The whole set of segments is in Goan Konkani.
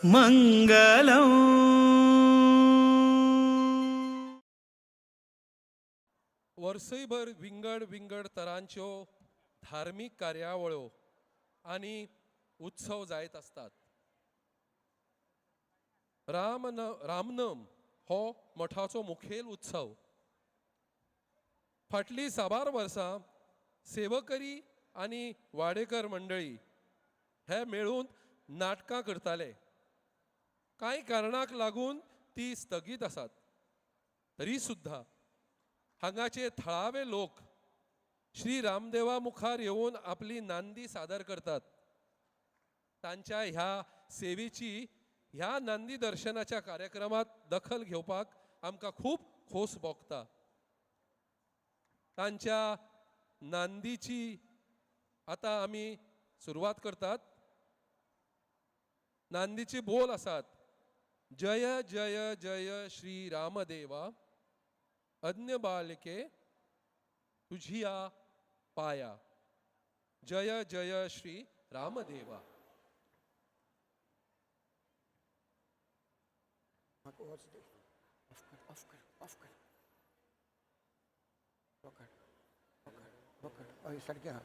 मंगलम. वर्सयभर विंगड विंगड तरांच्यो धार्मीक कार्यावळ्यो आनी उत्सव जायत आसतात. रामनम हो मठाचो मुखेल उत्सव. फाटलीं साबार वर्सां सेवकरी आनी वाडेकर मंडळी हे मेळून नाटकां करताले. कांय कारणाक लागून ती स्थगीत आसात. तरी सुद्दां हांगाचे थळावे लोक श्री रामदेवा मुखार येवन आपली नांदी सादर करतात. तांच्या ह्या सेवेची ह्या नांदी दर्शनाच्या कार्यक्रमात दखल घेवपाक आमकां खूब खोस भोगता. तांच्या नांदीची आतां आमी सुरवात करतात. नांदीची बोल आसात, जय जय जय श्री रामदेवा, अज्ञ बालके तुझिया पाया, जय जय श्री रामदेवा. ऑफ कर, ऑफ कर, ऑफ कर. पकड पकड पकड. हय, सारकें आहा.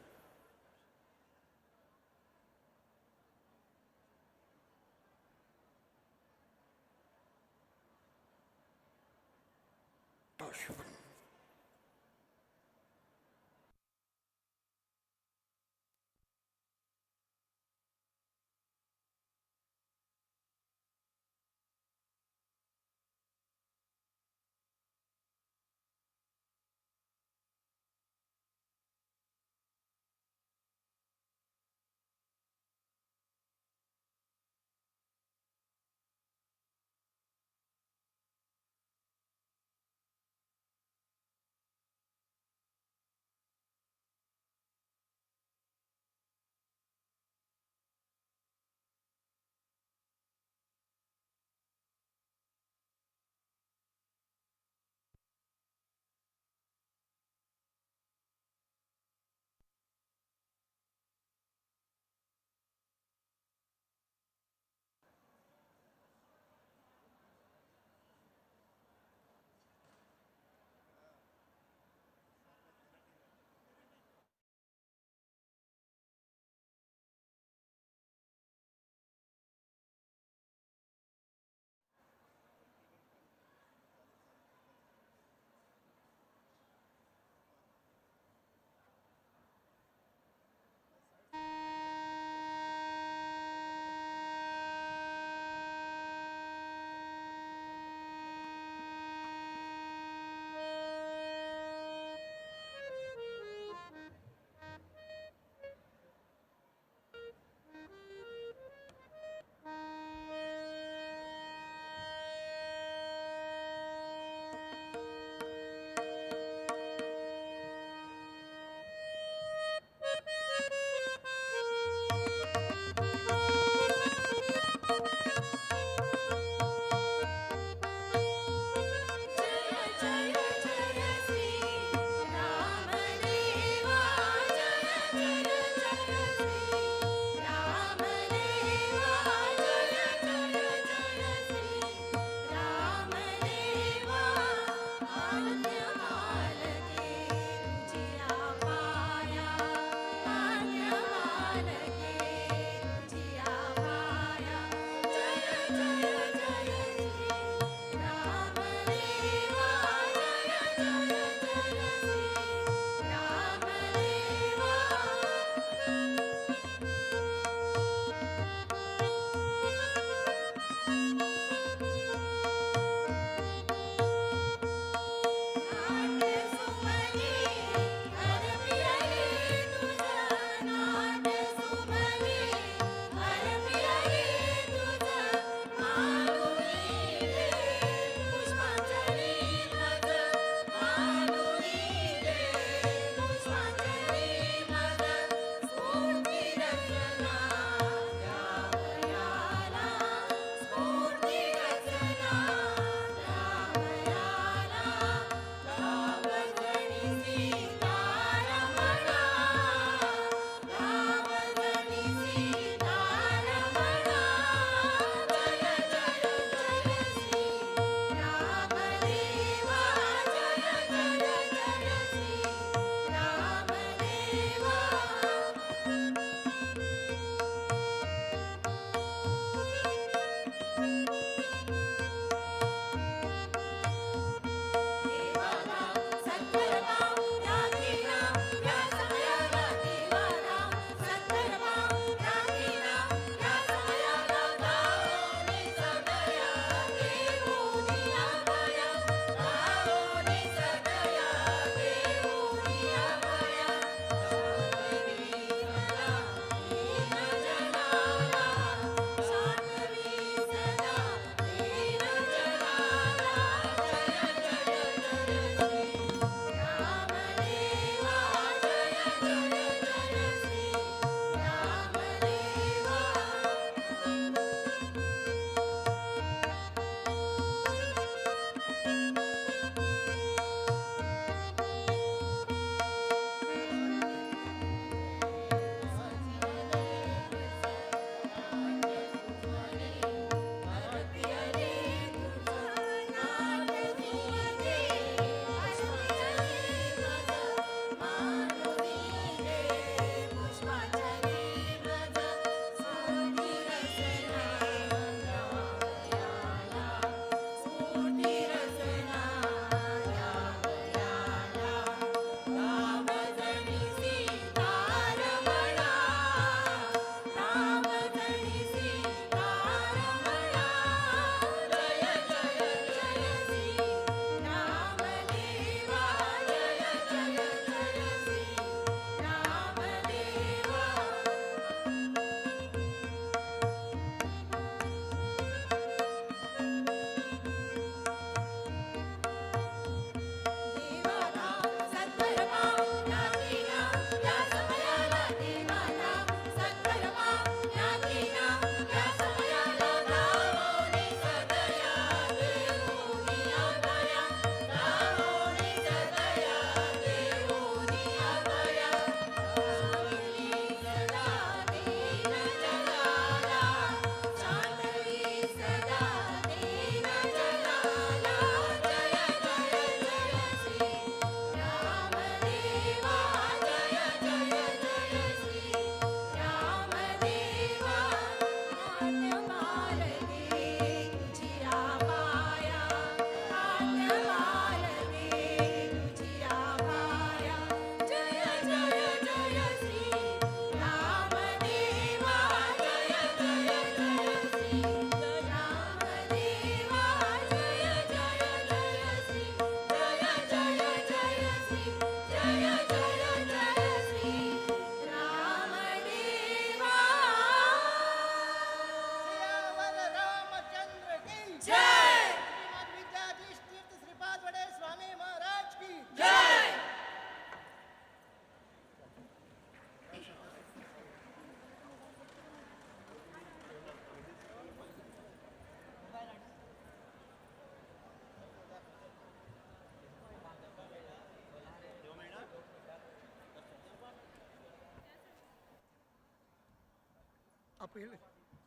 पयलें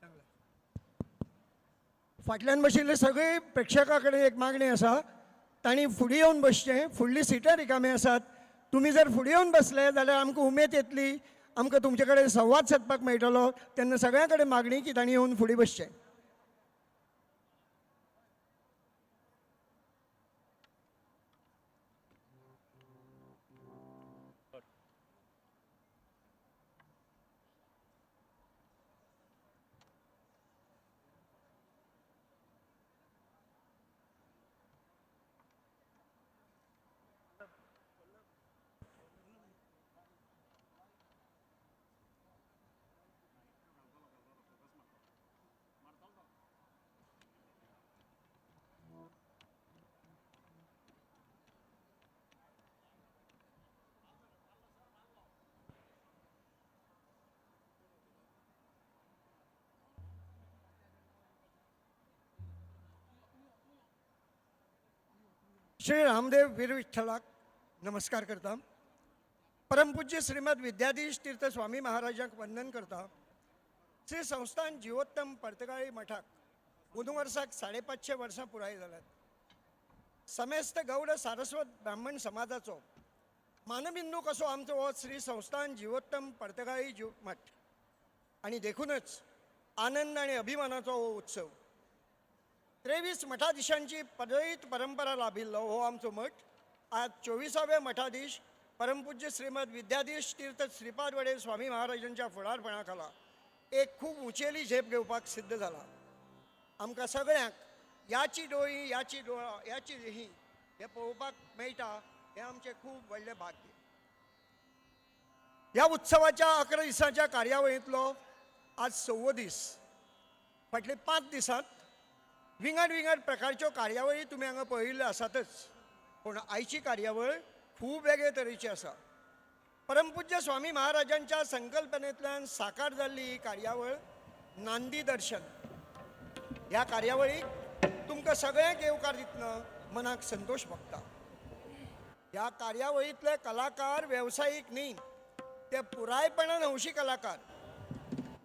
सांगलां. फाटल्यान बशिल्ले सगळे प्रेक्षकां कडेन एक मागणी आसा, तांणी फुडें येवन बसचें. फुडलीं सिटां रिकामी आसात. तुमी जर फुडें येवन बसले जाल्यार आमकां उमेद येतली, आमकां तुमचे कडेन संवाद सादपाक मेळटलो. तेन्ना सगळ्यां कडेन मागणी की तांणी येवन फुडें बसचें. श्री रामदेव वीर विठ्ठलाक नमस्कार करता. परमपूज्य श्रीमद विद्याधीश तीर्थ स्वामी महाराजांक वंदन करता. श्री संस्थान जिवोत्तम पर्तगाळी मठाक अंदू वर्साक 550 वर्सां पुराय जाल्यात. समेस्त गौड सारस्वत ब्राह्मण समाजाचो मानबिंदू कसो आमचो हो श्री संस्थान जिवोत्तम पर्तगाळी जीव मठ आनी देखूनच आनंद आनी अभिमानाचो हो उत्सव. 23 मठाधीशांची पदवीत परंपरा लाभिल्लो हो आमचो मठ आज 24वे मठाधीश परमपूज्य श्रीमद विद्याधीश तीर्थ श्रीपाद वडे स्वामी महाराजांच्या फुडारपणा खाला एक खूब उंचेली झेप घेवपाक सिद्ध जाला. आमकां सगळ्यांक याची डोळी याची डोळा याची ही हें पळोवपाक मेळटा हें आमचें खूब व्हडलें भाग्य. ह्या उत्सवाच्या 11 दिसांच्या कार्यावळींतलो आज 6वो दीस. फाटले 5 दिसांत विंगड विंगड प्रकारच्यो कार्यावळी तुमी हांगा पळयिल्ल्यो आसातच, पूण आयची कार्यावळ खूब वेगळे तरेची आसा. परमपूज्य स्वामी महाराजांच्या संकल्पनेंतल्यान साकार जाल्ली ही कार्यावळ नांदी दर्शन. ह्या कार्यावळीक तुमकां सगळ्यांक येवकार दितना मनाक संतोश भोगता. ह्या कार्यावळींतले कलाकार वेवसायीक न्ही, ते पुरायपणान हौशी कलाकार.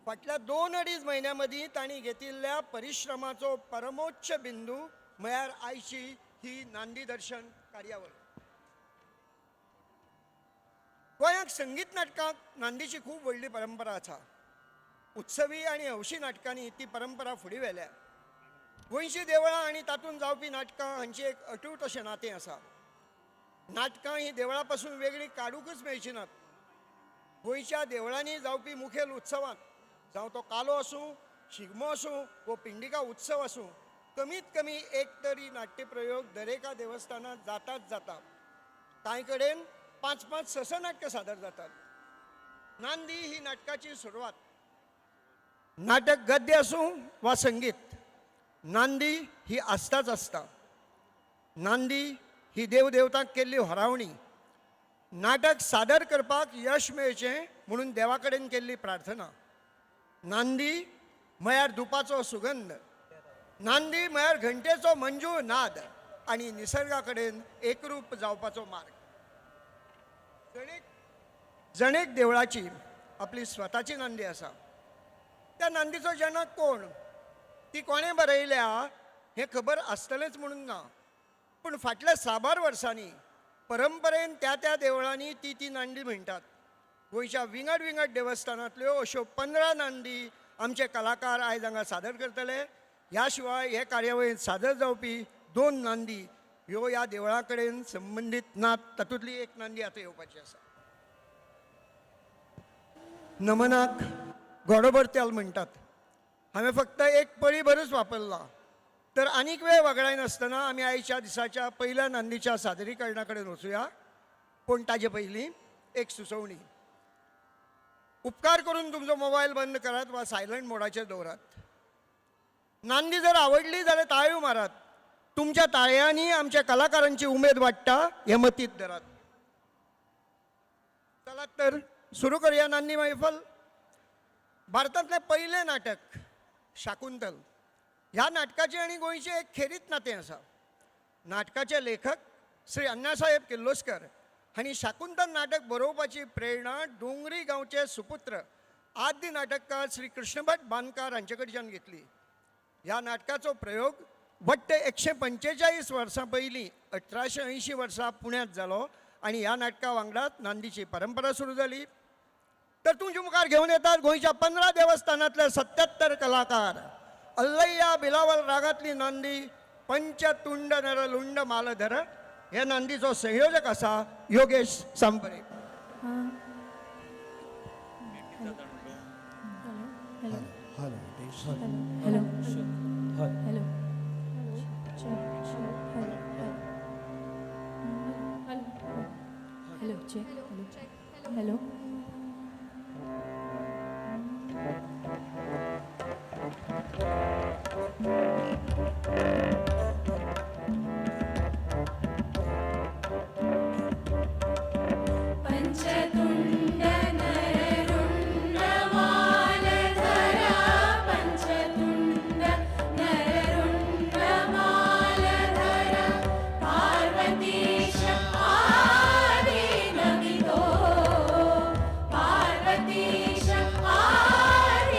फाटल्या 2-2.5 म्हयन्यां मदीं तांणी घेतिल्ल्या परिश्रमाचो परमोच्च बिंदू म्हळ्यार आयची ही नांदी दर्शन कार्यावळ. गोंयांत संगीत नाटकांक नांदीची खूब व्हडली परंपरा आसा. उत्सवी आनी हौशी नाटकांनी ती परंपरा फुडें व्हेल्या. गोंयचीं देवळां आनी तातूंत जावपी नाटकां हांचें एक अटूट अशें नातें आसा. नाटकां हीं देवळां पासून वेगळीं काडूंकच मेळचीं नात. गोंयच्या देवळांनी जावपी मुखेल उत्सवांत, जावं तो कालो आसूं, शिगमो आसूं वो पिंडिका उत्सव आसूं, कमीत कमी एक तरी नाट्यप्रयोग दरेका देवस्थानांत जाताच जाता. कांय कडेन 5-5, 6-6 नाटकां सादर जातात. नांदी ही नाटकाची सुरवात. नाटक गद्य आसूं वा संगीत, नांदी ही आसताच आसता. नांदी ही देवदेवतांक केल्ली होरावणी. नाटक सादर करपाक यश मेळचें म्हणून देवा कडेन केल्ली प्रार्थना. नांदी म्हळ्यार धुपाचो सुगंध. नांदी म्हळ्यार घंटेचो मंजूळ नाद आनी निसर्गा कडेन एकरूप जावपाचो मार्ग. जणेक देवळाची आपली स्वताची नांदी आसा. त्या नांदीचो जनक कोण, ती कोणें बरयल्या हें खबर आसतलेंच म्हणून ना, पूण फाटल्या साबार वर्सांनी परंपरेन त्या त्या देवळांनी ती ती नांदी म्हणटात. गोंयच्या विंगड विंगड देवस्थानांतल्यो अश्यो 15 नांदी आमचे कलाकार आयज हांगा सादर करतले. ह्या शिवाय हे कार्यावळींत सादर जावपी 2 नांदी ह्यो ह्या देवळां कडेन संबंदीत नात. तातूंतली एक नांदी आतां येवपाची आसा. नमनाक घोडोभर तेल म्हणटात. हांवें फक्त एक पळी भरच वापरला, तर आनीक वेळ वगडायनासतना आमी आयच्या दिसाच्या पयल्या नांदीच्या सादरीकरणा कडेन वचुया. पूण ताजे पयलीं एक सुचोवणी. उपकार करून तुमचो मोबायल बंद करात वा सायलंट मोडाचेर दवरात. नांदी जर आवडली जाल्यार ताळयो मारात. तुमच्या ताळयांनी आमच्या कलाकारांची उमेद वाडटा हें मतींत धरात. चलात तर सुरू करूया नांदी मैफल. भारतांतलें पयलें नाटक शाकुंतल. ह्या नाटकाचें आनी गोंयचें एक खेरीत नातें आसा. नाटकाचे लेखक श्री अण्णासाहेब किर्लोस्कर हांणी शाकुंतल नाटक बरोवपाची प्रेरणा डोंगरी गांवचे सुपुत्र आद्य नाटककार श्री कृष्णभट बांदकार हांचे कडच्यान घेतली. ह्या नाटकाचो प्रयोग वट्ट 145 वर्सां पयलीं 1880 वर्सा पुण्यांत जालो आनी ह्या नाटका वांगडाच नांदीची परंपरा सुरू जाली. तर तुमच्या मुखार घेवन येतात गोंयच्या 15 देवस्थानांतले 77 कलाकार. अल्लय्या बिलावल रागांतली नांदी पंचतुंड नरलुंड मालधर हे नांदीचो संयोजक आसा Yogesh Sambare. Hello hello hello hello check hello hello. Panchatundan नररुण्डमालधरा Panchatundan नररुण्डमालधरा पार्वतीश आदिनमितो पार्वतीश आदिनमितो.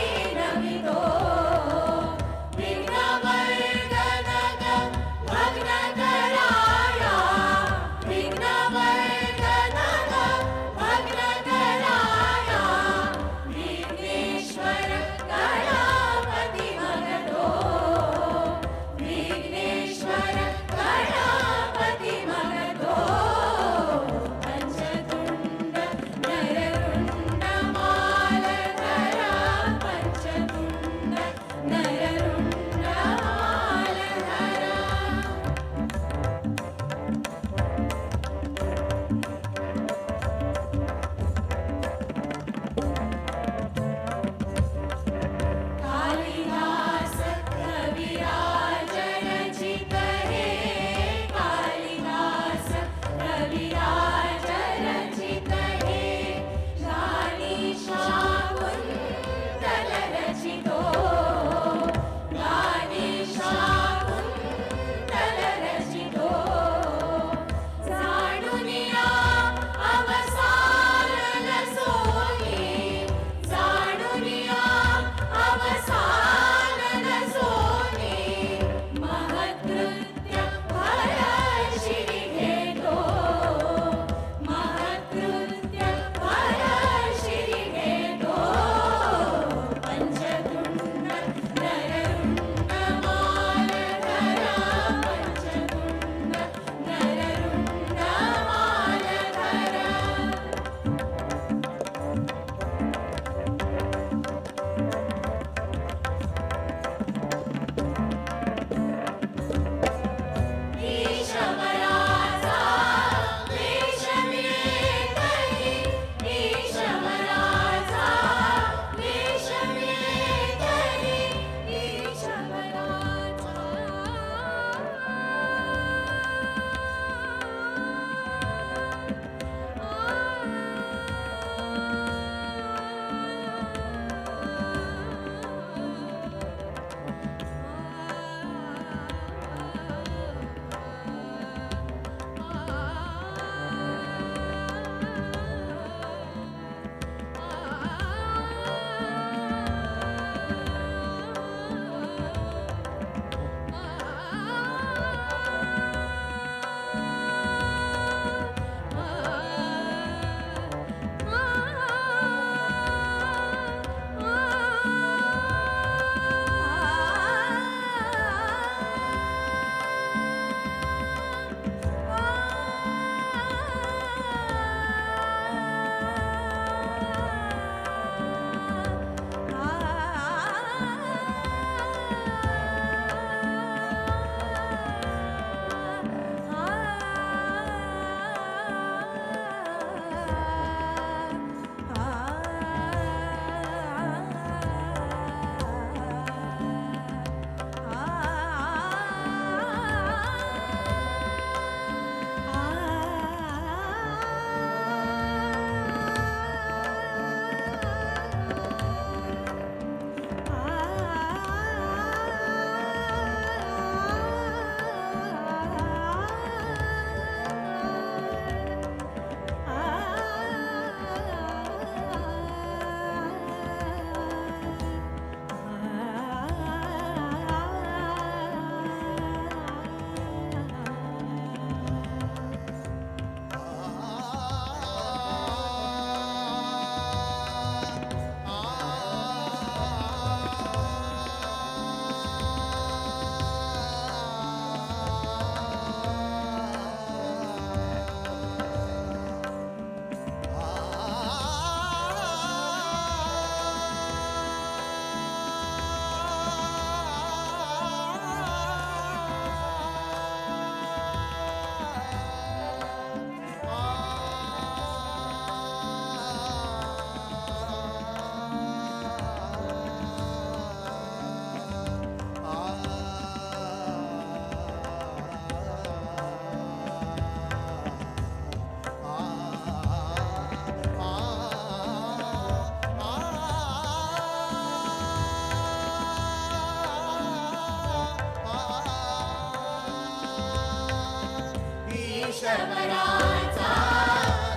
ईश्वराचा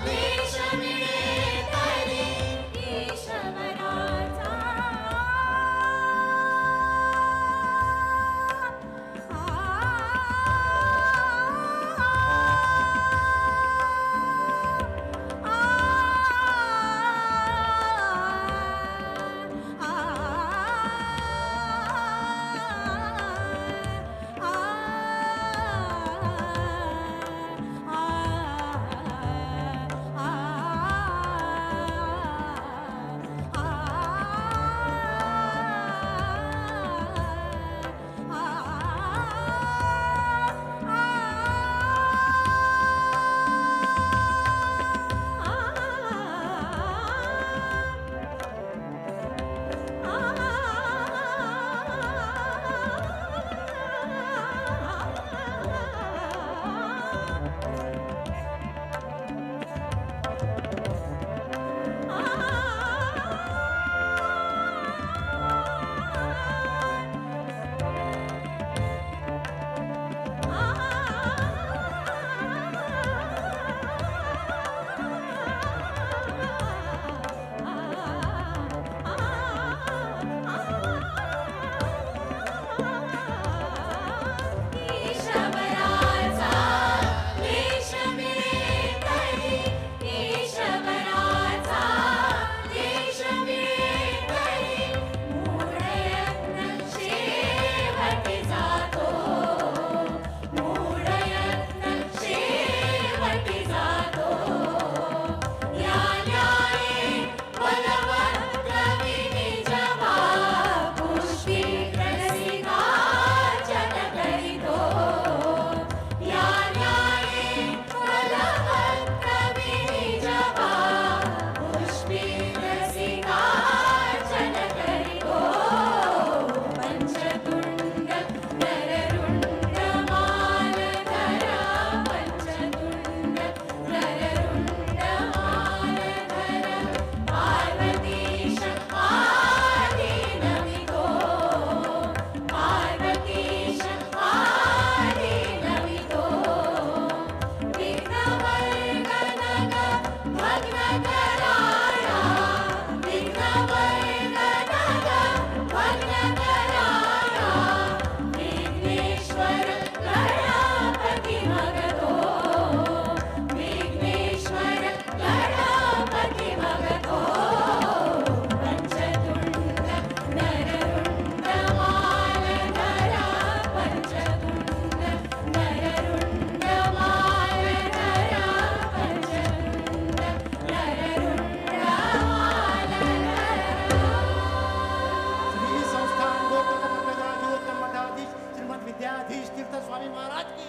देश मिळे तरी ईश्वराचा. ईश्वराचा देश मिळे तरी ईश्वराचा देश मिळे तरी मूढयत्न शेवटी जातो, मूढयत्न शेवटी जातो. या न्याये बलवंत विनिजवा पुष्टी रसिकार्चन करितो. या न्याये बलवंत विनिजवा पुष्पी रसिकार्चन करितो. पंचतुंड नररुंड मालधरा, पंचतुंड नररुंड मालधरा, पार्वतीश आदि नमितो, पार्वतीश आदि नमितो. विघ्नवर्गनग भग्नकराळा, विघ्नवर्गनग भग्नकराळा, विघ्नेश्वर गणपती मगतो, विघ्नेश्वर गणपती मगतो. पंचतुंड नररुंड मालधरा, पंचतुंड नररुंड मालधरा, पंचतुंड नररुंड मालधरा. श्री संस्थान गोकर्ण प्रजाधिवोत्तम मठाधीश श्रीमद विद्याधीश तीर्थ स्वामी महाराज की.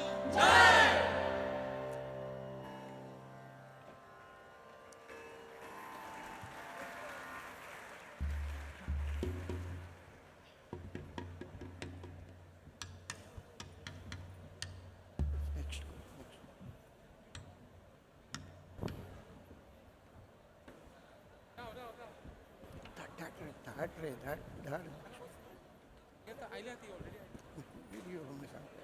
नेक्स्ट. धाड रे, धाड रे, धाड धाड. व्हिडिओ मी सांगतो.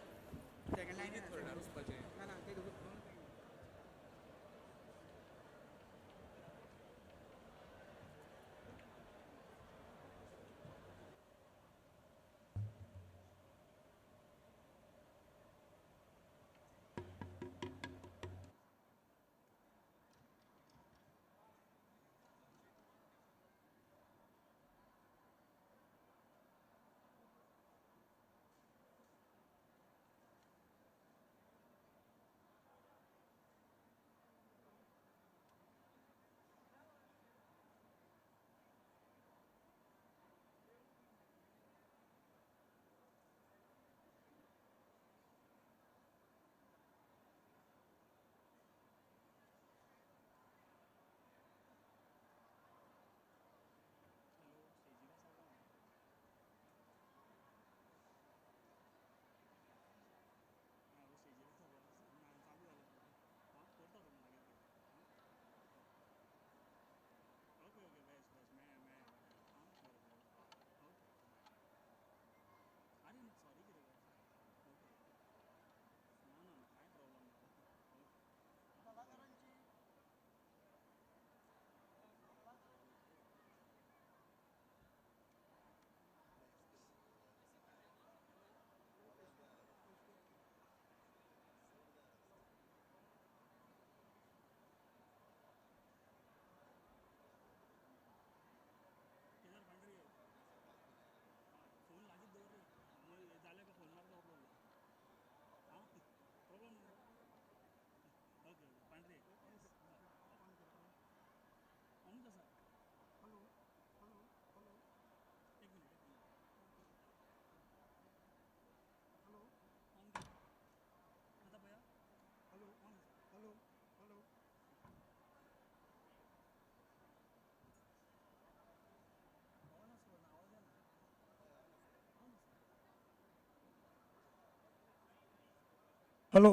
हॅलो.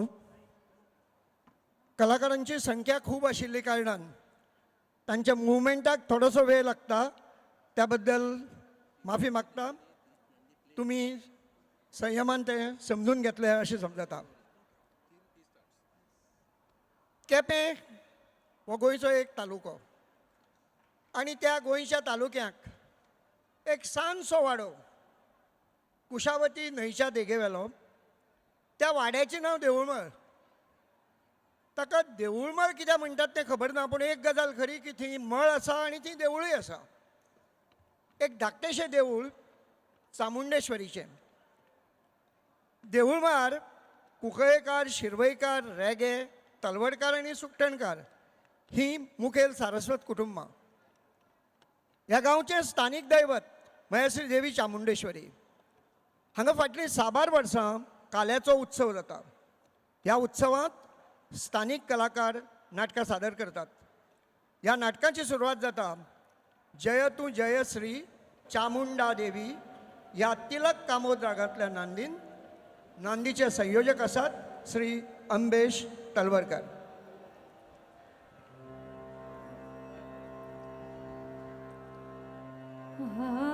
कलाकारांची संख्या खूब आशिल्ली कारणान तांच्या मुवमेंटाक थोडोसो वेळ लागता, त्या बद्दल माफी मागता. तुमी संयमान तें समजून घेतलें अशें समजता. केपें हो गोंयचो एक तालुको आनी त्या गोंयच्या तालुक्याक एक ल्हानसो वाडो कुशावती न्हंयच्या देगेवेलो. त्या वाड्याचें नांव देवूळमळ. ताका देवूळमळ कित्याक म्हणटात तें खबर ना, पूण एक गजाल खरी की थंय मळ आसा आनी थंय देवूळय आसा. एक धाकटेशें देवूळ चामुंडेश्वरीचें. देवूळमळार कुंकळेकार, शिरवयकार, रेगे, तलवडकार आनी सुकटणकार ही मुखेल सारस्वत कुटुंबां. ह्या गांवचें स्थानीक दैवत म्हळ्यार श्री देवी चामुंडेश्वरी. हांगा फाटलीं साबार वर्सां काल्याचो उत्सव जाता. ह्या उत्सवांत स्थानीक कलाकार नाटकां सादर करतात. ह्या नाटकाची सुरवात जाता जय तूं जय श्री चामुंडा देवी ह्या तिलक कामोद रागांतल्या नांदीन. नांदीचे संयोजक आसात श्री अंबेश तलवरकर. आ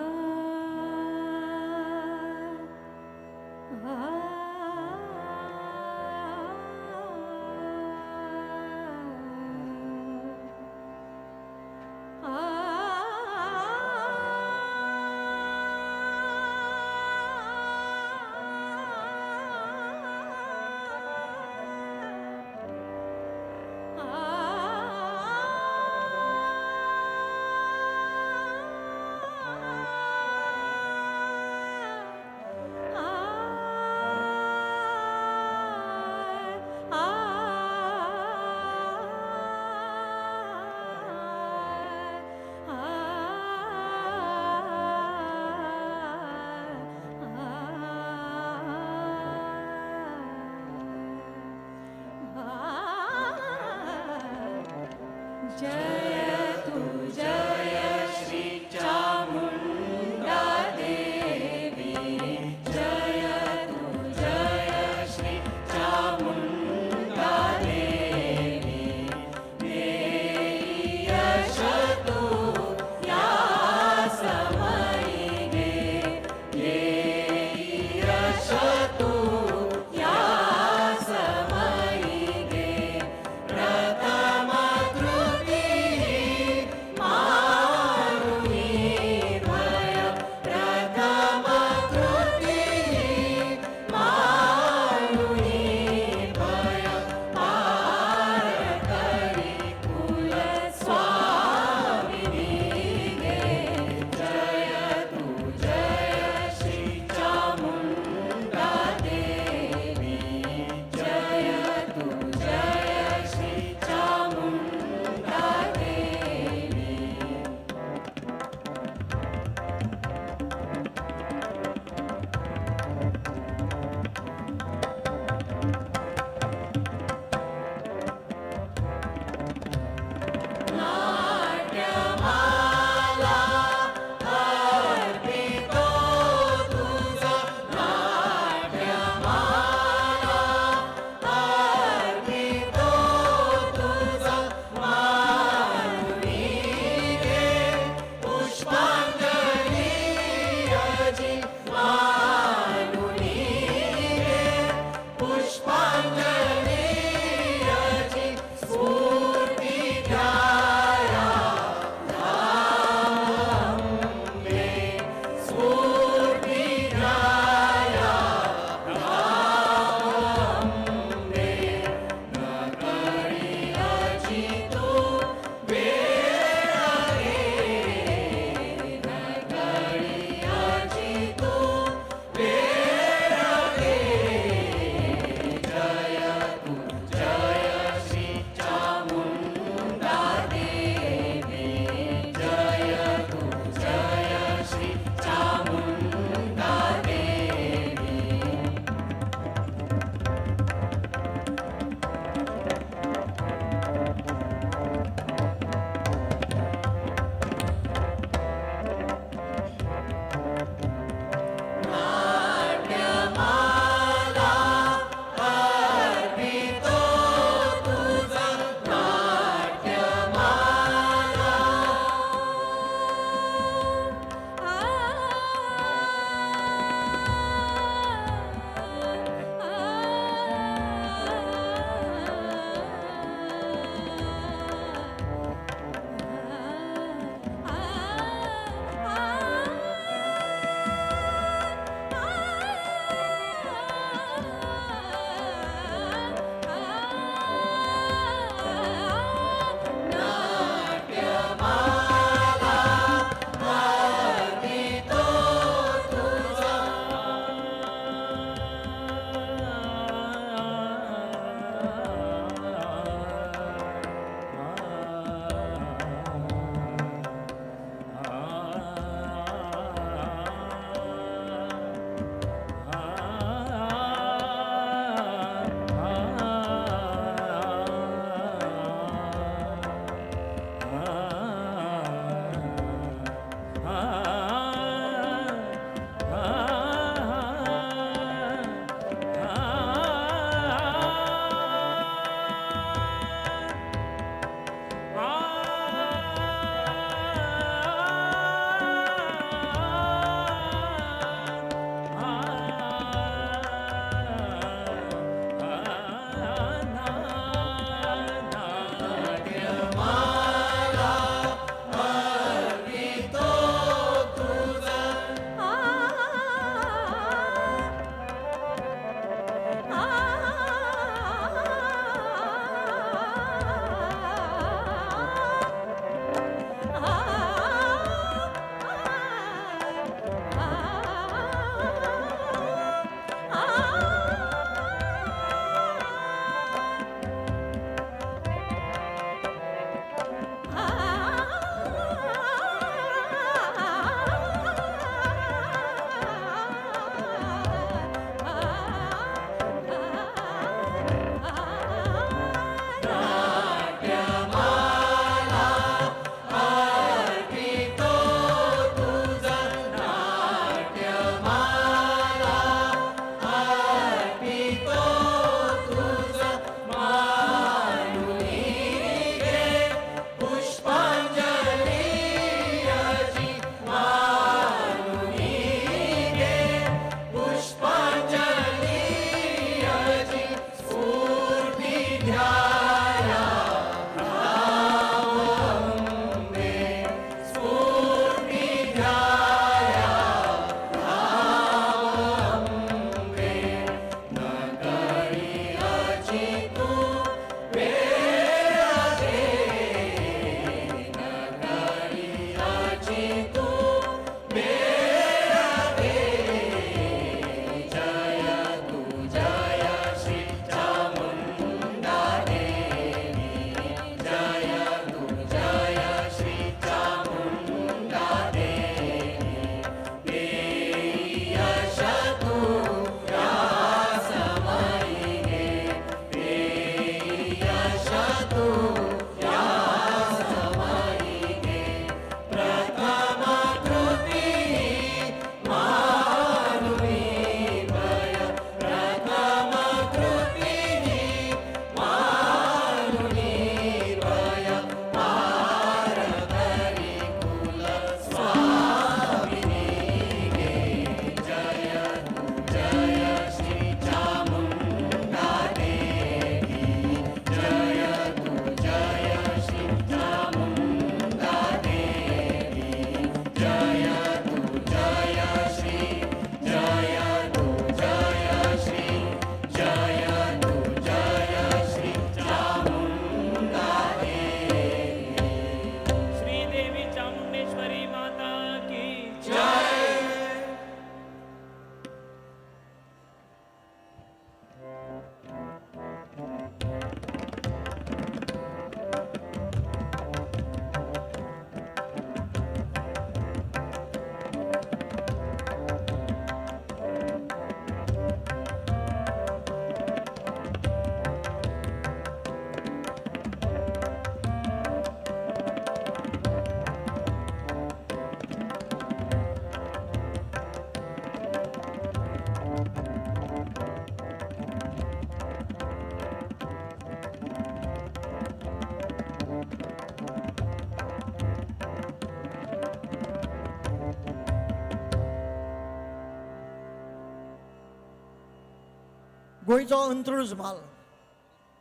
गोंयचो अंत्रुज म्हाल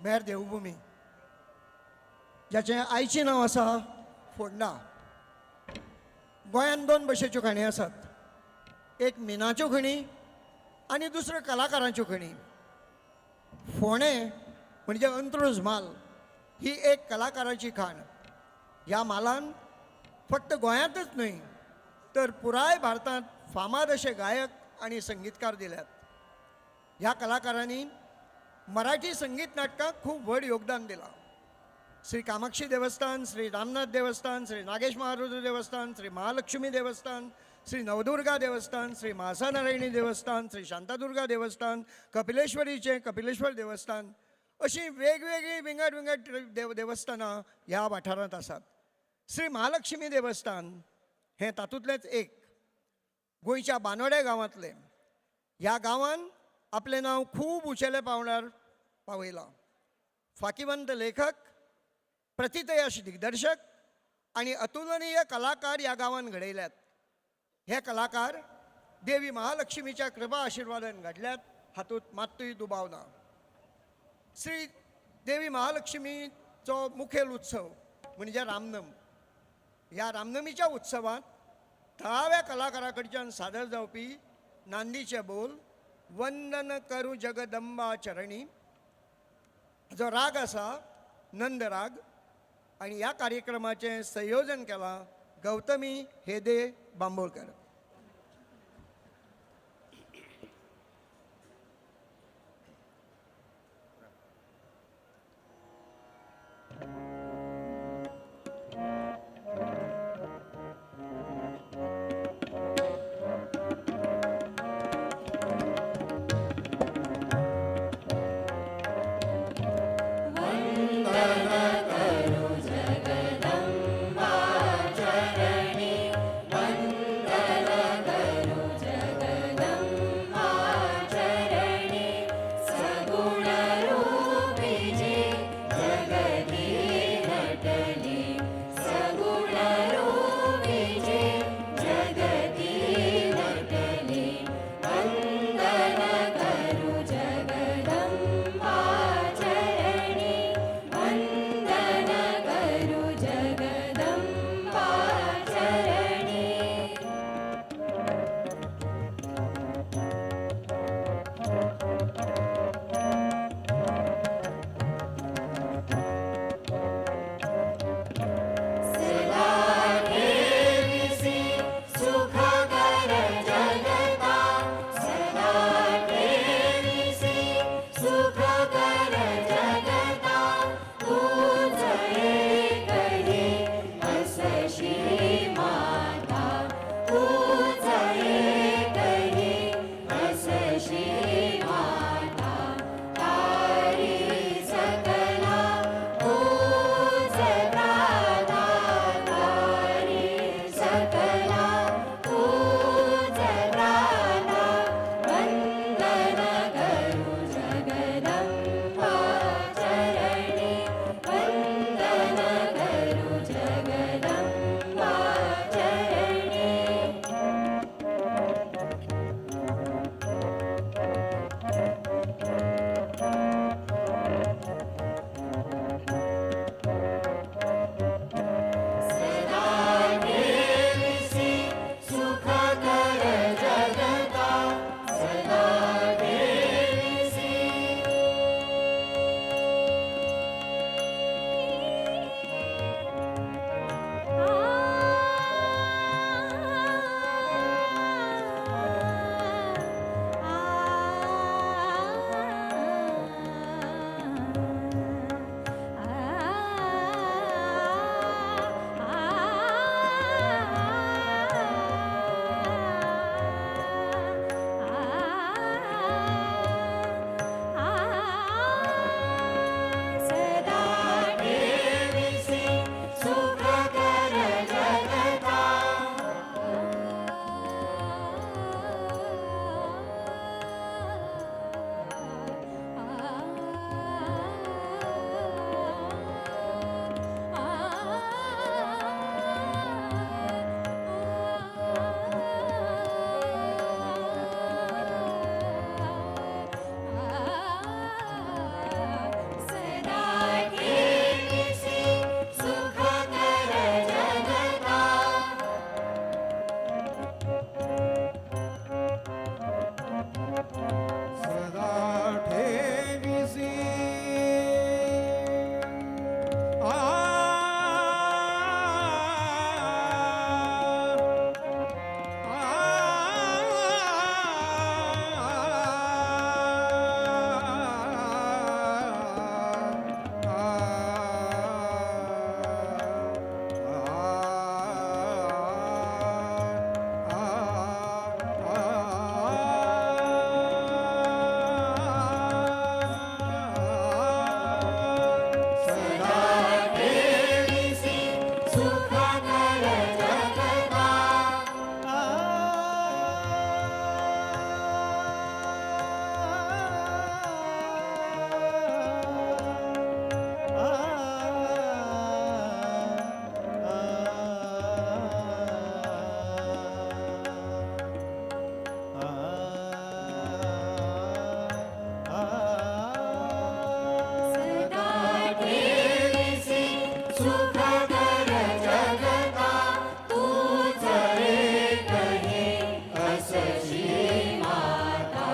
म्हळ्यार देवभुमी, जाचें आयचें नांव आसा फोंडा. गोंयांत दोन भशेच्यो खणी आसात, एक मिनाच्यो खणी आनी दुसऱ्यो कलाकारांच्यो खणी. फोंडें म्हणजे अंत्रुज म्हाल ही एक कलाकाराची खाण. ह्या म्हालान फक्त गोंयांतच न्हय तर पुराय भारतांत फामाद अशे गायक आनी संगीतकार दिल्यात. ह्या कलाकारांनी मराठी संगीत नाटकाक खूब व्हड योगदान दिलां. श्री कामाक्षी देवस्थान, श्री रामनाथ देवस्थान, श्री नागेश महारुद्र देवस्थान, श्री महालक्ष्मी देवस्थान, श्री नवदुर्गा देवस्थान, श्री म्हाळसानारायणी देवस्थान, श्री शांतादुर्गा देवस्थान, कपिलेश्वरीचें कपिलेश्वर देवस्थान अशीं वेगवेगळीं विंगड विंगड देवस्थानां ह्या वाठारांत आसात. श्री महालक्ष्मी देवस्थान हें तातूंतलेंच एक, गोंयच्या बानोड्या गांवांतलें. ह्या गांवान आपलें नांव खूब उंचेल्या पांवड्यार पावयलां. फाकीवंत लेखक, प्रतितयश दिग्दर्शक आनी अतुलनीय कलाकार ह्या गांवान घडयल्यात. हे कलाकार देवी महालक्ष्मीच्या कृपा आशिर्वादान घडल्यात हातूंत मात्तूय दुबाव ना. श्री देवी महालक्ष्मीचो मुखेल उत्सव म्हणजे रामनम. ह्या रामनमीच्या उत्सवांत थळाव्या कलाकारा कडच्यान सादर जावपी नांदीचे बोल वंदन करू जगदंबा चरणी जो राग आसा नंदराग, आनी ह्या कार्यक्रमाचें संयोजन केलां गौतमी हेदे बांबोळकर. सुखकर जगता तूच एकही असशी माता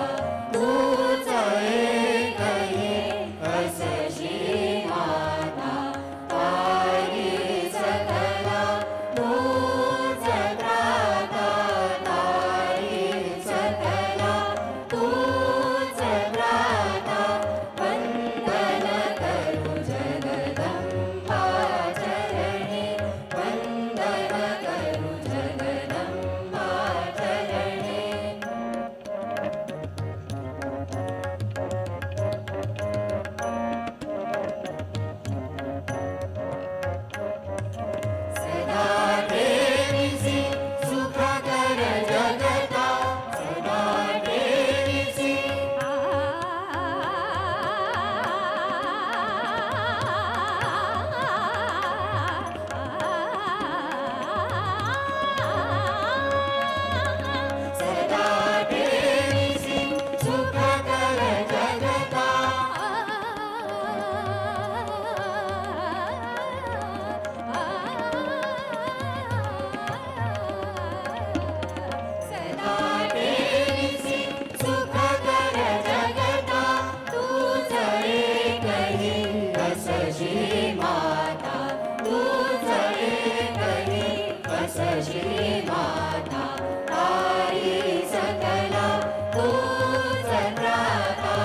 तूच एकही असशी माता तारी सकला तूच त्राता तारी सकला तूच त्राता वंदन करू जगदंबा चरणी वंदन करू जगदंबा चरणी. सदा ठेविसी सुखकर जगता सदा ठेविसी. सदा ठेविसी सुखकर जगता सदा ठेविसी सुखकर जगता तूच एकही असशी माता तूच एकही असशी माता तारी सकला तूच त्राता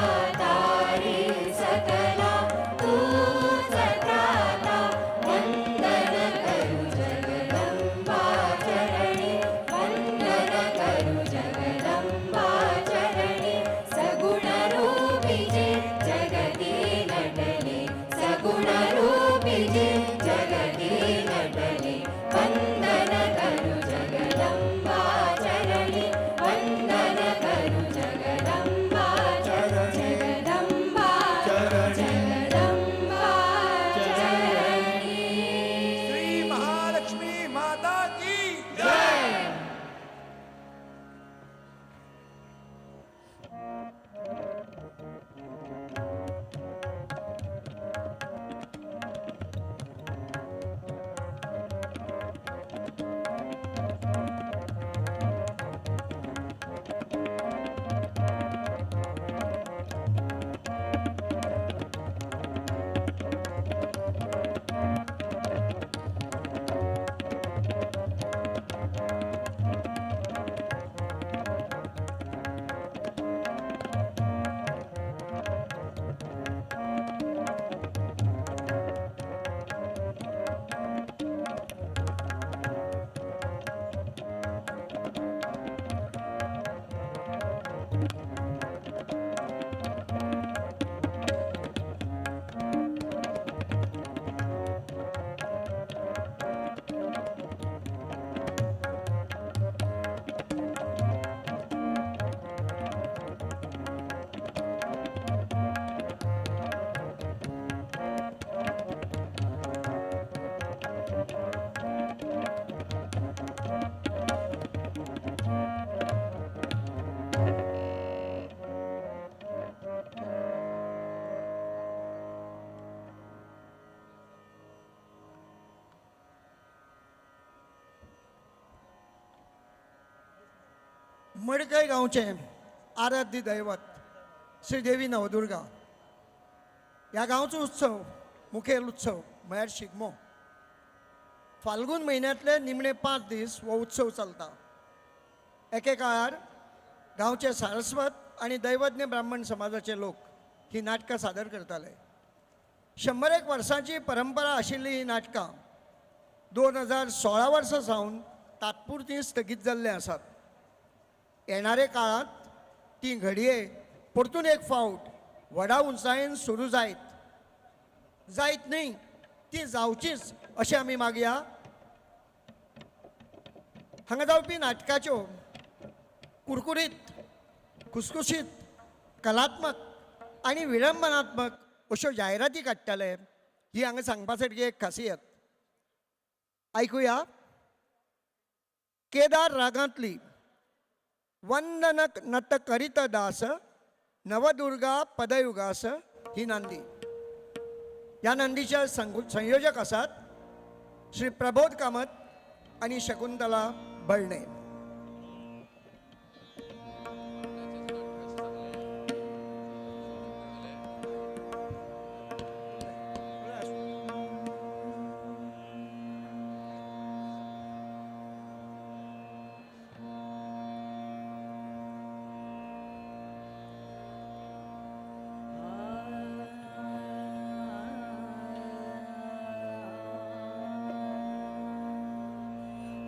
तारी सकला तूच त्राता वंदन करू जगदंबा चरणी वंदन करू जगदंबा चरणी. सगुण रूपी जे जगती नटली सगुण रूपी जे जगती नटली वंदन करू जगदंबा चरणी वंदन करू जगदंबा जगदंबा जगदंबा चरणी. श्री महालक्ष्मी माता की जय. मडकय गांवचें आराध्य दैवत श्री देवी नवदुर्गा. ह्या गांवचो उत्सव, मुखेल उत्सव म्हळ्यार शिगमो. फाल्गून म्हयन्यांतले निमणे 5 दीस हो उत्सव चलता. एके काळार गांवचे सारस्वत आनी दैवज्ञ ब्राह्मण समाजाचे लोक ही नाटकां सादर करताले. 101 वर्सांची परंपरा आशिल्ली ही नाटकां 2016 वर्सां सावन तात्पुरती स्थगीत जाल्लीं आसात. येणारे काळांत ती घडये परतून एक फावट व्हडा उंचायेन सुरू जायत जायत न्ही, ती जावचीच अशें आमी मागया. हांगा जावपी नाटकाच्यो कुरकुरीत, खुसखुशीत, कलात्मक आनी विडंबनात्मक अश्यो जायराती काडटाले ही हांगा सांगपा सारकी एक खासियत. आयकुया केदार रागांतली वंदन नत करीत दास नवदुर्गा पदयुगास ही नांदी. ह्या नंदीच्या संयोजक आसात श्री प्रबोध कामत आनी शकुंतला भळणे.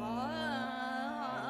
आ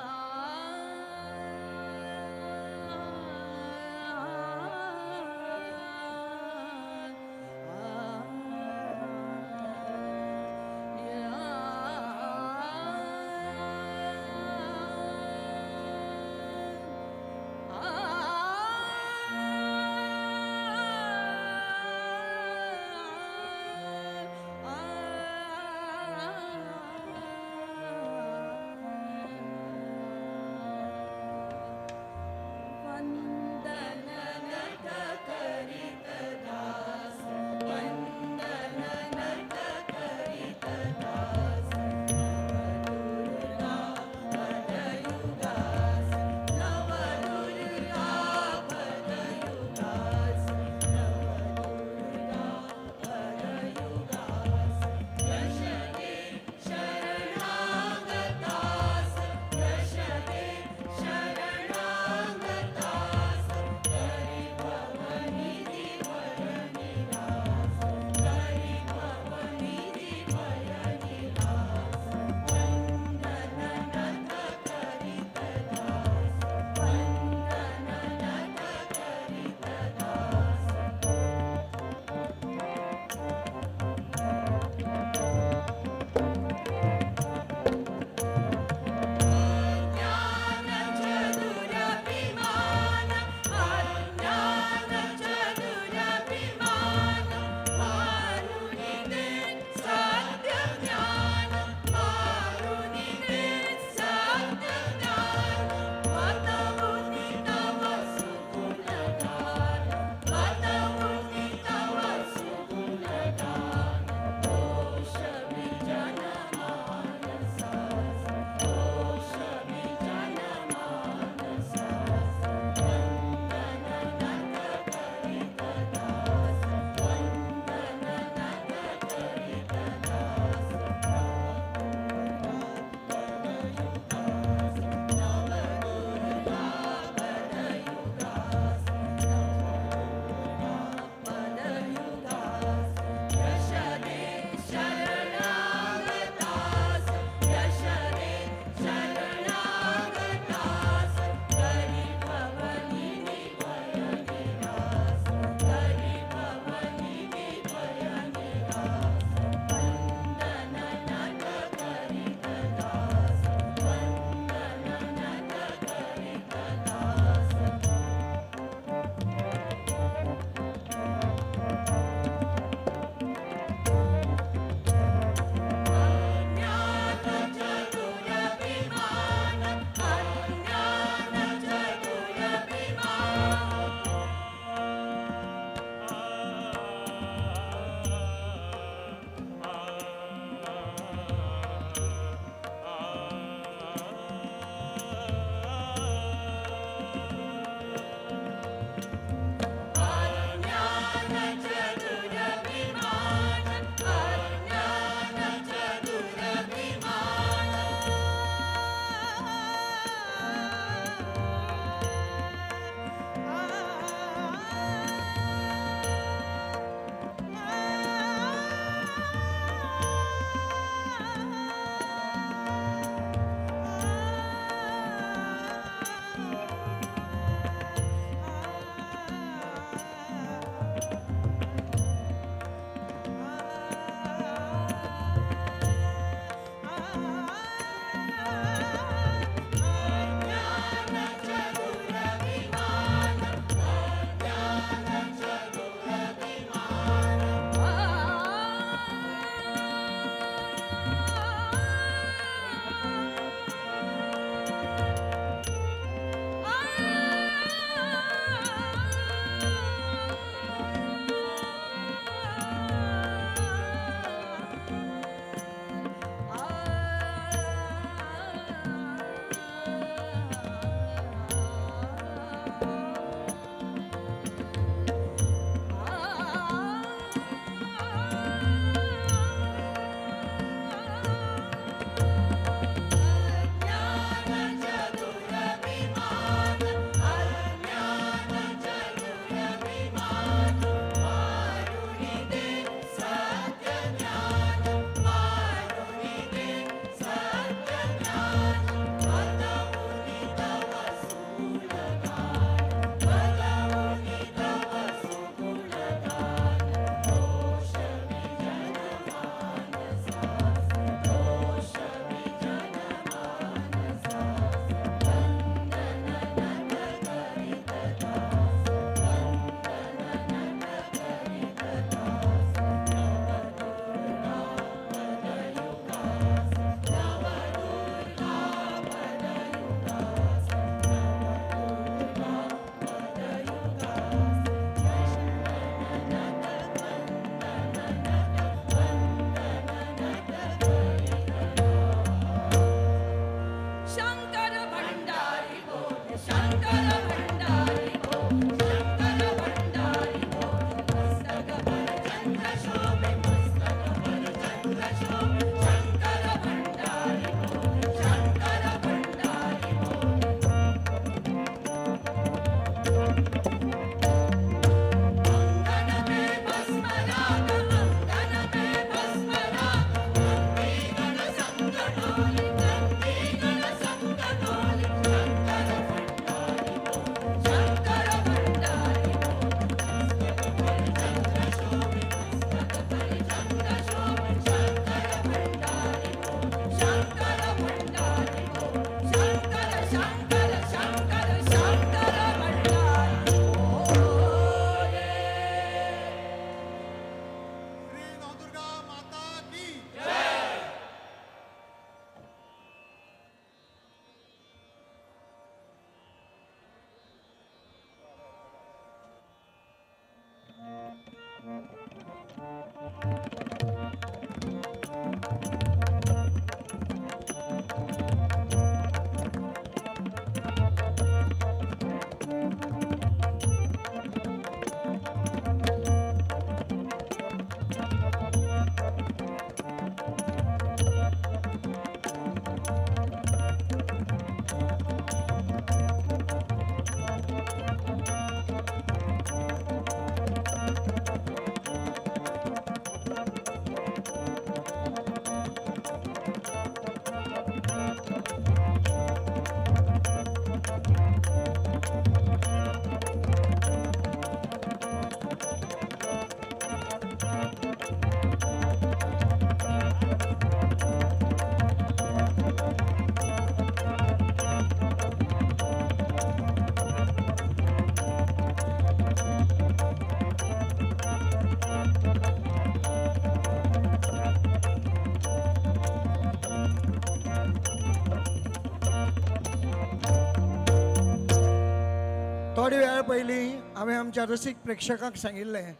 थोडे वेळ पयलीं हांवें आमच्या रसीक प्रेक्षकांक सांगिल्लें,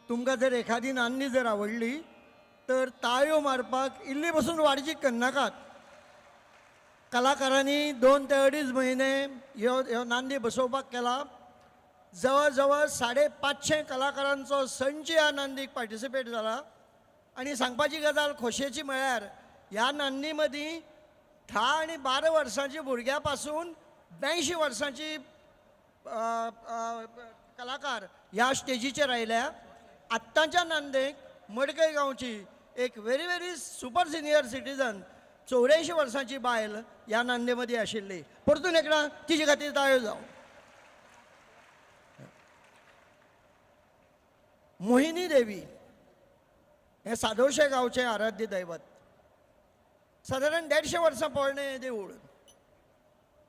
तुमकां जर एखादी नांदी जर आवडली तर ताळयो मारपाक इल्ली बसून वाडजीक करनाकात. कलाकारांनी 2 ते 2.5 म्हयने ह्यो ह्यो नांदी बसोवपाक केला. जवळ जवळ 550 कलाकारांचो संच ह्या नांदीक पार्टिसिपेट जाला. आनी सांगपाची गजाल खोशयेची म्हळ्यार ह्या नांदी मदीं 10 आनी 12 वर्सांची भुरग्यां पासून 82 वर्सांची कलाकार ह्या स्टेजीचेर आयल्या. आत्तांच्या नांदेक मडकय गांवची एक very very super senior citizen 84 वर्सांची बायल ह्या नांदे मदीं आशिल्ली. परतून एकदां तिजे खातीर ताळयो जावं. मोहिनी देवी हें सादोळशें गांवचें आराध्य दैवत. सादारण 150 वर्सां पोरणें हें देवूळ.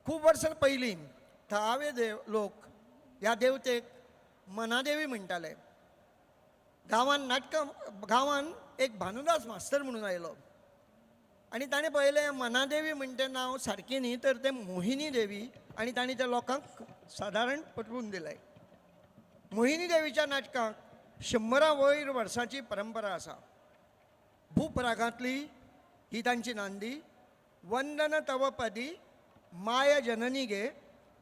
खूब वर्सां पयलीं थळावे देव लोक ह्या देवतेक मनादेवी म्हणटाले. गांवान नाटकां गांवान एक भानुदास मास्तर म्हणून आयलो आनी ताणें पळयलें मनादेवी म्हणटें नांव सारकें न्ही, तर तें मोहिनी देवी, आनी ताणें त्या लोकांक सादारण पटवून दिलें. मोहिनी देवीच्या नाटकांक 100 वयर वर्सांची परंपरा आसा. भूपरागांतली ही तांची नांदी. वंदन तव पदी माया जननी गे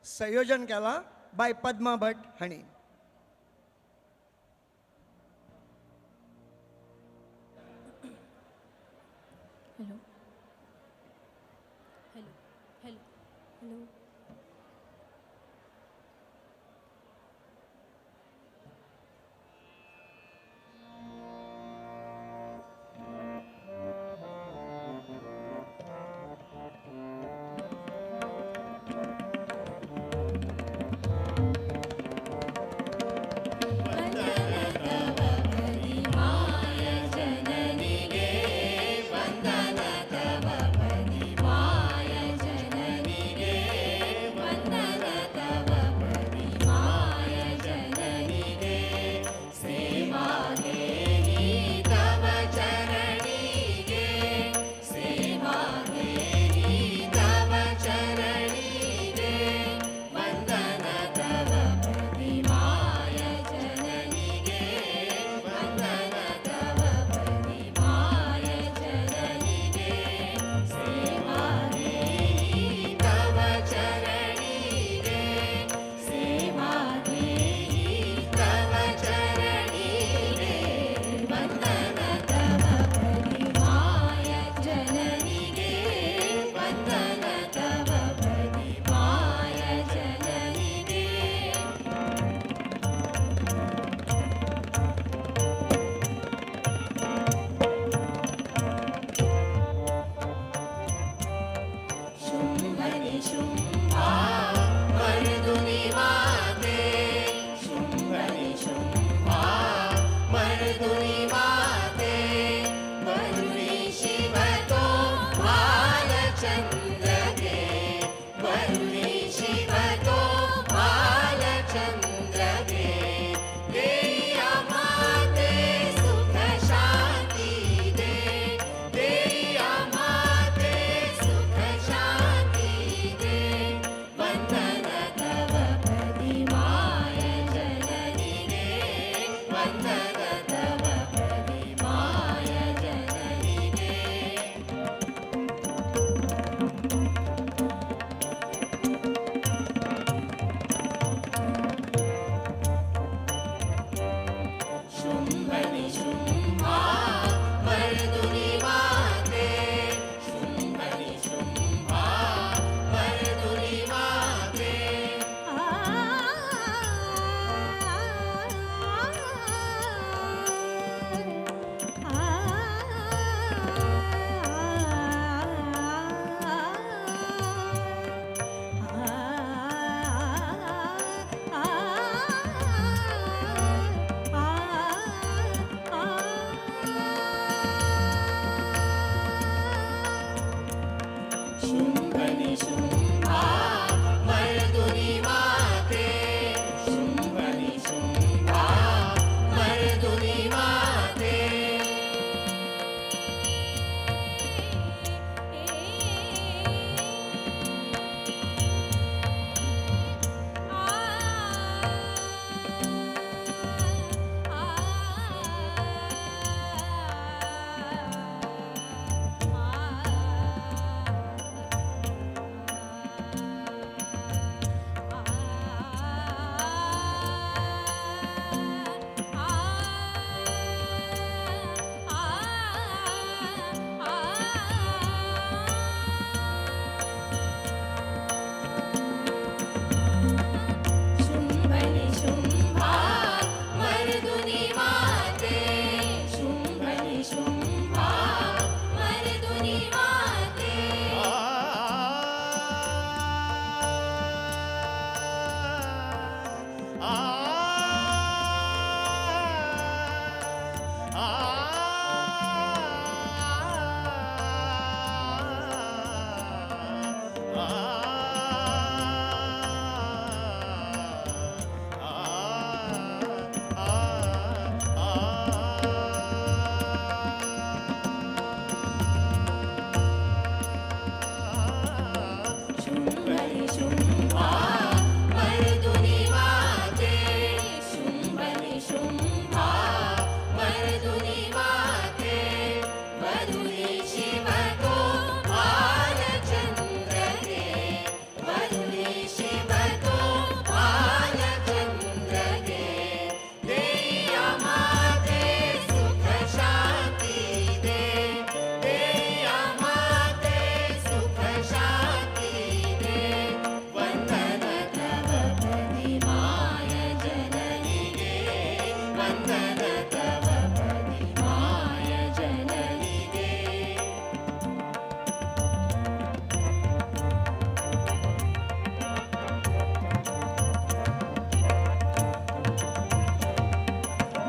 संयोजन केलां बाय पद्मा भट हांणी. Hello hello hello hello. Vandana Tava. वंदन तव पदी my जननी गे.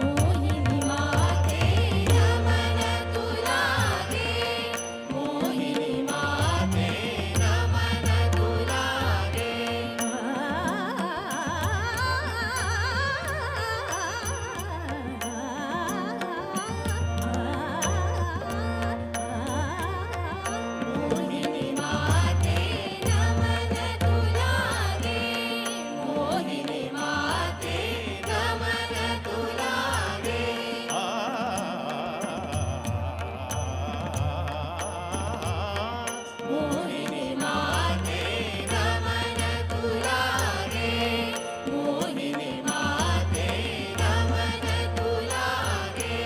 मोहिनी माते नमन तुला गे, मोहिनी माते नमन तुला गे. मोहिनी माते नमन तुला गे, मोहिनी माते नमन तुला गे. मोहिनी माते नमन तुला गे, मोहिनी माते नमन तुला गे.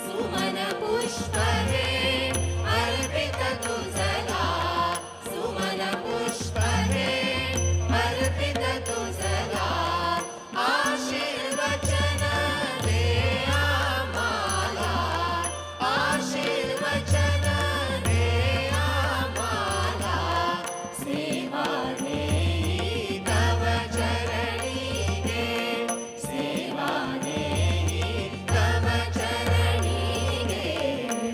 सुमन पुष्प हे अर्पित तुझला, सुमन पुष्प हे अर्पित तुझला. आशीर्वचन दे आम्हाला, आशीर्वचन दे आम्हाला. सेवा देई तव चरणी गे, सेवा देई तव चरणी गे.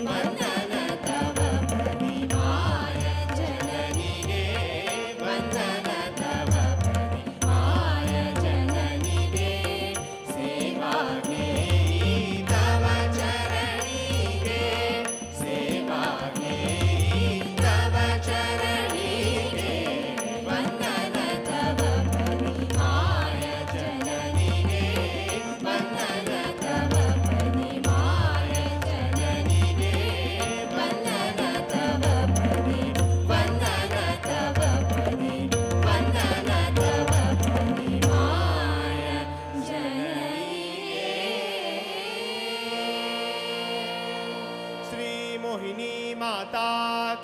वंदन तव पदी my जननी गे, वंदन तव पदी my जननी गे. सेवा देई तव चरणी गे, सेवा देई तव चरणी गे. वंदन तव पदी my जननी गे, वंदन तव पदी my जननी गे. वंदन तव पदी, वंदन तव पदी, वंदन तव पदी my जननी गे. श्री मोहिनी माता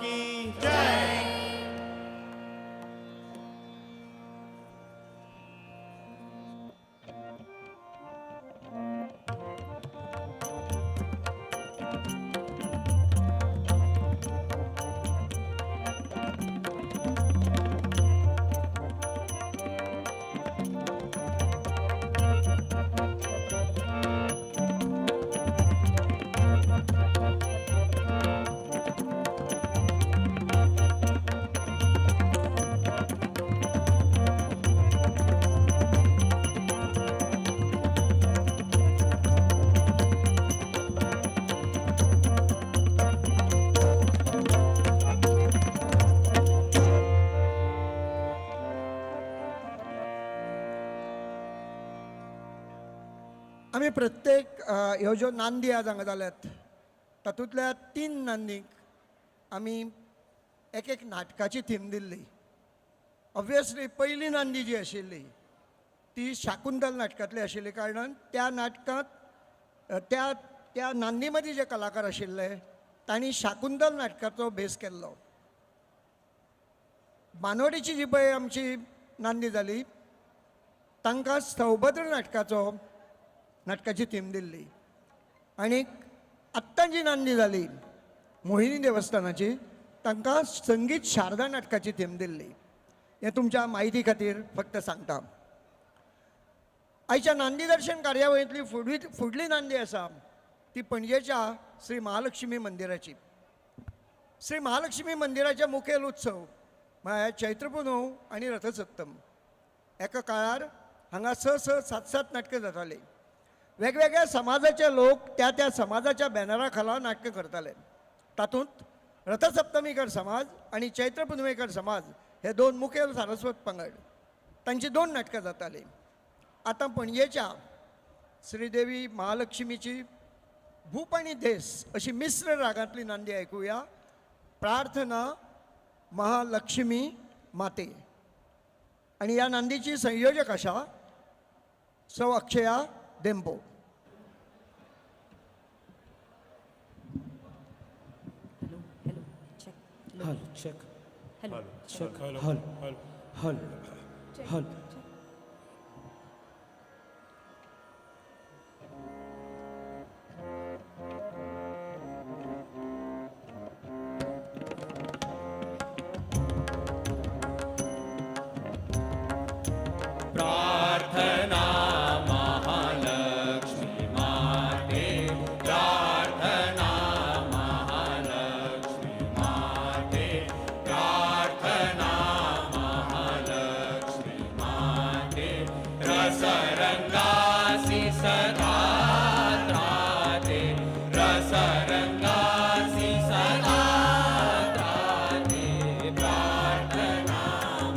की जय. आमी प्रत्येक ह्यो ज्यो नांदी आज हांगा जाल्यात तातूंतल्या तीन नांदीक आमी एक एक नाटकाची थीम दिल्ली. ऑब्वियसली पयली नांदी जी आशिल्ली ती शाकुंतल नाटकांतली आशिल्ली, कारणान त्या नाटकांत त्या त्या नांदी मदीं जे कलाकार आशिल्ले तांणी शाकुंतल नाटकाचो भेस केल्लो. बानवडेची जी पळय आमची नांदी जाली तांकां सौभद्र नाटकाची थीम दिल्ली. आनी आत्तां जी नांदी जाली मोहिनी देवस्थानाची तांकां संगीत शारदा नाटकाची थीम दिल्ली. हें तुमच्या म्हायती खातीर फक्त सांगता. आयच्या नांदी दर्शन कार्यावळींतली फुडली फुडली नांदी आसा ती पणजेच्या श्री महालक्ष्मी मंदिराची. श्री महालक्ष्मी मंदिराचे मुखेल उत्सव म्हळ्यार चैत्र पुनव आनी रथसप्तम. एका काळार हांगा स स सात सात नाटकां जातालीं. वेगवेगळ्या समाजाचे लोक त्या त्या समाजाच्या बॅनरा खाला नाटकां करताले. तातूंत रथसप्तमीकर समाज आनी चैत्र पुनवेकर समाज हे दोन मुखेल सारस्वत पंगड, तांची दोन नाटकां जातालीं. आतां पणजेच्या श्रीदेवी महालक्ष्मीची भूप आनी देस अशी मिश्र रागांतली नांदी आयकुया. प्रार्थना महालक्ष्मी माते. आनी ह्या नांदीची संयोजक आसा सौ Akshaya Dempo. Hello hello check. Hello check. Hello check. Hello hello hello. सदा त्राते, रसरंगासी सदा त्राते. प्रार्थना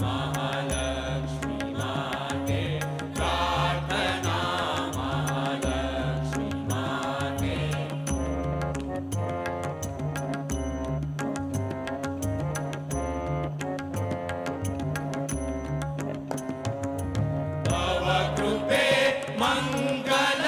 महालक्ष्मी माते, प्रार्थना महालक्ष्मी माते. तव कृपे मंगल.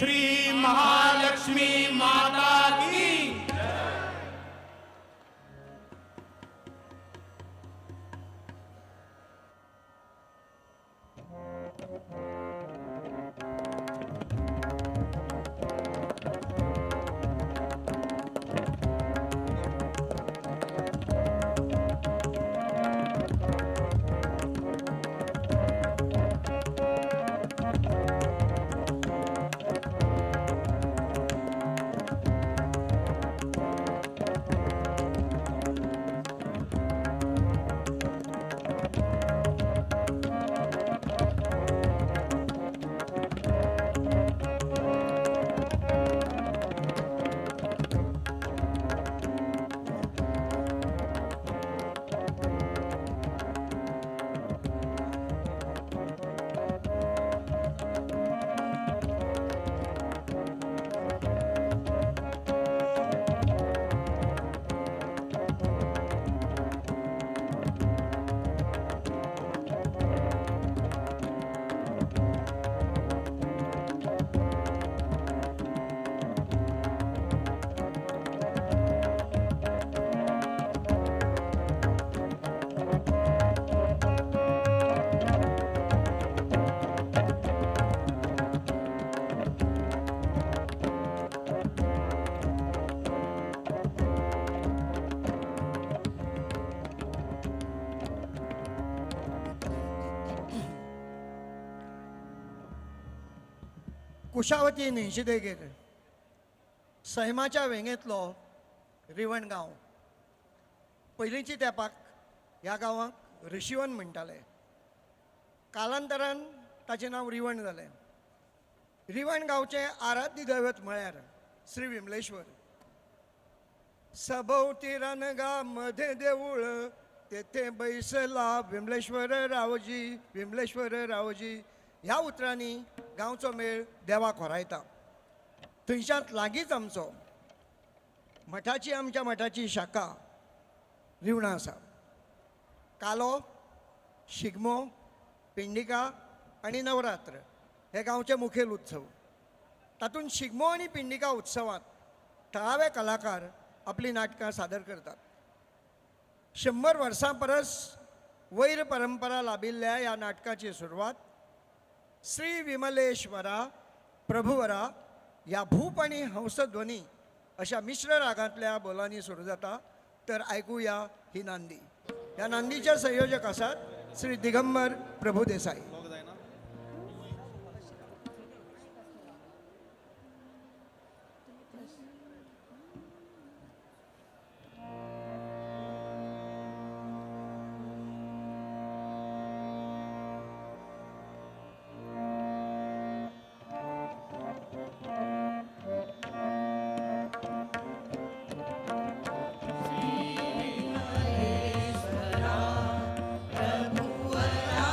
श्री महालक्ष्मी माता की। कुशावती न्हंयचे देगेर सैमाच्या वेंगेंतलो रिवण गांव. पयलींची तेंपाक ह्या गांवाक ऋषिवन म्हणटाले. कालांतरान ताचें नांव रिवण जालें. रिवण गांवचें आराध्य दैवत म्हळ्यार श्री विमलेश्वर. सभोवती रनगा मध्ये देवूळ तेथे बैसला विमलेश्वर रावजी विमलेश्वर रावजी ह्या उतरांनी गांवचो मेळ देवाक होरायता. थंयच्यान लागींच आमचो मठाची आमच्या मठाची शाखा रिवणां आसा. कालो, शिगमो, पिंडिका आनी नवरात्र हे गांवचे मुखेल उत्सव. तातूंत शिगमो आनी पिंडिका उत्सवांत थळावे कलाकार आपलीं नाटकां सादर करतात. 100 वर्सां परस वैर परंपरा लाभिल्ल्या ह्या नाटकाची सुरवात श्री विमलेश्वरा प्रभुवरा ह्या भूप आनी हंसध्वनी अशा मिश्र रागांतल्या बोलांनी सुरू जाता. तर आयकुया ही नांदी. ह्या नांदीचे संयोजक आसात श्री दिगंबर प्रभू देसाई. प्रभुवरा।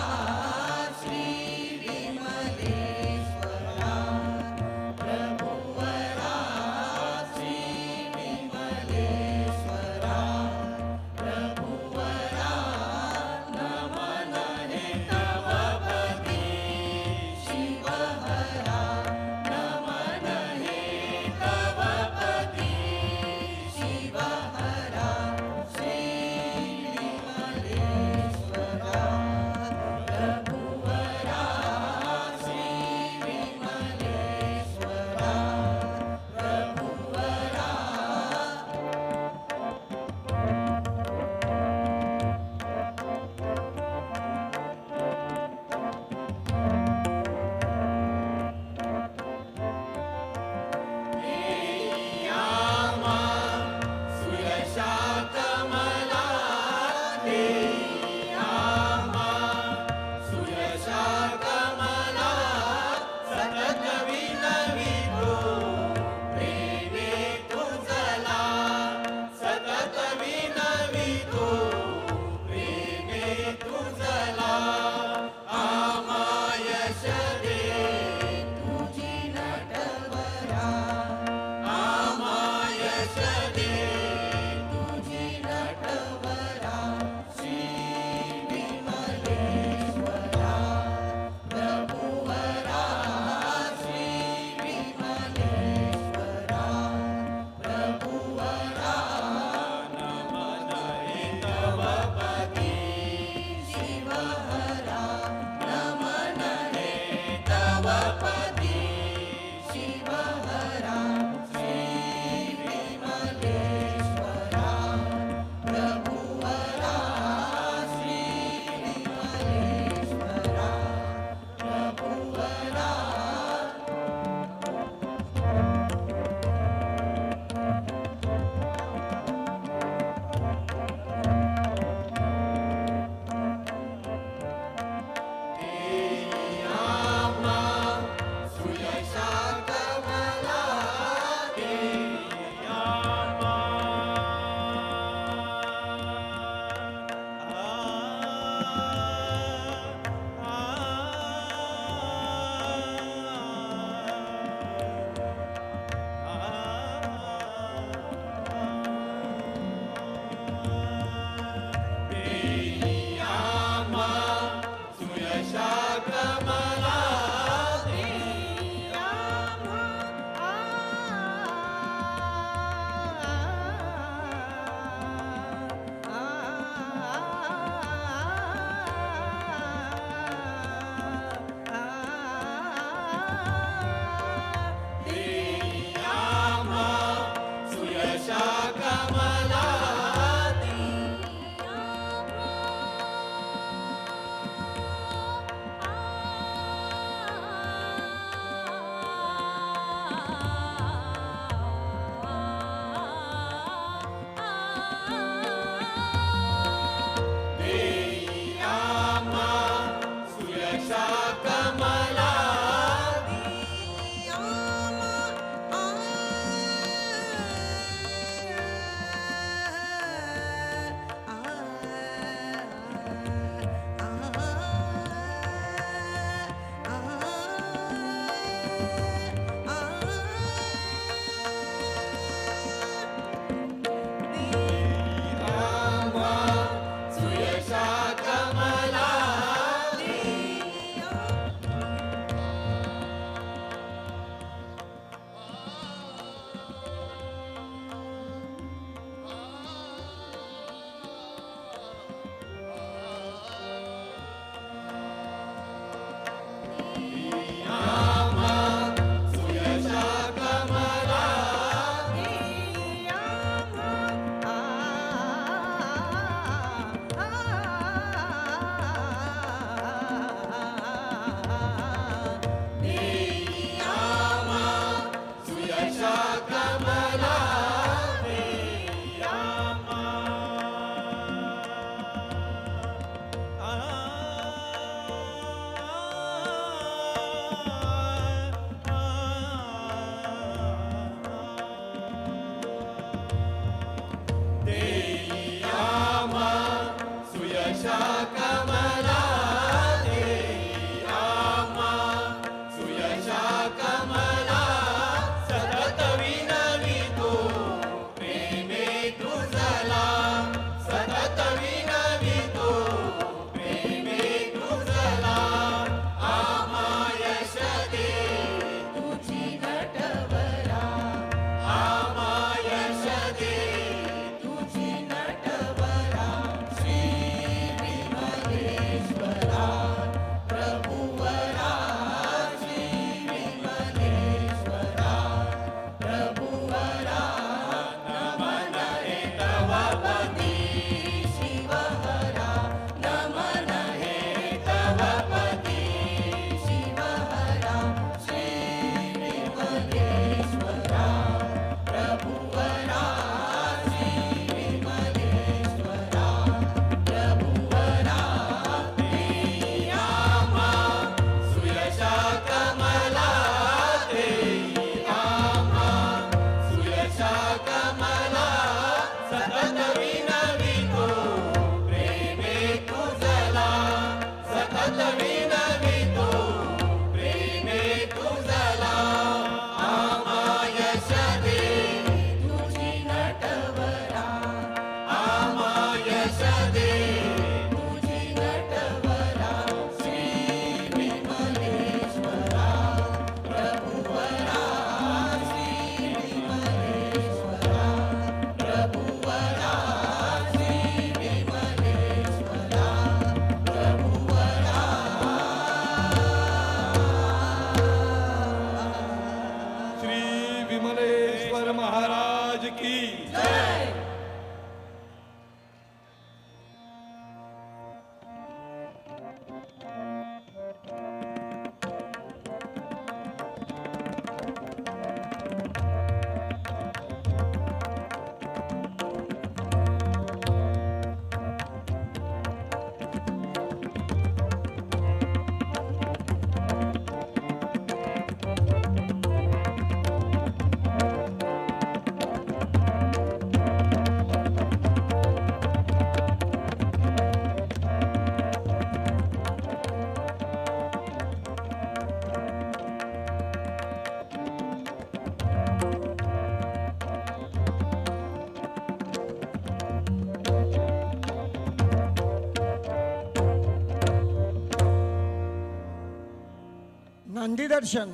नांदी दर्शन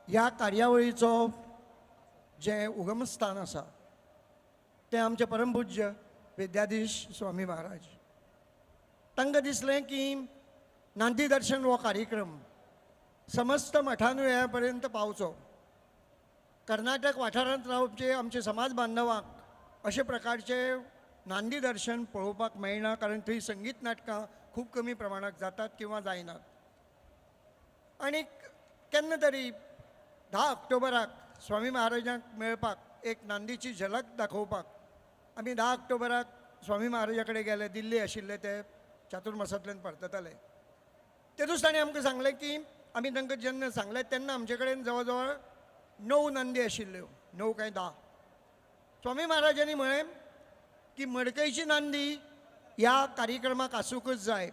ह्या कार्यावळीचो जें उगमस्थान आसा तें आमचें परमपूज्य विद्याधीश स्वामी महाराज. तांकां दिसलें की नांदी दर्शन हो कार्यक्रम समस्त मठानुयाया पर्यंत पावचो. कर्नाटक वाठारांत रावचे आमचे समाज बांधवांक अशे प्रकारचे नांदी दर्शन पळोवपाक मेळना, कारण थंय संगीत नाटकां खूब कमी प्रमाणांत जातात किंवा जायनात. आनीक केन्ना तरी 10 ऑक्टोबराक स्वामी महाराजांक मेळपाक एक नांदीची झलक दाखोवपाक आमी 10 ऑक्टोबराक स्वामी महाराजा कडेन गेले. दिल्ली आशिल्ले ते चातुर्मासांतल्यान परतताले. तेदूस ताणें आमकां सांगलें की आमी तांकां जेन्ना सांगलें तेन्ना आमचे कडेन जवळ जवळ 9 नांदी आशिल्ल्यो, 9 काय 10. स्वामी महाराजांनी म्हळें की मडकयची नांदी ह्या कार्यक्रमाक आसूंकच जाय,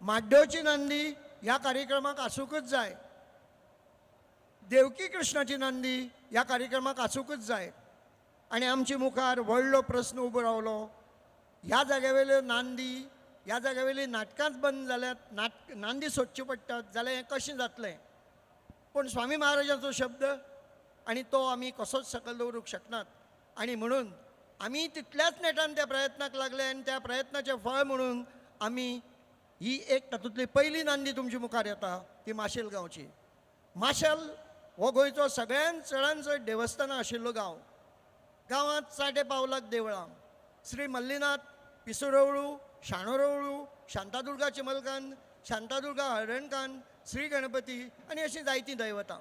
माड्डोची नांदी ह्या कार्यक्रमाक आसूंकच जाय, देवकी कृष्णाची नांदी ह्या कार्यक्रमाक आसूंकच जाय. आनी आमचे मुखार व्हडलो प्रस्न उबो रावलो, ह्या जाग्यावेल्यो नांदी, ह्या जाग्यावेली नाटकांच बंद जाल्यात, नांदी सोदच्यो पडटात जाल्यार हें कशें जातलें? पूण स्वामी महाराजाचो शब्द आनी तो आमी कसोच सकयल दवरूंक शकनात. आनी म्हणून आमी तितल्याच नेटान त्या प्रयत्नाक लागले आनी त्या प्रयत्नाचें फळ म्हणून आमी ही एक तातूंतली पयली नांदी तुमच्या मुखार येता ती माशेल गांवची. माशेल हो गोंयचो सगळ्यांत चडान चड देवस्थानां आशिल्लो गांव. गांवांत चाटे पावलाक देवळां, श्री मल्लीनाथ, पिसुरवळू, शाणोरवळू, शांतादुर्गा चिमलकांत, शांतादुर्गा हळदणकांत, श्री गणपती आनी अशीं जायतीं दैवतां.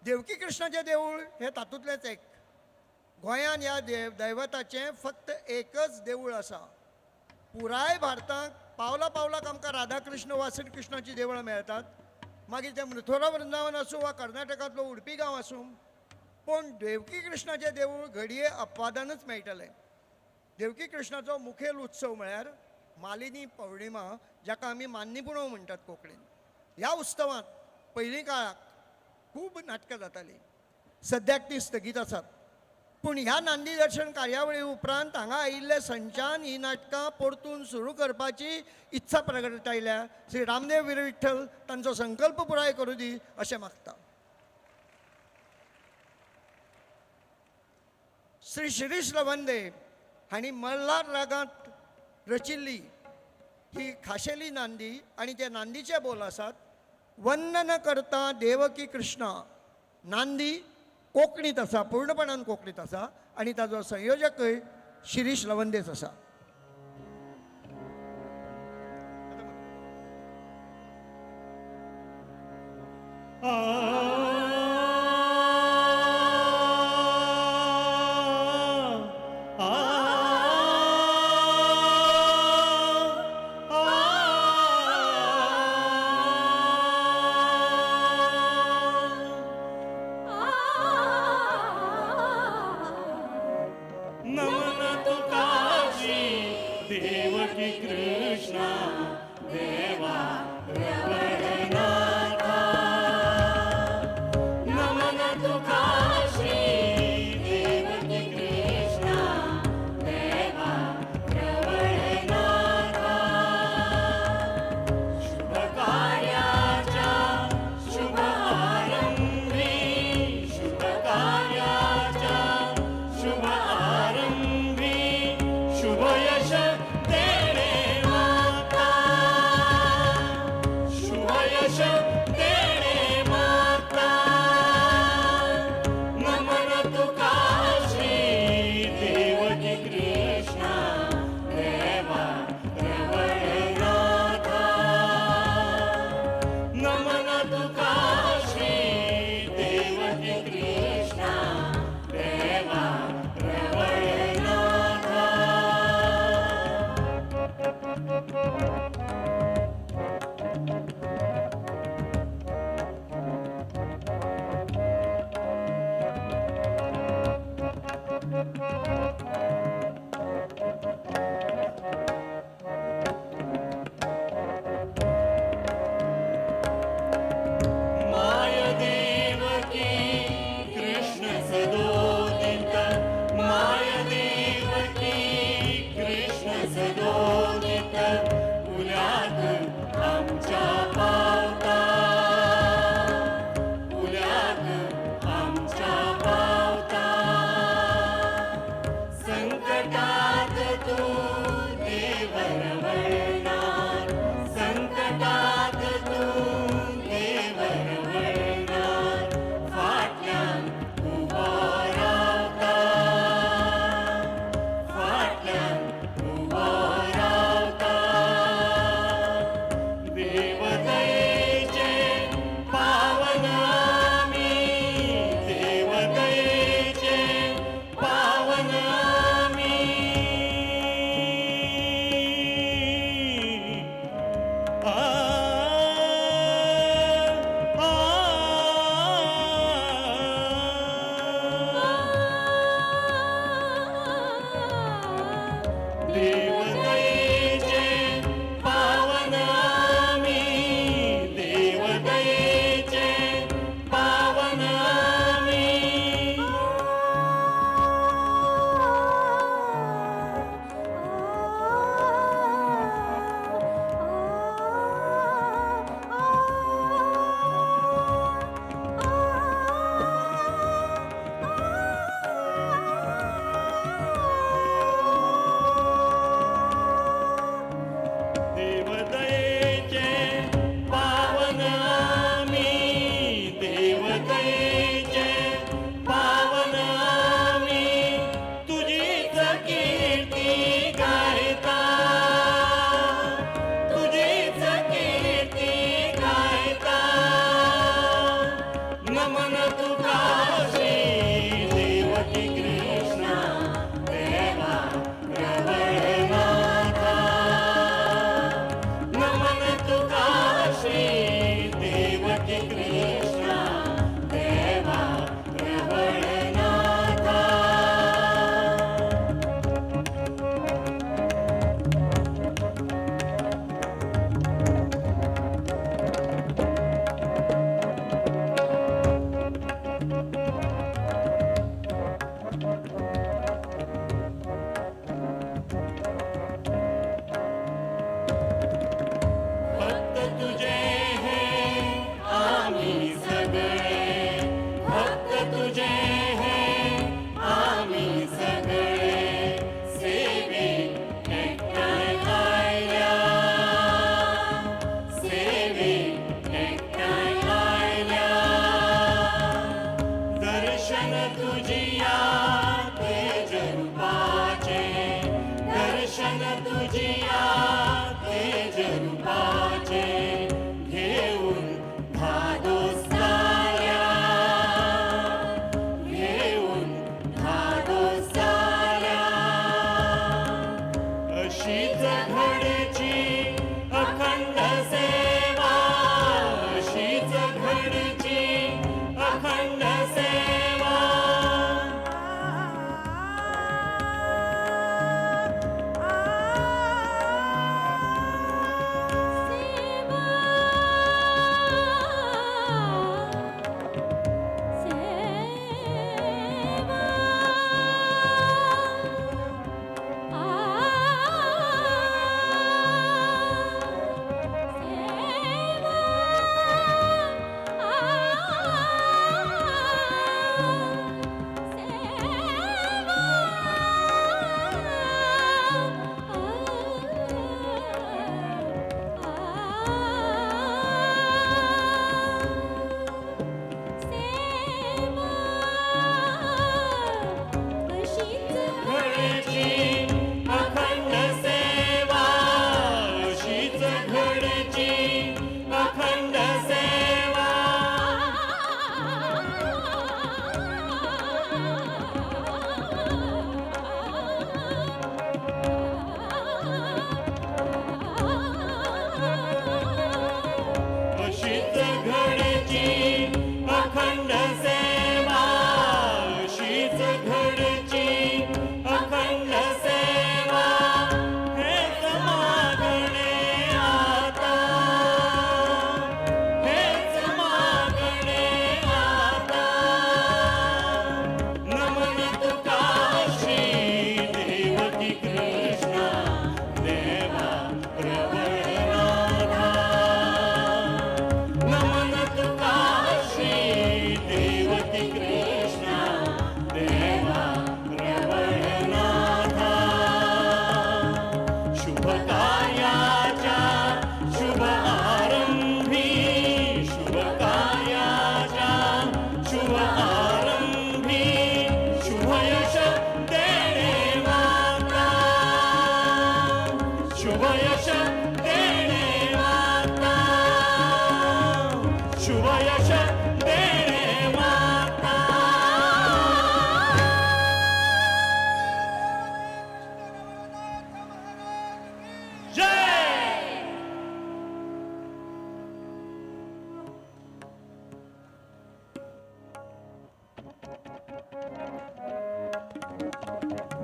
देवकी कृष्णाचें देवूळ हें तातूंतलेंच एक. गोंयांत ह्या दैवताचें फक्त एकच देवूळ आसा. पुराय भारतांत पावला पावलाक आमकां राधाकृष्ण वा श्रीकृष्णाचीं देवळां मेळटात, मागीर तें मथुरा वृंदावन आसूं वा कर्नाटकांतलो उडपी गांव आसूं, पूण देवकी कृष्णाचें देवूळ घडये अपवादानच मेळटलें. देवकी कृष्णाचो मुखेल उत्सव म्हळ्यार मालिनी पौर्णिमा, जाका आमी मान्नी पुणव म्हणटात कोंकणीन. ह्या उत्सवांत पयलीं काळाक खूब नाटकां जातालीं, सद्याक ती स्थगीत आसात. पूण ह्या नांदी दर्शन कार्यावळी उपरांत हांगा आयिल्ले संचान ही नाटकां परतून सुरू करपाची इत्सा प्रगटायल्या. श्री रामदेव वीर विठ्ठल तांचो संकल्प पुराय करूं दी अशें मागता. श्री शिरीष लवंदे हांणी मल्हार रागांत रचिल्ली ही खाशेली नांदी आनी ते नांदीचे बोल आसात वंदन करता देवकी कृष्णा. नांदी कोंकणीत आसा, पूर्णपणान कोंकणीत आसा आनी ताजो संयोजकय शिरीष लवंदेच आसा. नमन तुकाशी देवकी कृष्णा देवा रवळनाथा. नमन तुकाशी देवकी कृष्णा देवा रवळनाथा. शुभ कार्याच्या शुभ आरंभी, शुभ कार्याच्या शुभ आरंभी, शुभ यश देणे माता, शुभ यश देणे माता. नमन तुकाशी देवकी कृष्णा देवा रवळनाथा. नमन तुकाशी देवकी कृष्णा देवा रवळनाथा.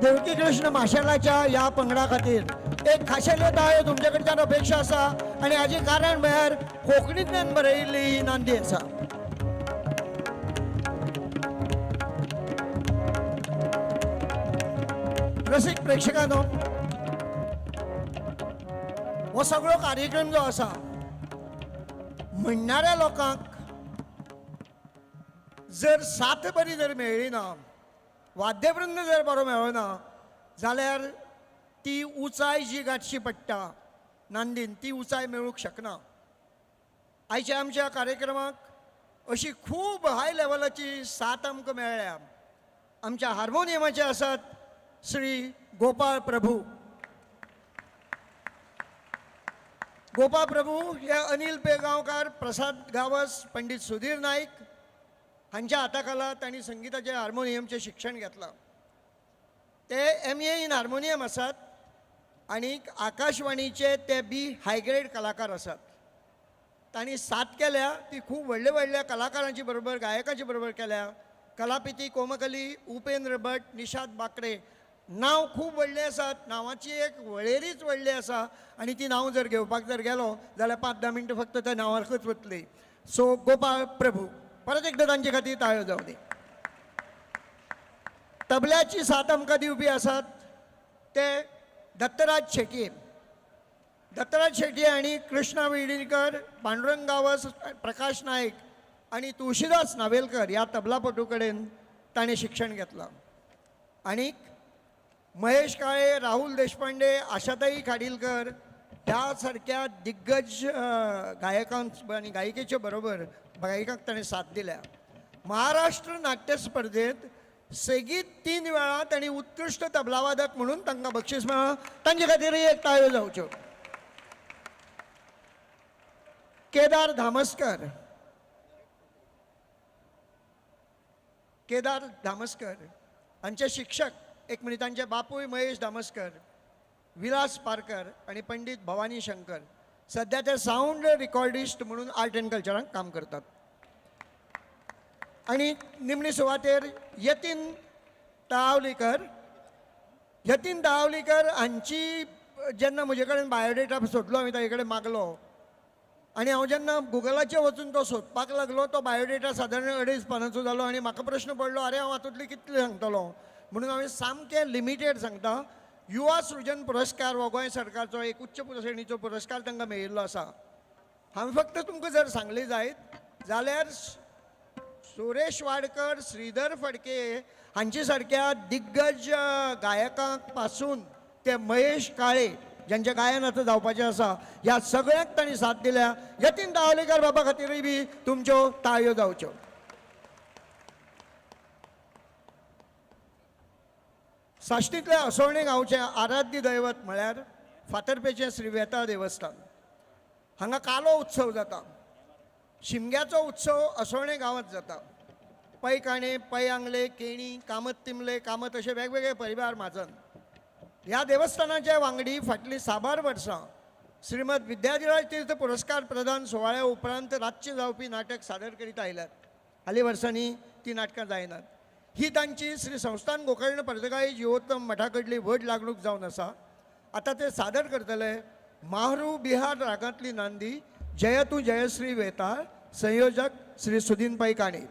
देवकी कृष्ण माशेलाच्या ह्या पंगडा खातीर एक खाशेल्यो ताळयो तुमचे कडच्यान अपेक्षा आसा आनी हाजें कारण म्हळ्यार कोंकणींतल्यान बरयिल्ली ही नांदी आसा. रसीक प्रेक्षकांनो, हो सगळो कार्यक्रम जो आसा म्हणणाऱ्या लोकांक जर साथ बरी जर मेळ्ळी ना, वाद्यवृंद जर बरो मेळ्ळो ना जाल्यार ती उंचाय जी गांठची पडटा नांदीन ती उंचाय मेळूंक शकना. आयच्या आमच्या कार्यक्रमाक अशी खूब हाय लेवलाची साथ आमकां मेळ्ळ्या. आमच्या हार्मोनियमाचे आसात श्री गोपाळ प्रभू. गोपाळ प्रभू हे अनिल पेगांवकार, प्रसाद गावस, पंडित सुधीर नाईक हांच्या हाताखाला तांणी संगीताचें हार्मोनियमचें शिक्षण घेतलां. ते MA in harmonium आसात आनी आकाशवाणीचे ते बी हायग्रेड कलाकार आसात. तांणी साथ केल्या ती खूब व्हडल्या व्हडल्या कलाकारांची बरोबर, गायकांची बरोबर केल्या. कलापिती कोमकली, उपेंद्र भट, निषाद बाकरे, नांव खूब व्हडलें आसात, नांवाची एक वळेरीच व्हडली आसा आनी ती नांव जर घेवपाक जर गेलो जाल्यार 5-10 मिनटां फक्त त्या नांवाकच वतली. सो गोपाळ प्रभू परत एकदां तांचे खातीर ताळयो जावं दी. तबल्याची साथ आमकां दिवपी आसात ते दत्तराज शेटये. दत्तराज शेटये आनी कृष्णा विर्डीकर, पांडुरंग गांवस, प्रकाश नायक आनी तुळशीदास नावेलकर ह्या तबलापटू कडेन ताणें शिक्षण घेतलां. आनीक महेश काळे, राहुल देशपांडे, आशाताई खाडीलकर ह्या सारक्या दिग्गज गायकांक आनी गायिकेचे बरोबर गायकांक ताणें साथ दिल्या. महाराष्ट्र नाट्य स्पर्धेंत सेगीत 3 वेळा तांणी उत्कृश्ट तबलावादक म्हणून तांकां बक्षीस मेळ्ळां. तांचे खातीरय एक ताळयो जावच्यो. केदार धामस्कर. केदार धामस्कर हांचे शिक्षक एक मिनीट, तांचे बापूय महेश धामस्कर, विलास पारकर आनी पंडीत भवानी शंकर सद्या ते सावंड रिकॉर्डिस्ट म्हणून आर्ट अँड कल्चरांत काम करतात. आनी निमणी सुवातेर यतीन तळावलीकर. यतीन तळावलीकर हांची जेन्ना म्हजे कडेन बायोडेटा सोदलो, हांवें ताजे कडेन मागलो आनी हांव जेन्ना गुगलाचेर वचून तो सोदपाक लागलो तो बायोडेटा सादारण 2.5 पानांचो जालो आनी म्हाका प्रश्न पडलो, आरे हांव हातूंतली कितले सांगतलो म्हणून हांवें सामकें लिमिटेड सांगता. युवा सृजन पुरस्कार हो गोंय सरकारचो एक उच्च श्रेणीचो पुरस्कार तांकां मेळिल्लो आसा. हांवें फक्त तुमकां जर सांगलें जायत जाल्यार सुरेश वाडकर, श्रीधर फडके हांचे सारक्या दिग्गज गायकांक पासून ते महेश काळे ज्यांच्या गायन आतां जावपाचें आसा ह्या सगळ्यांक तांणी साथ दिल्या. यतीन दावलेकर बाबा खातीरय बी तुमच्यो ताळयो जावच्यो. साश्टींतल्या असोळणे गांवचें आराध्य दैवत म्हळ्यार फातर्पेचें श्री वेताळ देवस्थान. हांगा कालो उत्सव जाता. शिमग्याचो उत्सव असोळणे गांवांत जाता. पै काणे, पै आंगले, केणी, कामत तिमले, कामत अशे वेगवेगळे परिवार म्हाजन. ह्या देवस्थानाचे वांगडी फाटलीं साबार वर्सां श्रीमद विद्याधिराज तीर्थ पुरस्कार प्रदान सुवाळ्या उपरांत रातचें जावपी नाटक सादर करीत आयल्यात. हालीं वर्सांनी ती नाटकां जायनात. ही तांची श्री संस्थान गोकर्ण पर्तगाळी जिवोत्तम मठा कडली व्हड लागणूक जावन आसा. आतां ते सादर करतले माहरू बिहार रागांतली नांदी जय तूं जयश्री वेताळ, संयोजक श्री सुदीन पै काणे.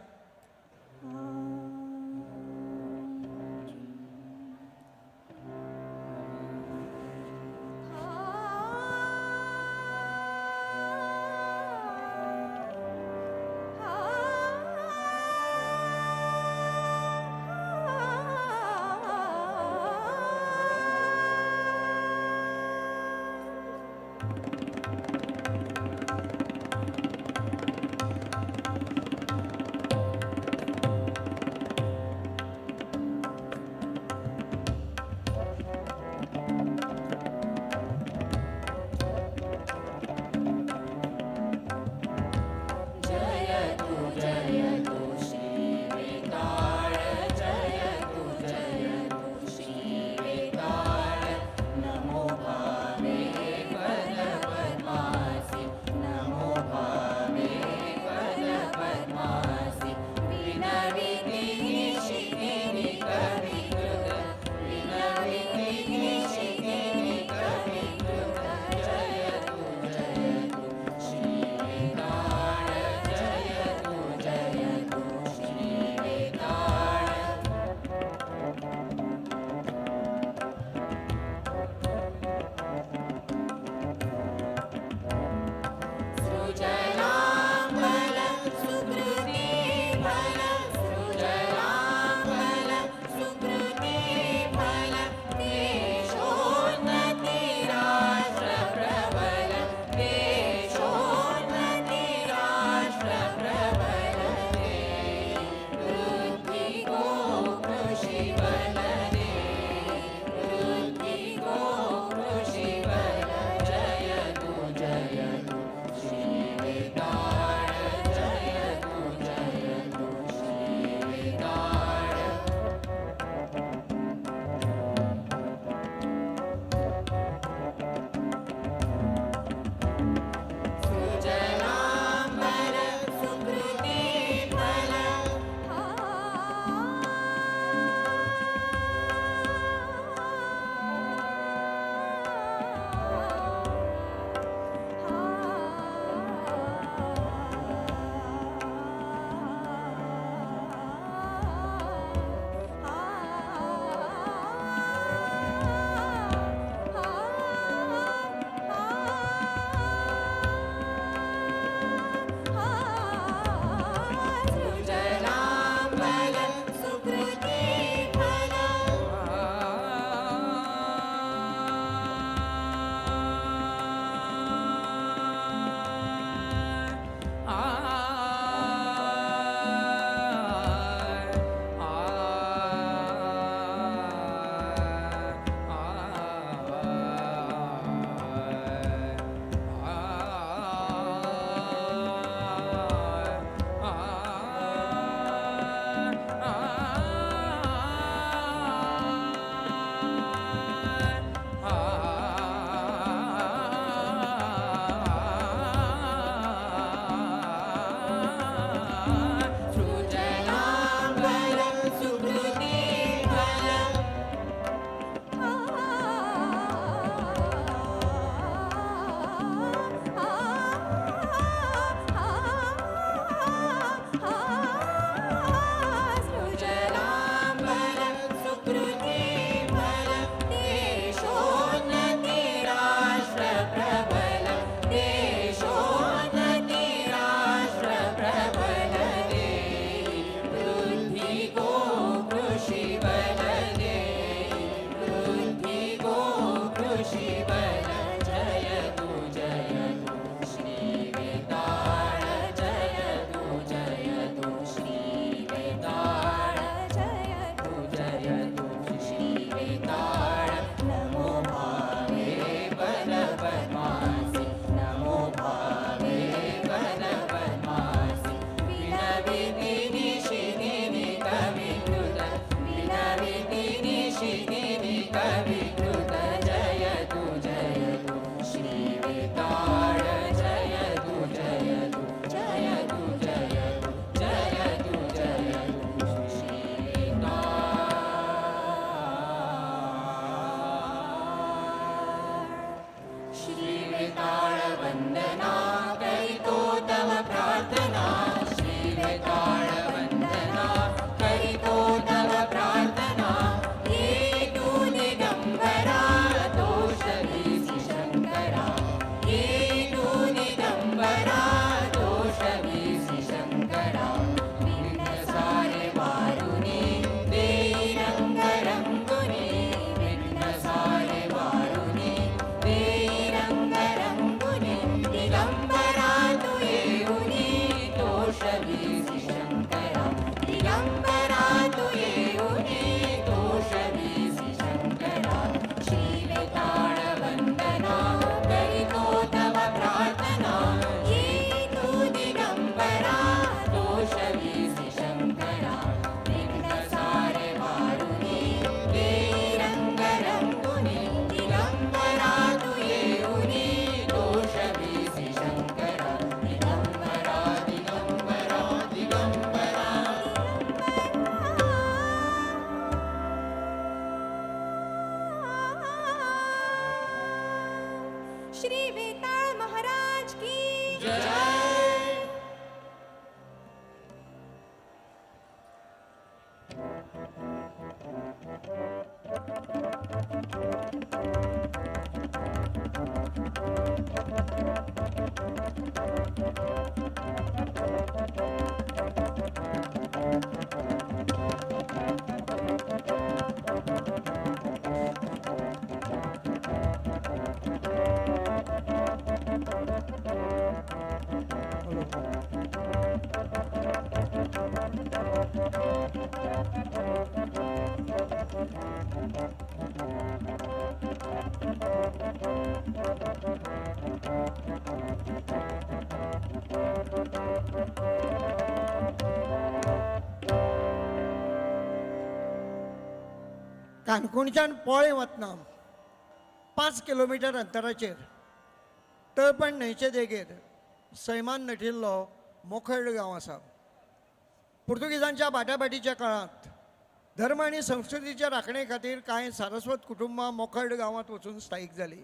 प्रार्थना श्री वेताळ वंदना करितो तव प्रार्थना ये तू दिगंबरा दोष वीसी शंकरा ये तू दिगंबरा दोष वीसी शंकरा विघ्न सारे वारुणी देई रंग रंगुनी विघ्न सारे वारुणी देई रंग रंगुनी दिगंबरा तू येऊनी दोष वीसी शंकरा दिगंबरा तू येऊनी दोष वीसी शंकरा श्री वेताळ वंदना करितो तव प्रार्थना ये तू दिगंबरा दोष वीसी शंकरा विघ्न सारे वारुणी देई रंग रंगुनी दिगंबरा तू येऊनी दोष वीसी शंकरा दिगंबरा दिगंबरा दिगंबरा. श्री वेताळ महाराज की जय. काणकोणच्यान पोळें वतना 5 किलोमिटर अंतराचेर तळपण न्हंयचे देगेर सैमान नटिल्लो मोखर्ड गांव आसा. पुर्तुगीजांच्या बाटाबाटीच्या काळांत धर्म आनी संस्कृतीच्या राखणे खातीर कांय सारस्वत कुटुंबां मोखर्ड गांवांत वचून स्थायीक जालीं.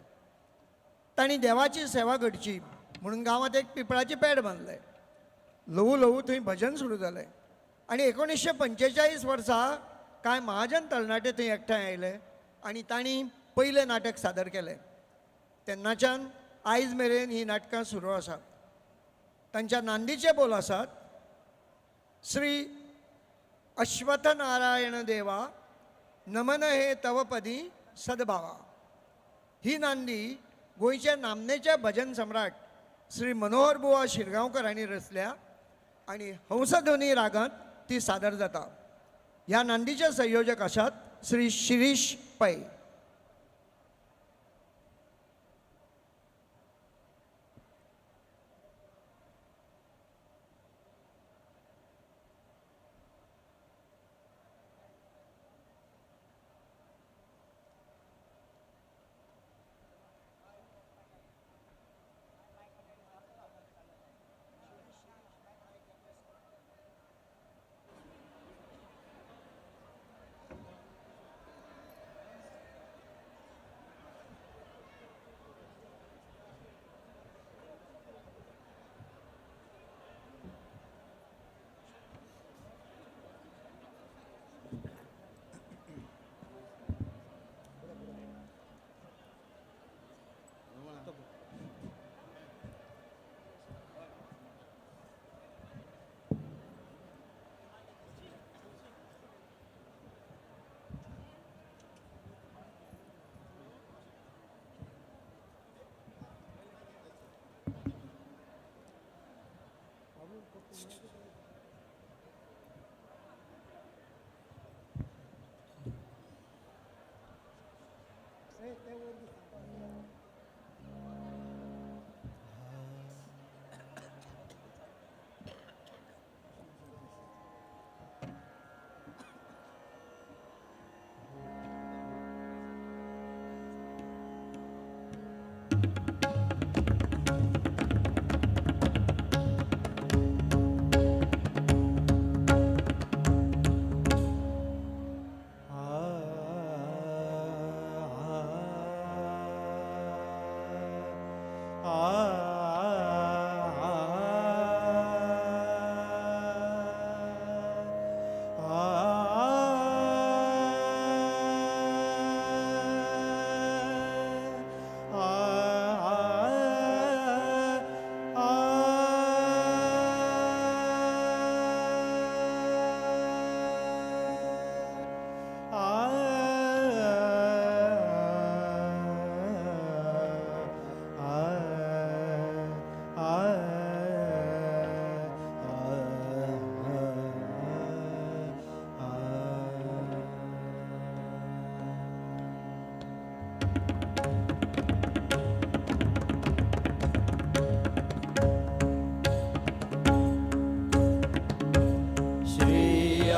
तांणी देवाची सेवा घडची म्हणून गांवांत एक पिपळाची पेड बांदलें. ल्हवू ल्हवू थंय भजन सुरू जालें आनी 1945 वर्सा कांय महाजन तरणाटे थंय एकठांय आयले आनी तांणी पयलें नाटक सादर केलें. तेन्नाच्यान आयज मेरेन ही नाटकां सुरू आसात. तांच्या नांदीचे बोल आसात श्री अश्वथनारायण देवा नमन हे तवपदी सद्भावा. ही नांदी गोंयच्या नामनेचे भजन सम्राट श्री मनोहर बुवा शिरगांवकर हांणी रचल्या आनी हंसध्वनी रागांत ती सादर जाता. ह्या नांदीचे संयोजक आसात श्री शिरीष पै.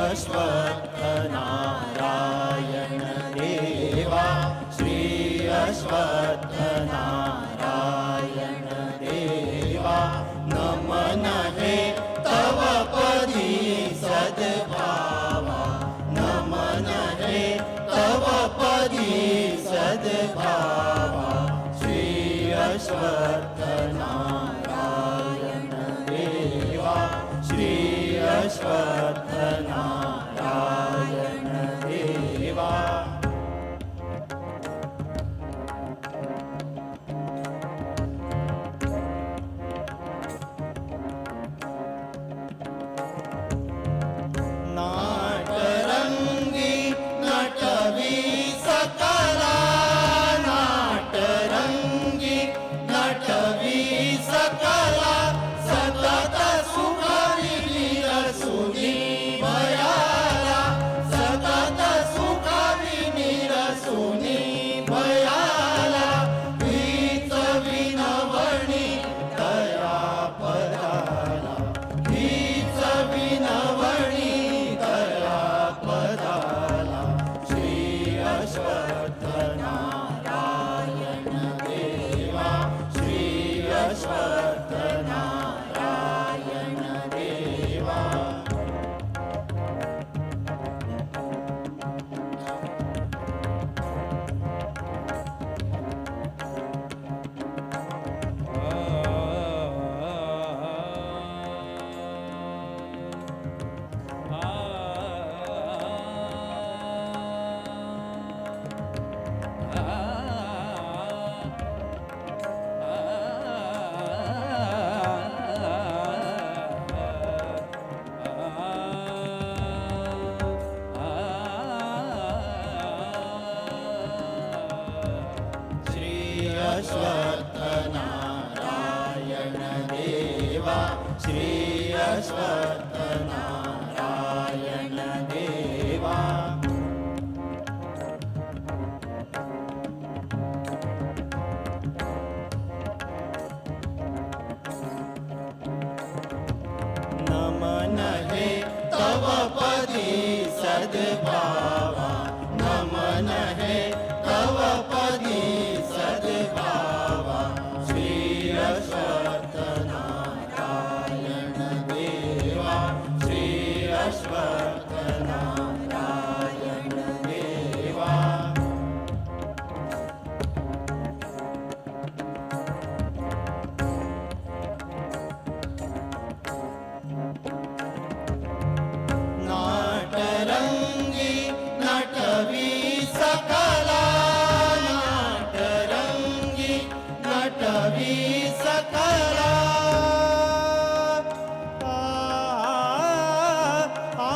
अश्वत्थ नारायण देवा, श्री अश्वत्थ नारायण देवा। नमन हे तव पदी सद्भावा, नमन हे तव पदी सद्भावा। श्री अश्वत्थ नारायण देवा, श्री अश्वत्थ नारायण देवा। नाटरंगी नटवी सकला, नाटरंगी नटवी सकला, सतत सुख विनिरसुनी भयाला, सतत सुख विनिरसुनी भयाला। हीच विनवणी दया पदाला, हीच विनवणी दया पदाला। श्री अश्वत्थ नारायण देवा, श्री अश्वत्थ नारायण देवा। श्री अश्वत्थ नारायण देवा, श्री अश्वत्थ नारायण देवा। नमन हे तव पदी सद्भावा, नमन हे तव पदी सद्भावा। श्री अश्वत्थ नारायण देवा, श्री अश्वत्थ नारायण देवा। नाटरंगी नटवी सकला, नाटरंगी नटवी सकला। आ, आ, आ,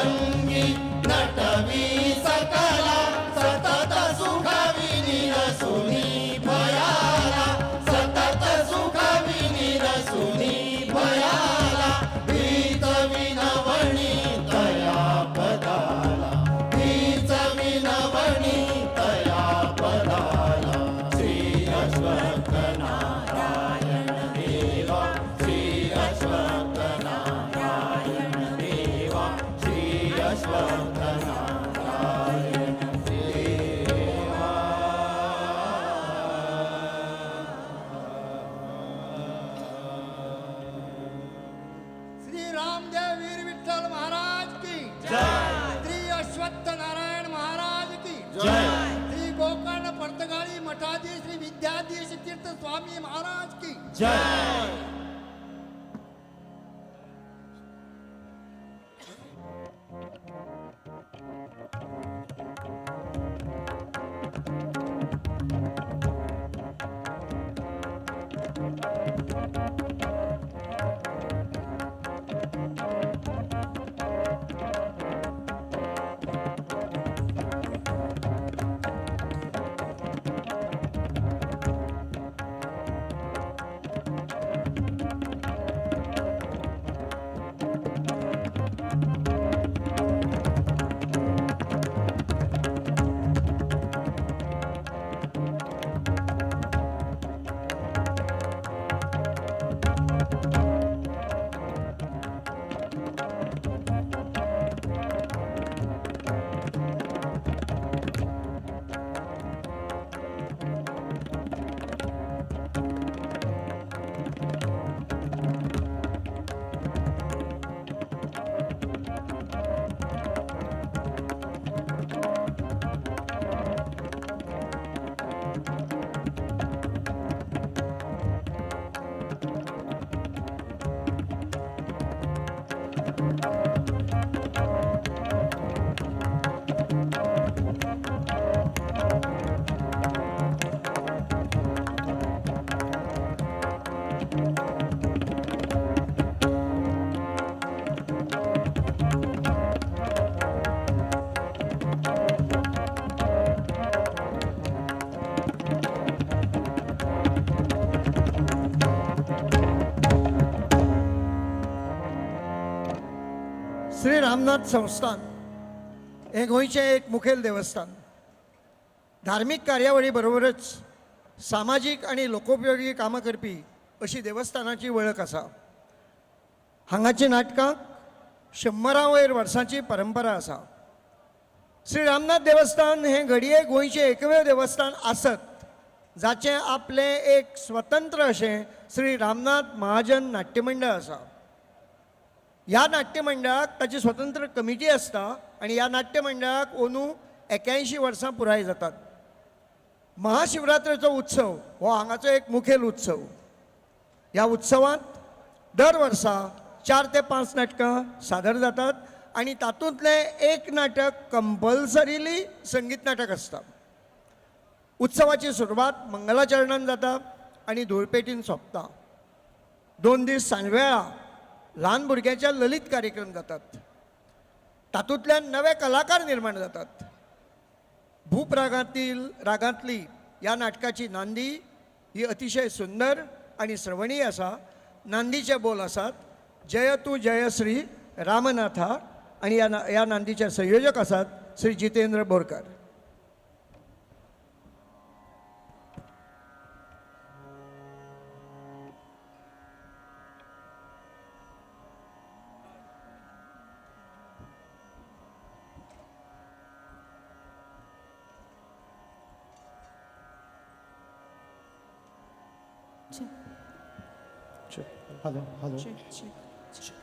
रंगी नटवी सकला, सतत सुखविनी रसुनी भयाला, सतत सुखविनी रसुनी भयाला, भीत विनवणी तया पदाला, भीत विनवणी तया पदाला. श्री अश्वत्थ नारायण देवा, श्री अश्वत्थ नारायण देवा, श्री अश्वत्थ नारायण देवा. श्री रामदेव वीर विठ्ठल महाराज की जय. श्री अश्वत्थ नारायण महाराज की जय. श्री गोकर्ण पर्तगाळी मठाधीश श्री विद्याधीश तीर्थ स्वामी महाराज की जय. श्री रामनाथ संस्थान हें गोंयचें एक मुखेल देवस्थान. धार्मीक कार्यावळी बरोबरच सामाजीक आनी लोकोपयोगी कामां करपी अशी देवस्थानाची वळख आसा. हांगाची नाटकां 100 वयर वर्सांची परंपरा आसा. श्री रामनाथ देवस्थान हें घडये गोंयचें एकमेव देवस्थान आसत जाचें आपलें एक स्वतंत्र अशें श्री रामनाथ महाजन नाट्यमंडळ आसा. ह्या नाट्यमंडळाक ताची स्वतंत्र कमिटी आसता आनी ह्या नाट्यमंडळाक अंदू 81 वर्सां पुराय जातात. महाशिवरात्रेचो उत्सव हो हांगाचो एक मुखेल उत्सव. ह्या उत्सवांत दर वर्सा 4 ते 5 नाटकां सादर जातात आनी तातूंतलें एक नाटक कंपल्सरीली संगीत नाटक आसता. उत्सवाची सुरवात मंगलाचरणान जाता आनी धुळपेटीन सोंपता. 2 दीस सांजवेळा ल्हान भुरग्यांच्या ललित कार्यक्रम जातात. तातूंतल्यान नवे कलाकार निर्माण जातात. भूप रागातील रागांतली ह्या नाटकाची नांदी ही अतिशय सुंदर आनी श्रवणीय आसा. नांदीचे बोल आसात जय तू जय श्री रामनाथा आनी ह्या नांदीचे संयोजक आसात Shri Jitendra Borkar. Hello hello. Check check check.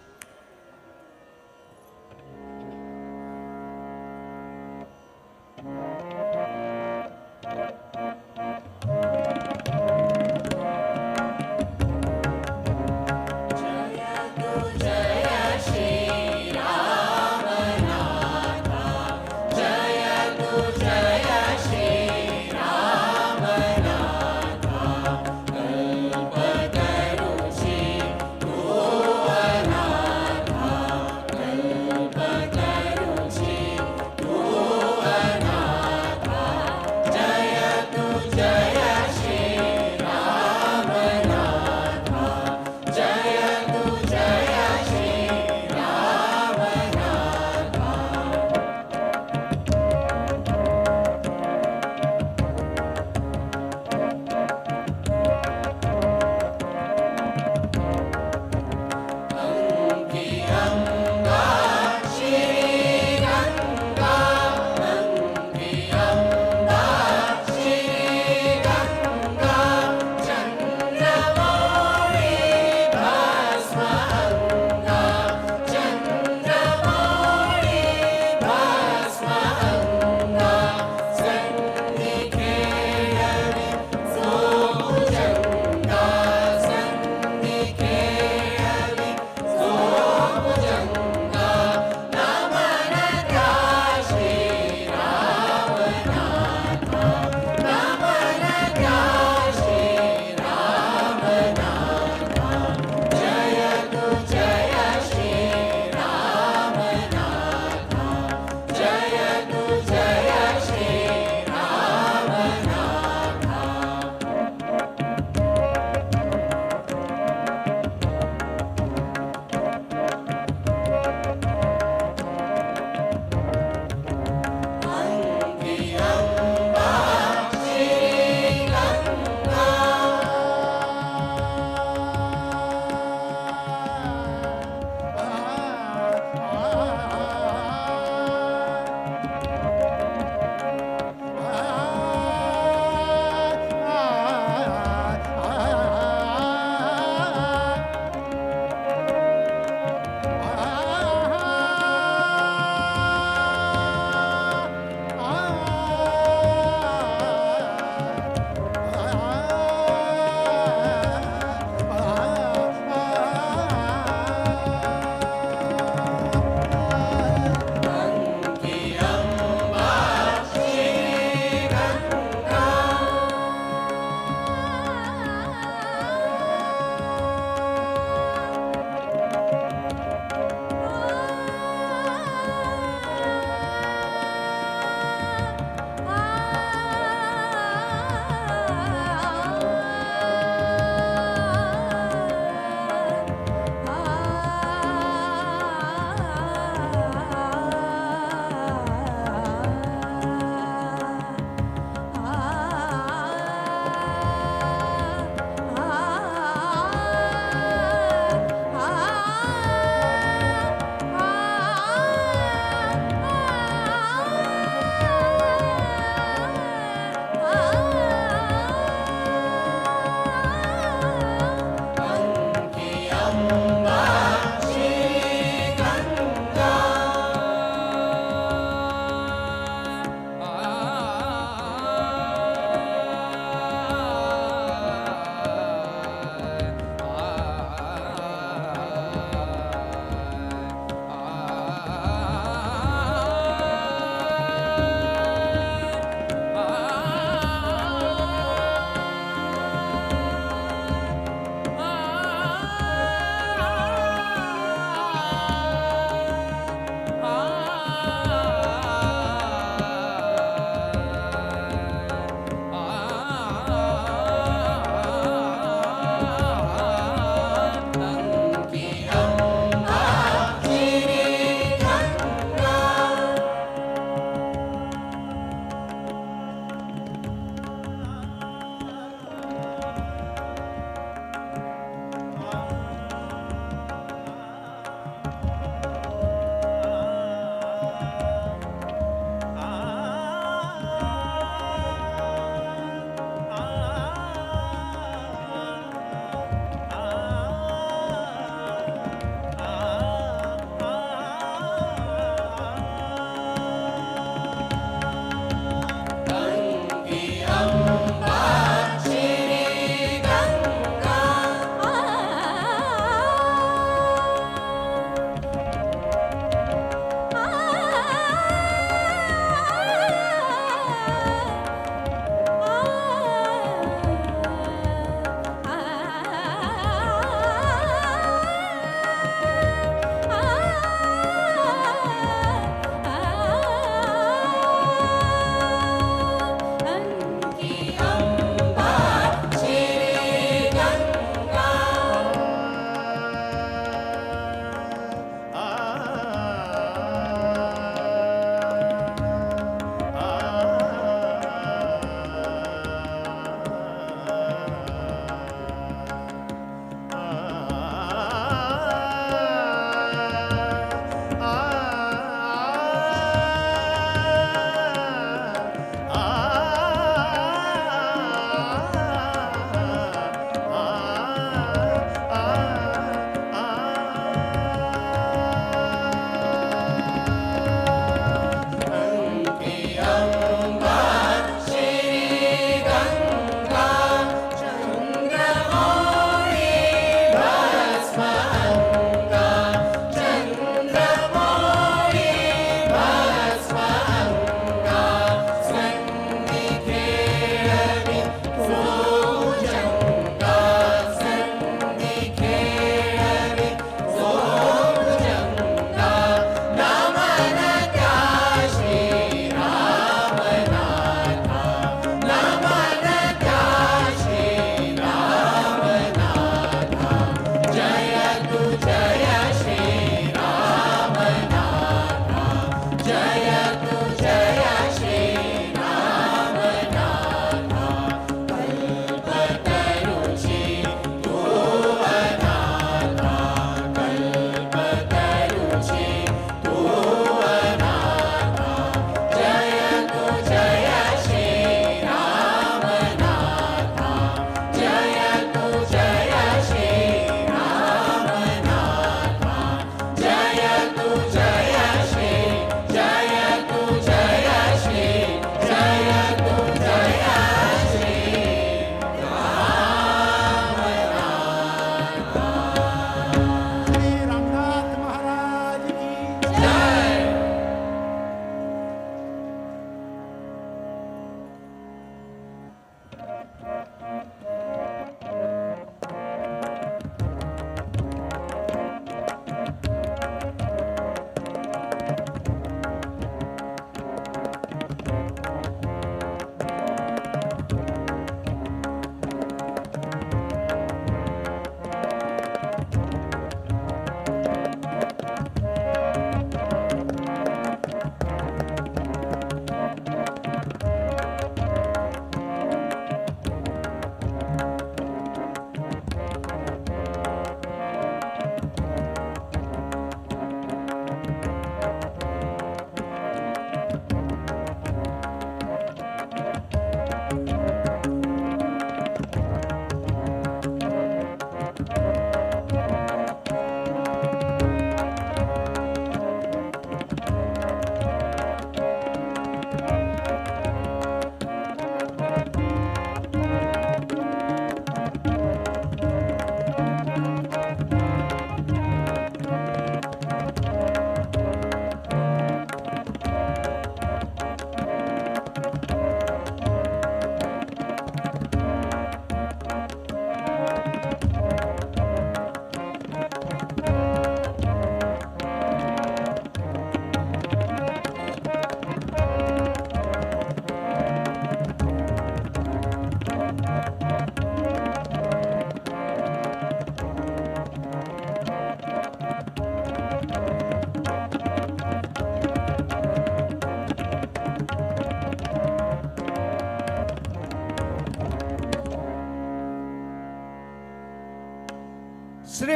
Jaya Shri Ramnatha, Jaya Tu Jaya Shri Ramnatha, Kalpataru Shri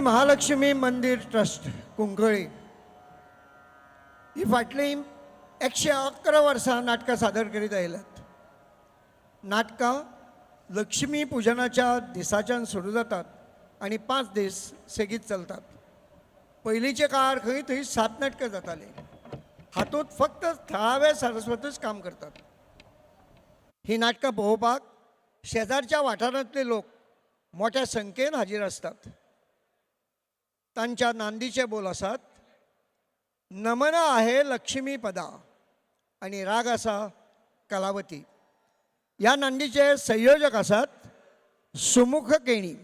Mahalakshmi मंदीर ट्रस्ट कुंकळी ही फाटलीं 111 वर्सां नाटकां सादर करीत आयल्यात. नाटकां लक्ष्मी पुजनाच्या दिसाच्यान सुरू जातात आनी 5 दीस सेगीत चलतात. पयलींच्या काळार खंय थंय 7 नाटकां जातालीं. हातूंत फक्त थळावे सारस्वतूच काम करतात. ही नाटकां पळोवपाक शेजारच्या वाठारांतले लोक मोठ्या संख्येन हाजीर आसतात. तांच्या नांदीचे बोल आसात नमन आहे लक्ष्मी पदा आनी राग आसा कलावती. ह्या नांदीचे संयोजक आसात सुमुख केणी.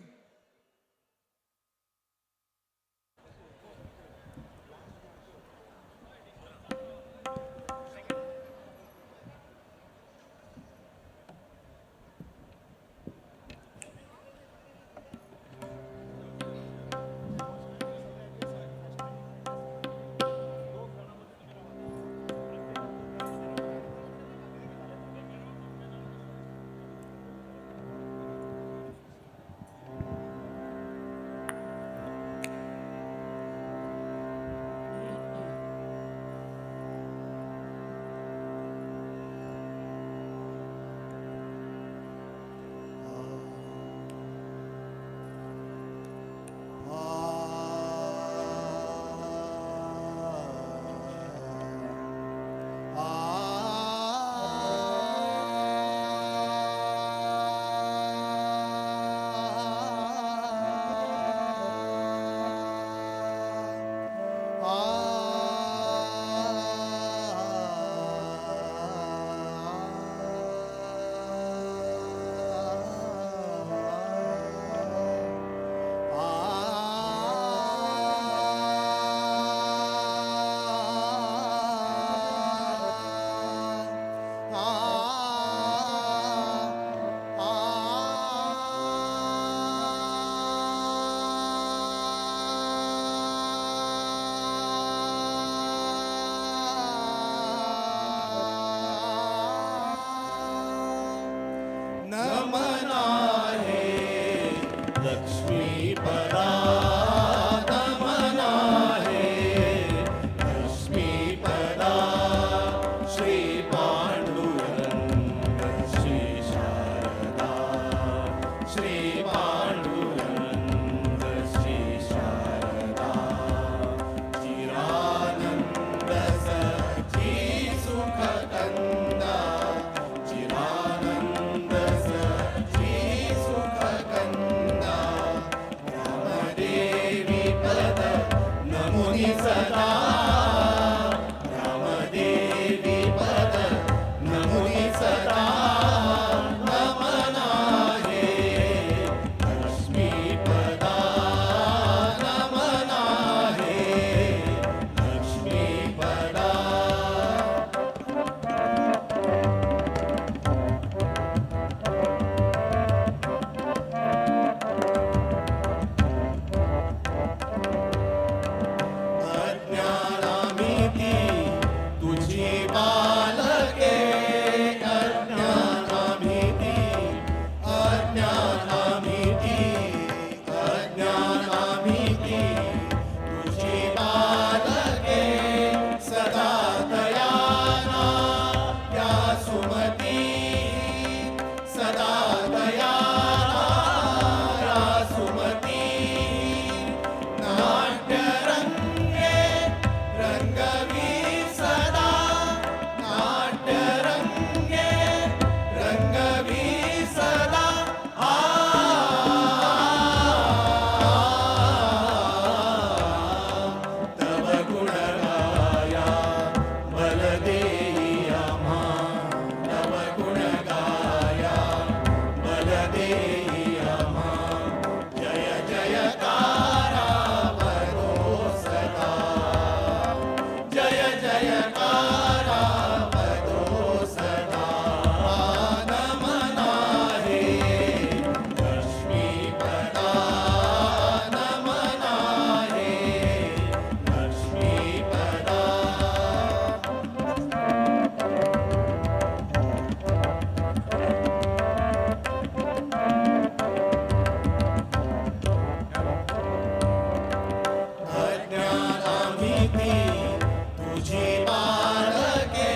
तुझी बालके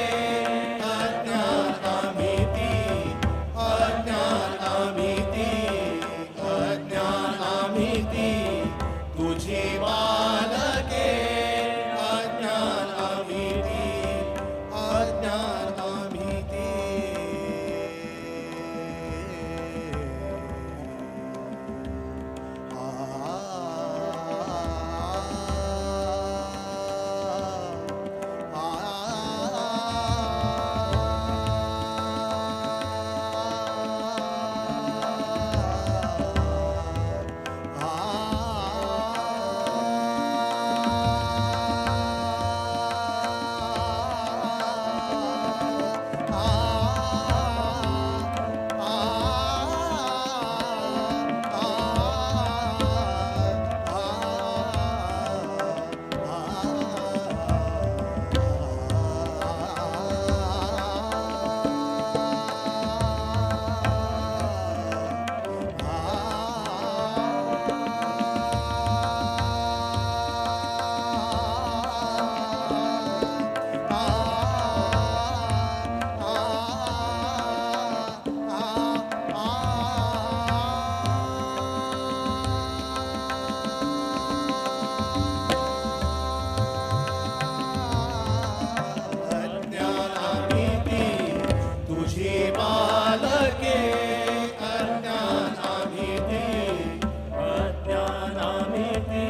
अज्ञानामिती अज्ञानामिती अज्ञानामिती तुझी बालके अज्ञानामिती अज्ञानामिती. अज्ञानामिती तुझी बालके अज्ञानामिती अज्ञानामिती.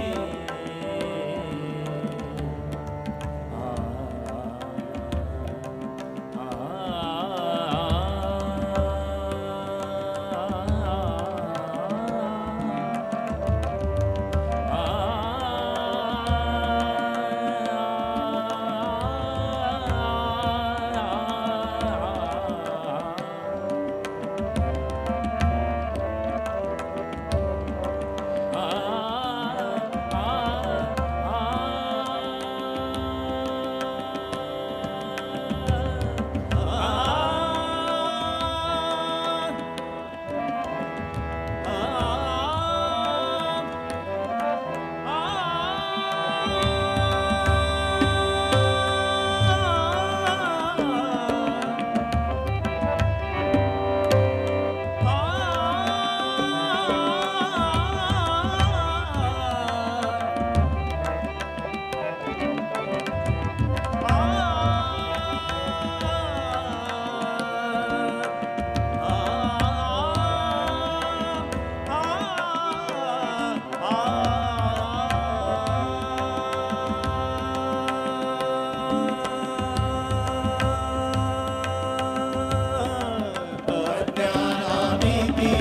अज्ञानामिती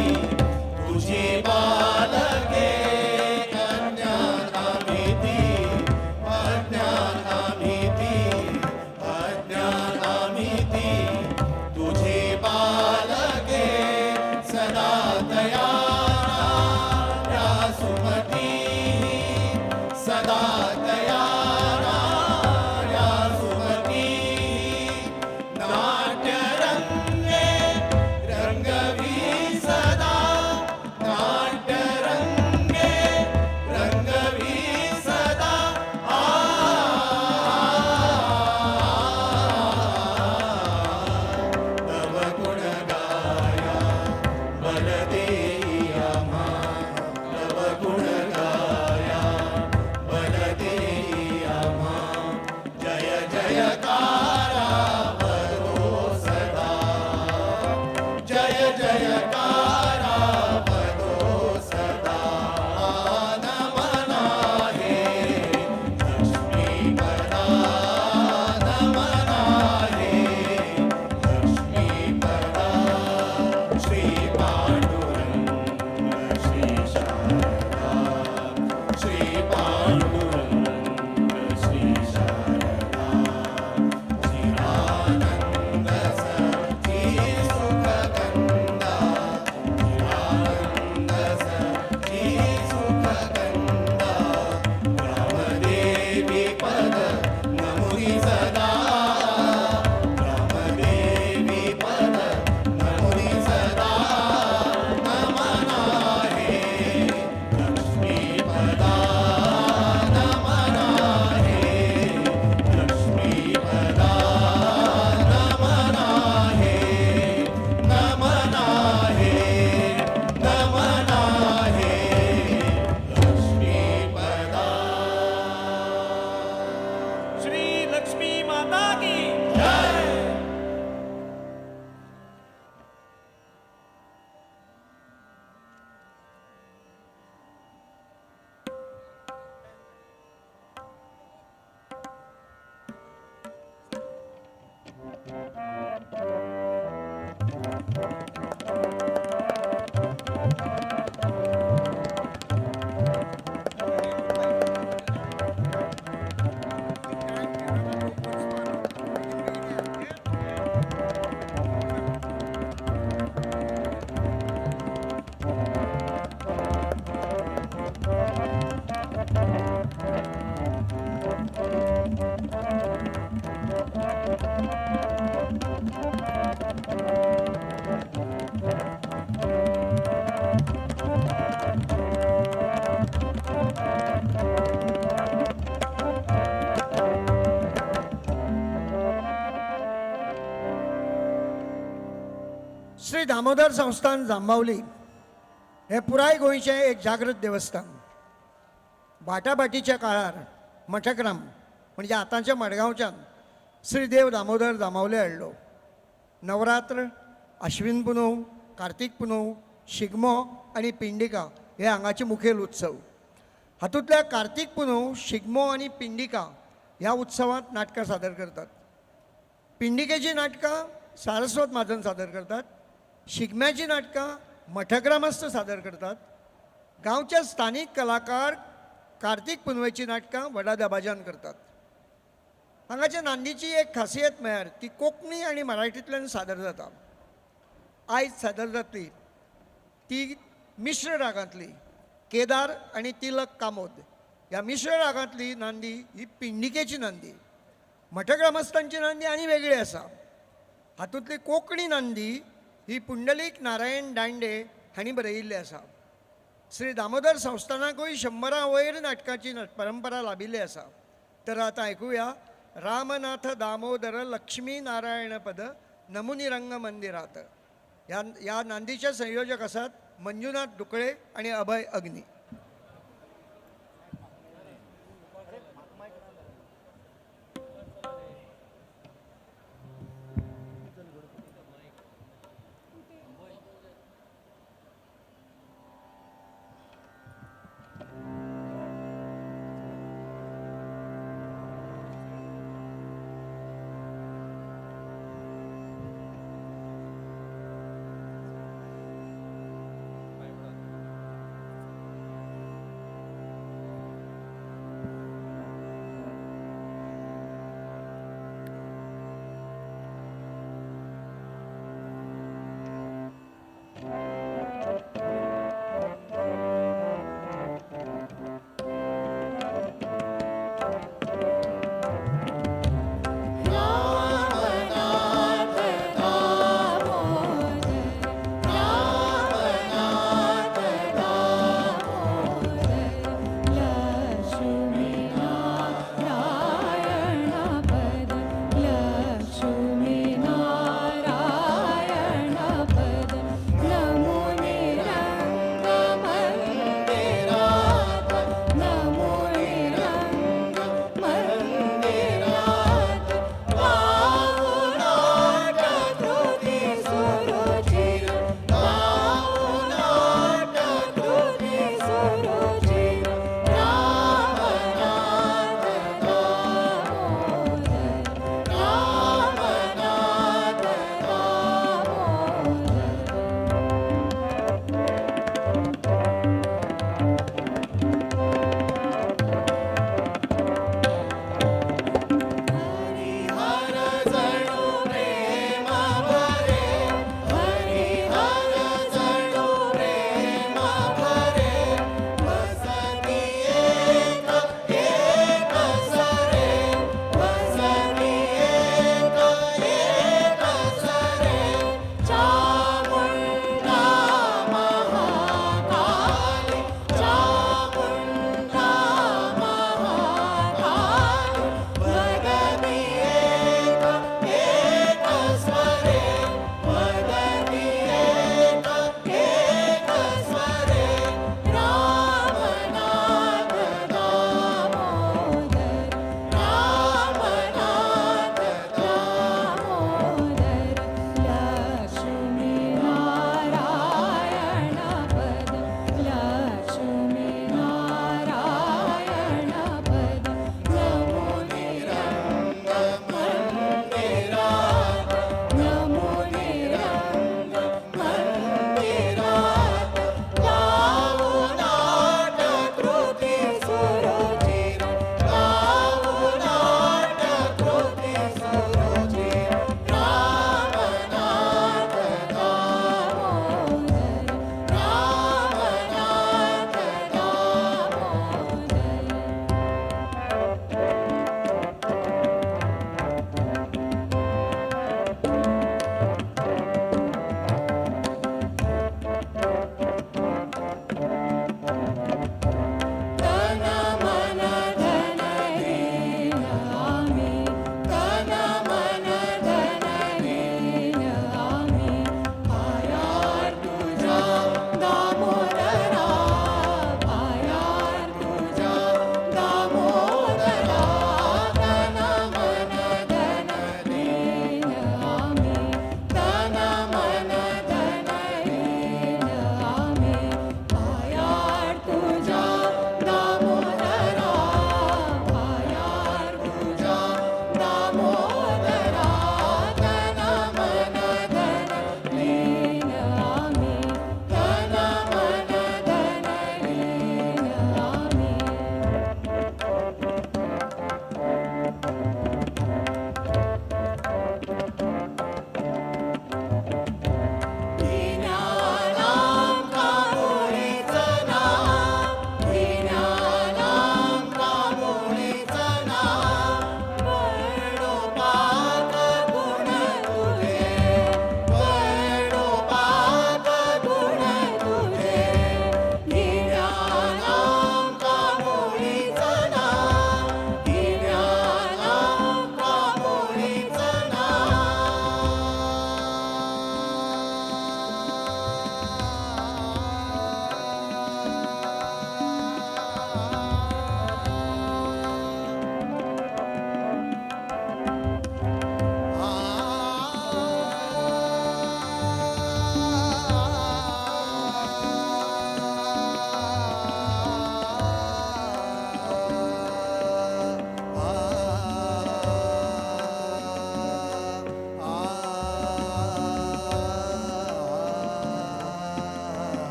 तुझी बालके अज्ञानामिती अज्ञानामिती अज्ञानामिती तुझी बालके सदा दया सुमती सदा दया सुमती नाट्यरंगे रंगवी सदा नाट्यरंगे रंगवी सदा आ तव गुण गाया बलदेई आम्हा तव गुण गाया बलदेई आम्हा जय जयकारा वरो सदा जय जयकारा वरो सदा नमना हे लक्ष्मीपदा नमना हे लक्ष्मीपदा श्री पांडुरंग श्री शारदा श्री पांडुरंग श्री शारदा चिरानंद सखी सुखगंधा चिरानंद सखी सुखगंधा रामदेवी पद नमुनि सदा रामदेवी पद नमुनि सदा नमना हे लक्ष्मीपदा नमना हे लक्ष्मीपदा. लक्ष्मी माता की जय. श्री दामोदर संस्थान जांबावली हे पुराय गोंयचें एक जागृत देवस्थान. बाटाबाटीच्या काळार मठग्राम म्हणजे आतांच्या मडगांवच्यान श्री देव दामोदर जांबावले हाडलो. नवरात्र, आश्विन पुनव, कार्तीक पुनव, शिगमो आनी पिंडिका हे हांगाचे मुखेल उत्सव. हातूंतल्या कार्तीक पुनव, शिगमो आनी पिंडिका ह्या उत्सवांत नाटकां सादर करतात. पिंडिकेचीं नाटकां सारस्वत म्हाजन सादर करतात. शिगम्याचीं नाटकां मठग्रामस्थ सादर करतात. गांवचे स्थानीक कलाकार कार्तीक पुनवेचीं नाटकां व्हडा दबाज्यान करतात. हांगाच्या नांदीची एक खासियत म्हळ्यार ती कोंकणी आनी मराठींतल्यान सादर जाता. आयज सादर जातली ती मिश्र रागांतली केदार आनी तिलक कामोद ह्या मिश्र रागांतली नांदी ही पिंडिकेची नांदी. मठग्रामस्थांची नांदी आनी वेगळी आसा. हातूंतली कोंकणी नांदी ही पुंडलीक नारायण दांडे हांणी बरयिल्ली आसा. श्री दामोदर संस्थानाकूय 100 वयर नाटकाची परंपरा लाभिल्ली आसा. तर आतां आयकुया रामनाथ दामोदर लक्ष्मी नारायण पद नमुनी रंग मंदिरात. ह्या नांदीचे संयोजक आसात मंजुनाथ दुकळे आनी अभय अग्नी.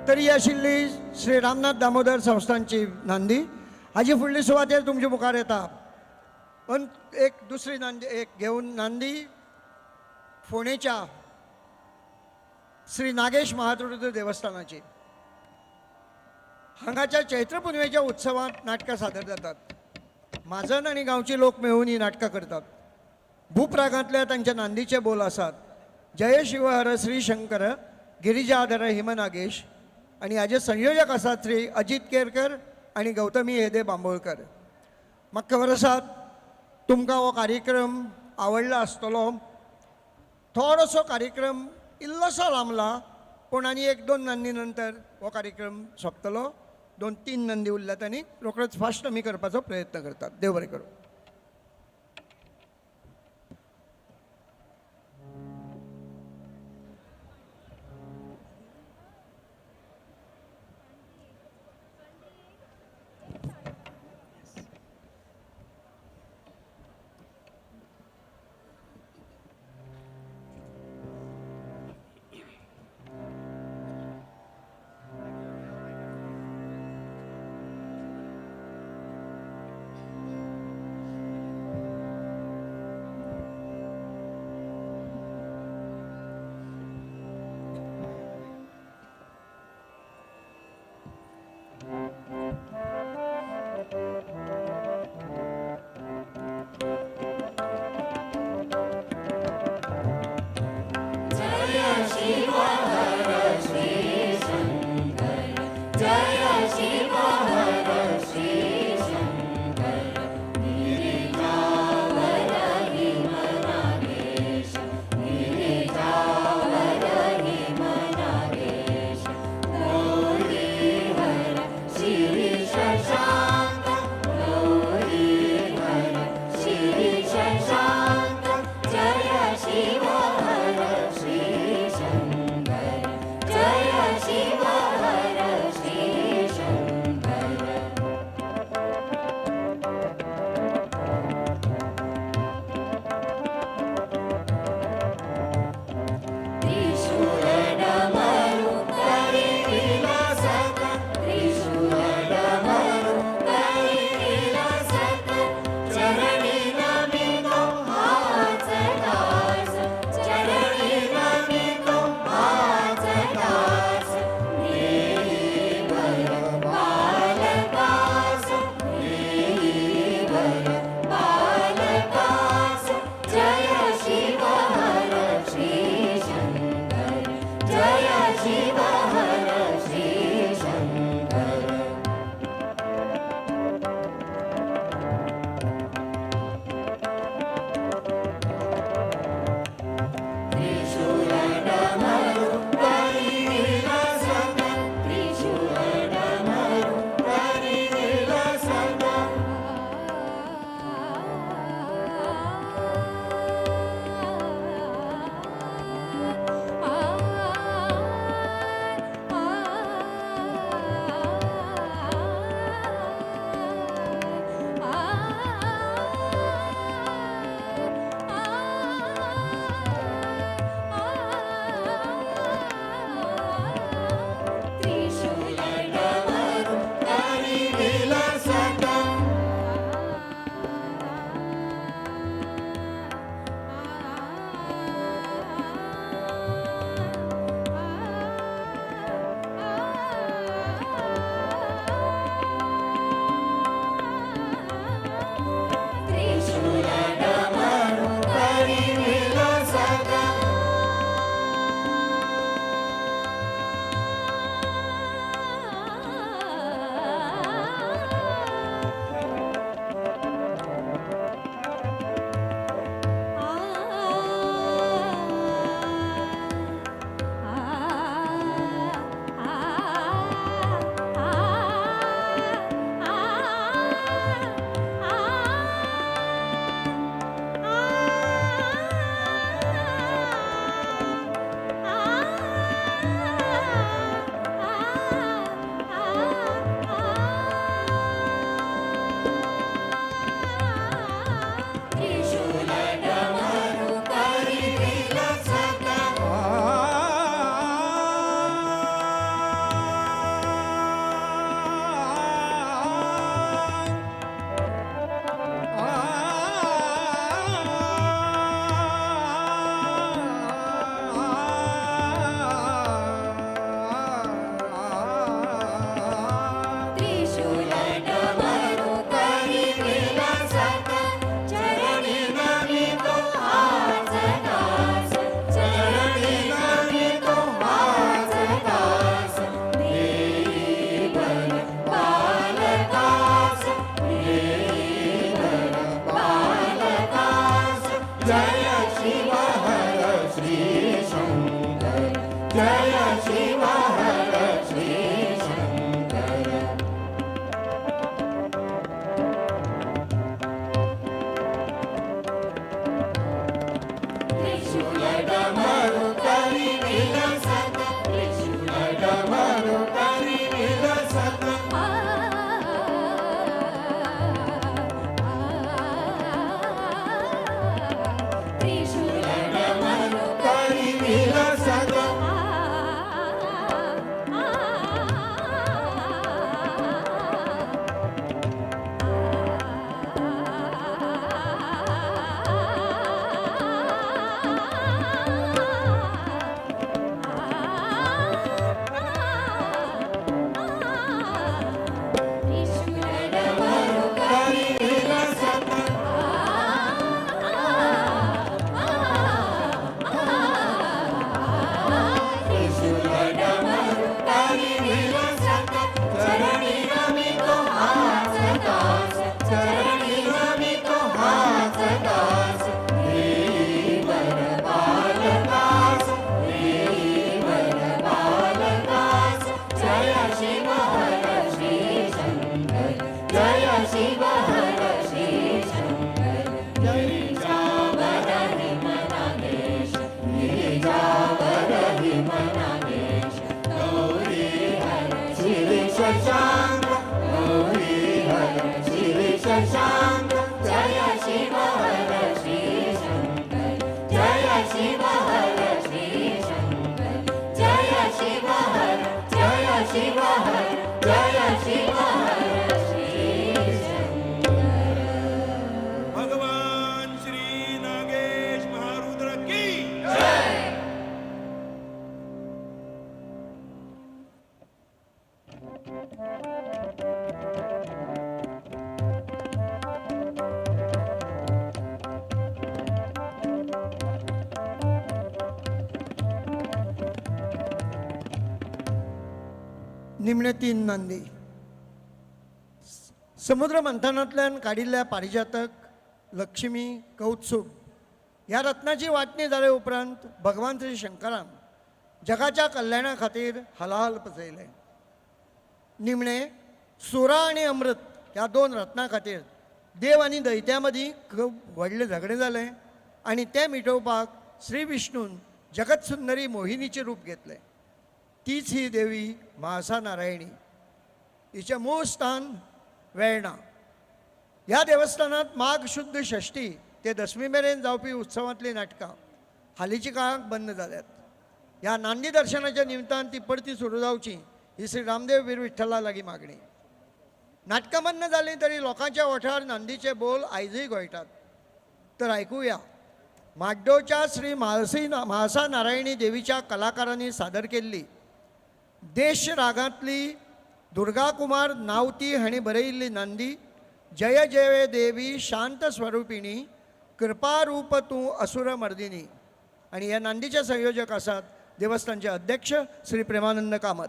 तरी आशिल्ली श्री रामनाथ दामोदर संस्थांची नांदी. हाजी फुडली सुवातेर तुमच्या मुखार येता एक दुसरी नांदी, एक घेवन नांदी फोंडेच्या श्री नागेश महारुद्र देवस्थानाची. हांगाच्या चैत्र पुनवेच्या उत्सवांत नाटकां सादर जातात. म्हाजन आनी गांवचे लोक मेळून ही नाटकां करतात. भूपरागांतल्या तांच्या नांदीचे बोल आसात जय शिवहर श्री शंकर गिरिजाधर हिमनागेश. आनी हाजे संयोजक आसात श्री अजीत केरकर आनी गौतमी हेदे बांबोळकर. म्हाका खबर आसात तुमकां हो कार्यक्रम आवडला आसतलो. थोडोसो कार्यक्रम इल्लोसो लांबला पूण आनी एक दोन नंदी नंतर हो कार्यक्रम सोंपतलो. दोन तीन नंदी उरल्यात आनी रोखडोच फास्ट आमी करपाचो प्रयत्न करतात. देव बरें करूं. जय शिव हर श्री शंकर. जय शिव हर श्री शंकर. त्रिशूल डमरू करी विलसत, त्रिशूल डमरू करी विलसत. त्रिशूल डमरू करी विलसत. त्रिशूल डमरू करी विलसत. त्रिशूल डमरू करी विलसत. चरणी रमितो हास दास, चरणी रमितो हास दास. वर बालदास, वर बालदास. जय शिव हर श्री शंकर, जय शिव हर श्री शंकर. गिरिजावरहि मनागेश, गिरिजावरहि मनागेश. गौरी हर श्री शशांक, गौरी हर श्री शशांक. जय शिव हर श्री शंकर, जय शिव हर श्री शंकर. जय शिव हर, जय शिव हर, जय शिव हर श्री शंकर. भगवान श्री नागेश महारुद्र की. निमणे तीन नांदी. समुद्र मंथनांतल्यान काडिल्ल्या पारिजातक, लक्ष्मी, कौत्सुक ह्या रत्नाची वांटणी जाले उपरांत भगवान श्री शंकरान जगाच्या कल्याणा खातीर हलाहल पचयलें. निमणे सुरा आनी अमृत ह्या दोन रत्नां खातीर देव आनी दैत्या मदीं खूब व्हडलें झगडें जालें आनी तें मिटोवपाक श्री विष्णून जगतसुंदरी मोहिनीचें रूप घेतलें. तीच ही देवी म्हाळसा नारायणी. हिचें मूळ स्थान वेर्णा. ह्या देवस्थानांत माघ शुद्ध षष्ठी ते दसमी मेरेन जावपी उत्सवांतलीं नाटकां हालींच्या काळाक बंद जाल्यात. ह्या नांदी दर्शनाच्या निमतान ती परती सुरू जावची ही श्री रामदेव वीर विठ्ठला लागीं मागणी. नाटकां बंद जालीं तरी लोकांच्या ओंठार नांदीचे बोल आयजूय घोळटात. तर आयकुया म्हाड्डोच्या श्री म्हाळसा नारायणी देवीच्या कलाकारांनी सादर केल्ली देश रागांतली दुर्गाकुमार नावती हांणी बरयिल्ली नांदी जय जय देवी शांत स्वरुपिणी कृपारूप तूं असुर मर्दिनी. आनी ह्या नांदीचे संयोजक आसात देवस्थानचे अध्यक्ष श्री प्रेमानंद कामत.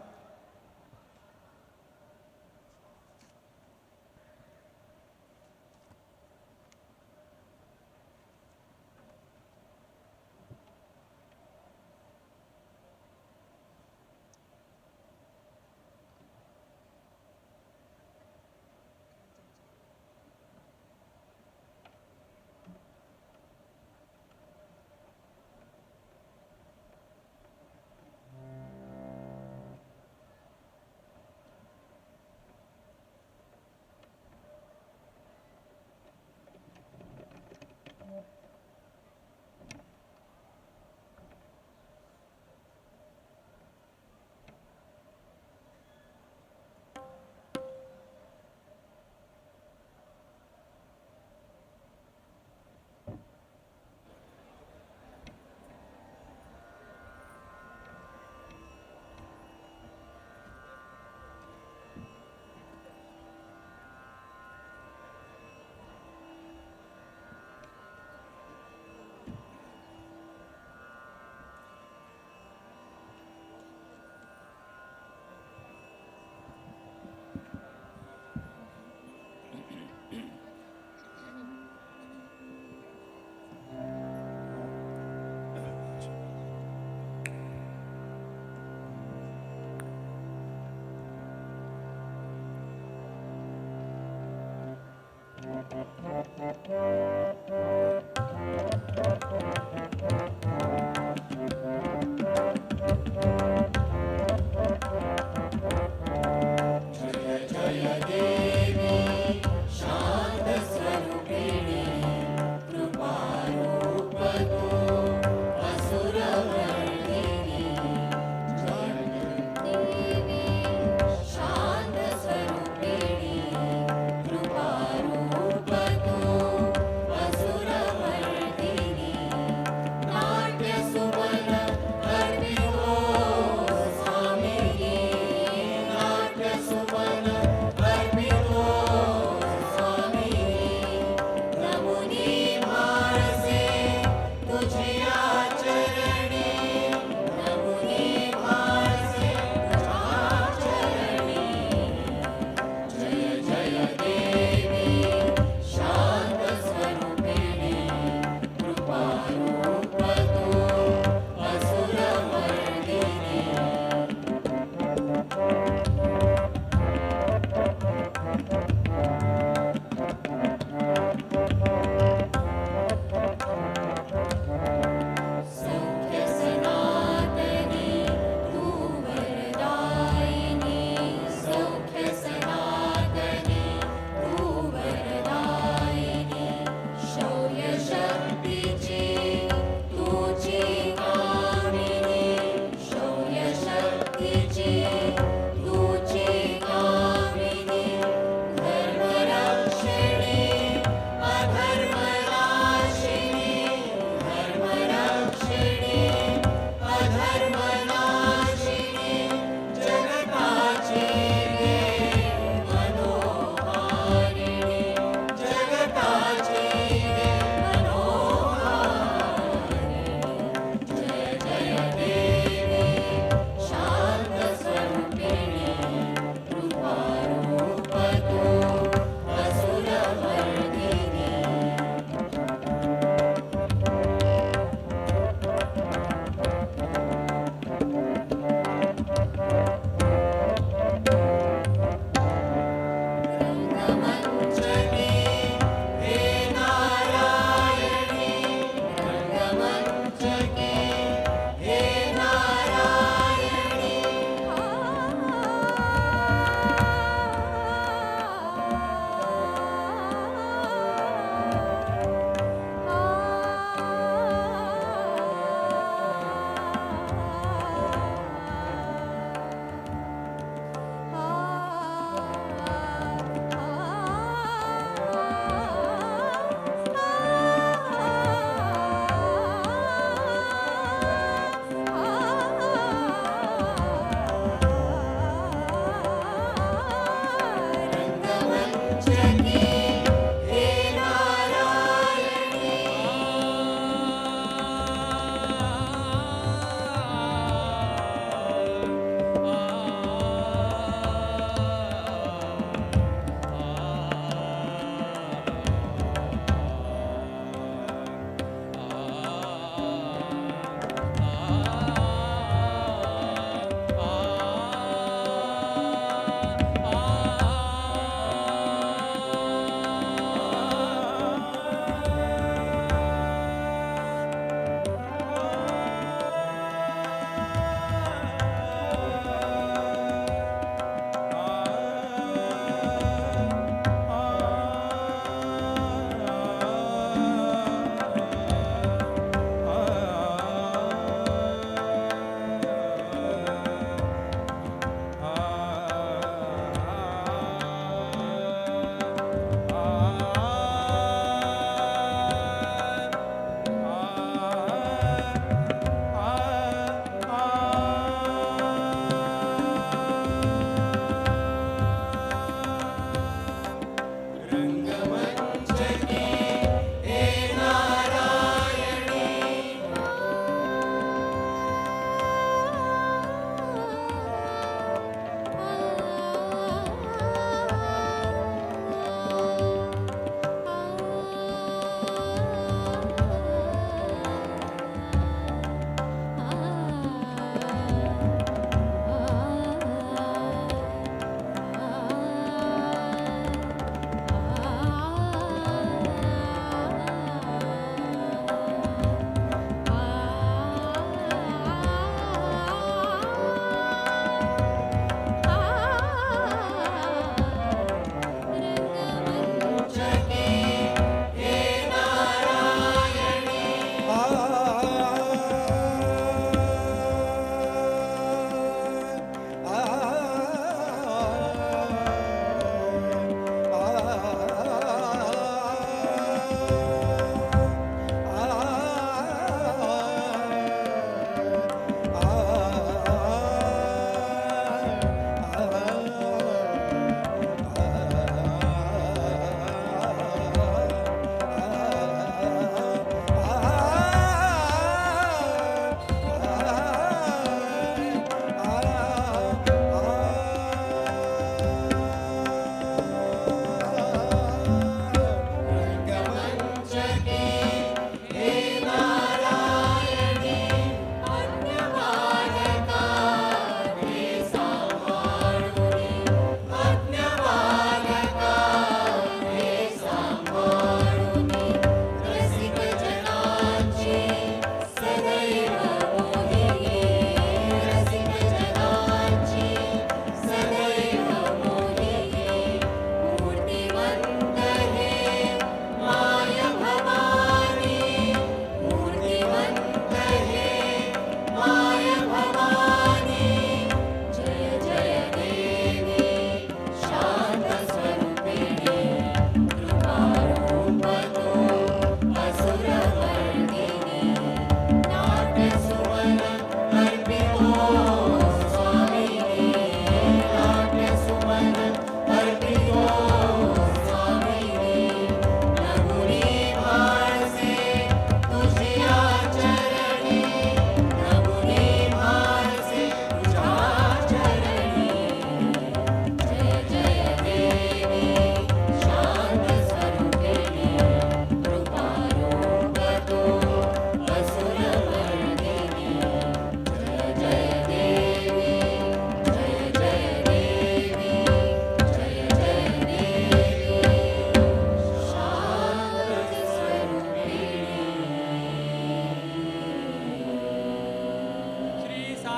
देवी शान्तस्वरूपिणी कृपारूप तू असुरमर्दिनी।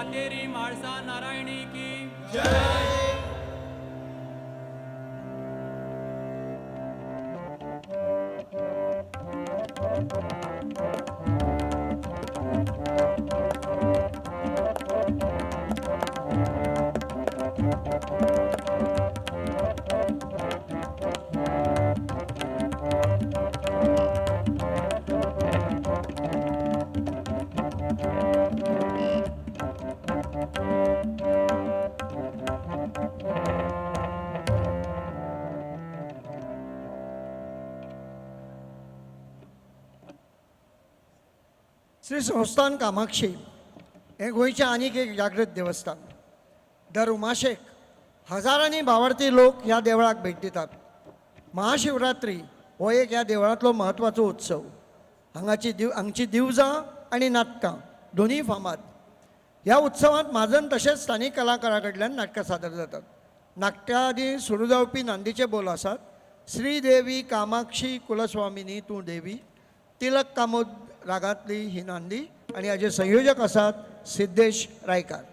सातेरी म्हाळसा नारायणी की जय. श्री संस्थान कामाक्षी हें गोंयचें आनीक एक जागृत देवस्थान. दर उमाशेक हजारांनी भावार्थी लोक ह्या देवळाक भेट दितात. महाशिवरात्री हो एक ह्या देवळांतलो म्हत्वाचो उत्सव. हांगची दिवजां आनी नाटकां दोनूय फामाद. ह्या उत्सवांत म्हाजन तशेंच स्थानीक कलाकारां कडल्यान नाटकां सादर जातात. नाटकां आदीं सुरू जावपी नांदीचे बोल आसात. श्रीदेवी कामाक्षी कुलस्वामिनी तूं देवी, तिलक कामोद रागांतली ही नांदी आनी हाजे संयोजक आसात सिद्धेश रायकार.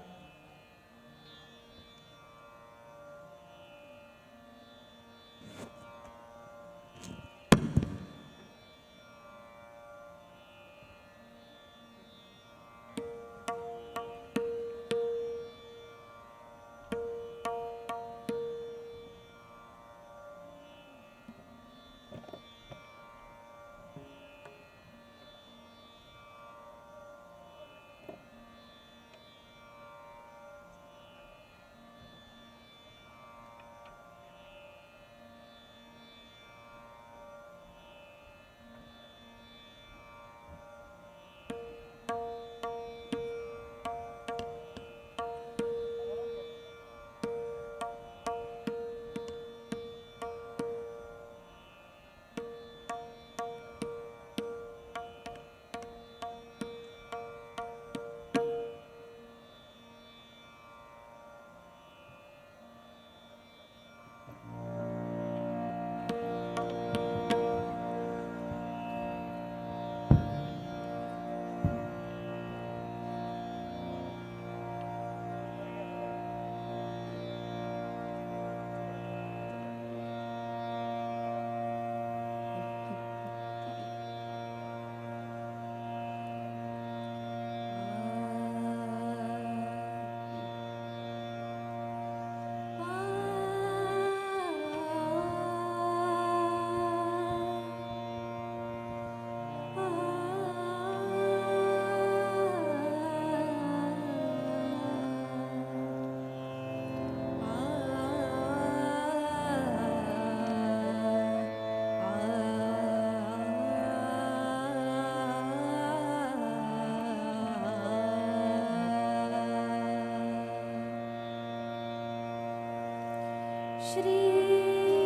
श्रीदेवी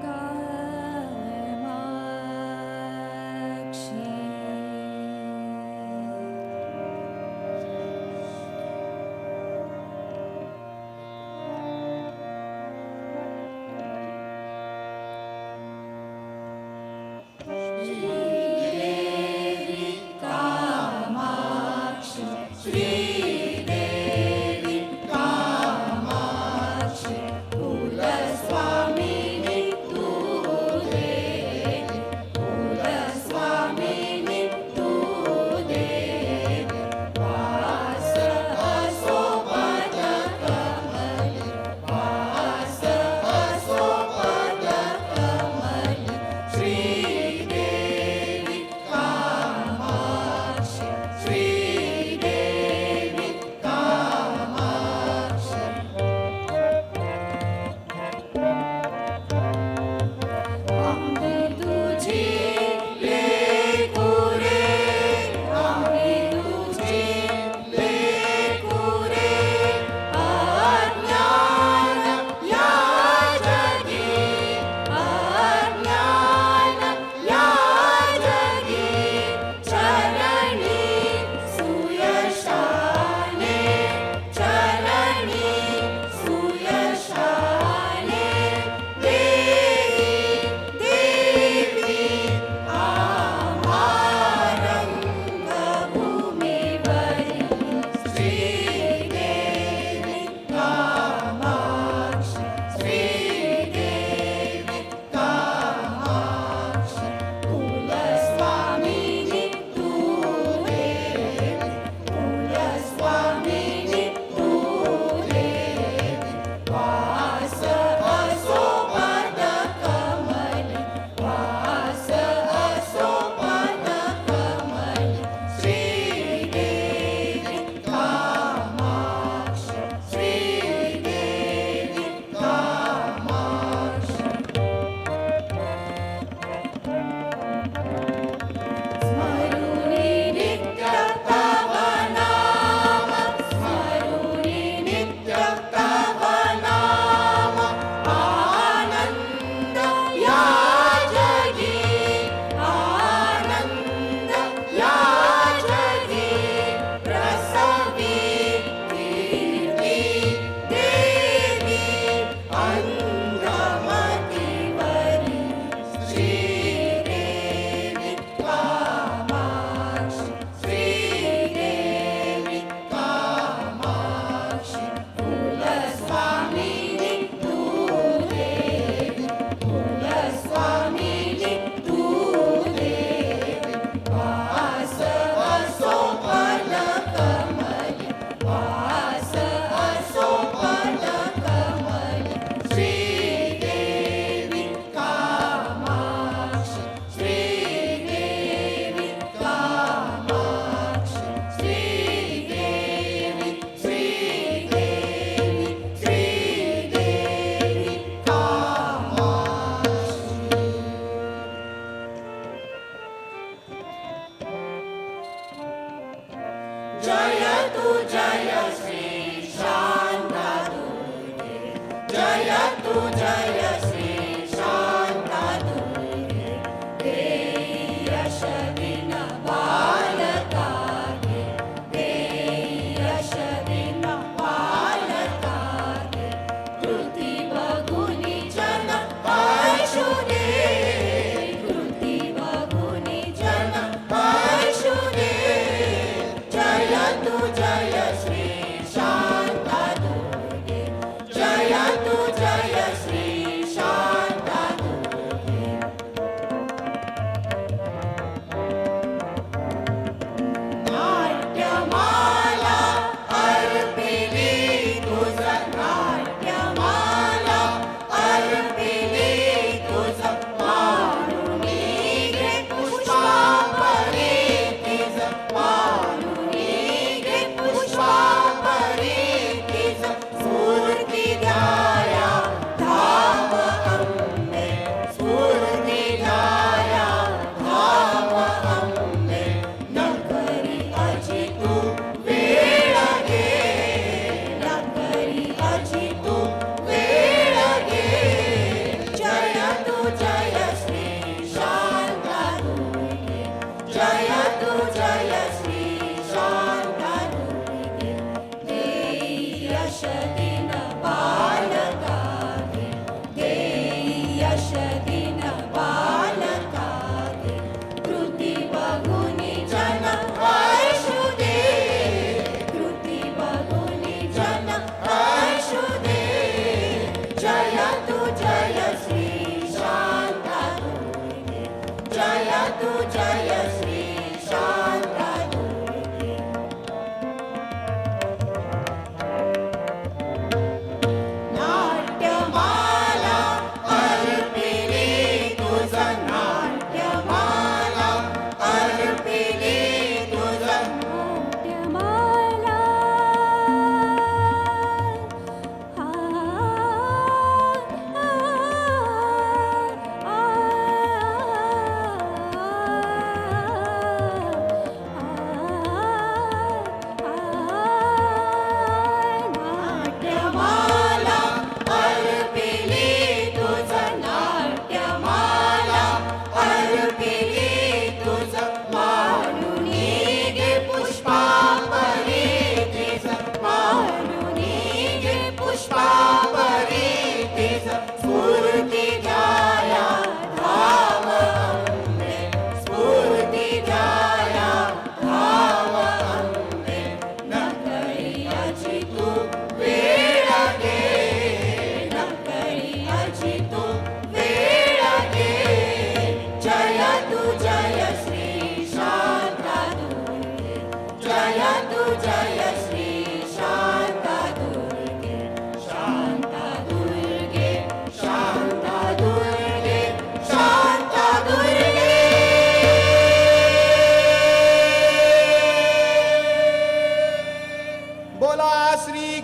कामाक्षी. श्रीदेवी कामाक्षी, श्रीदेवी.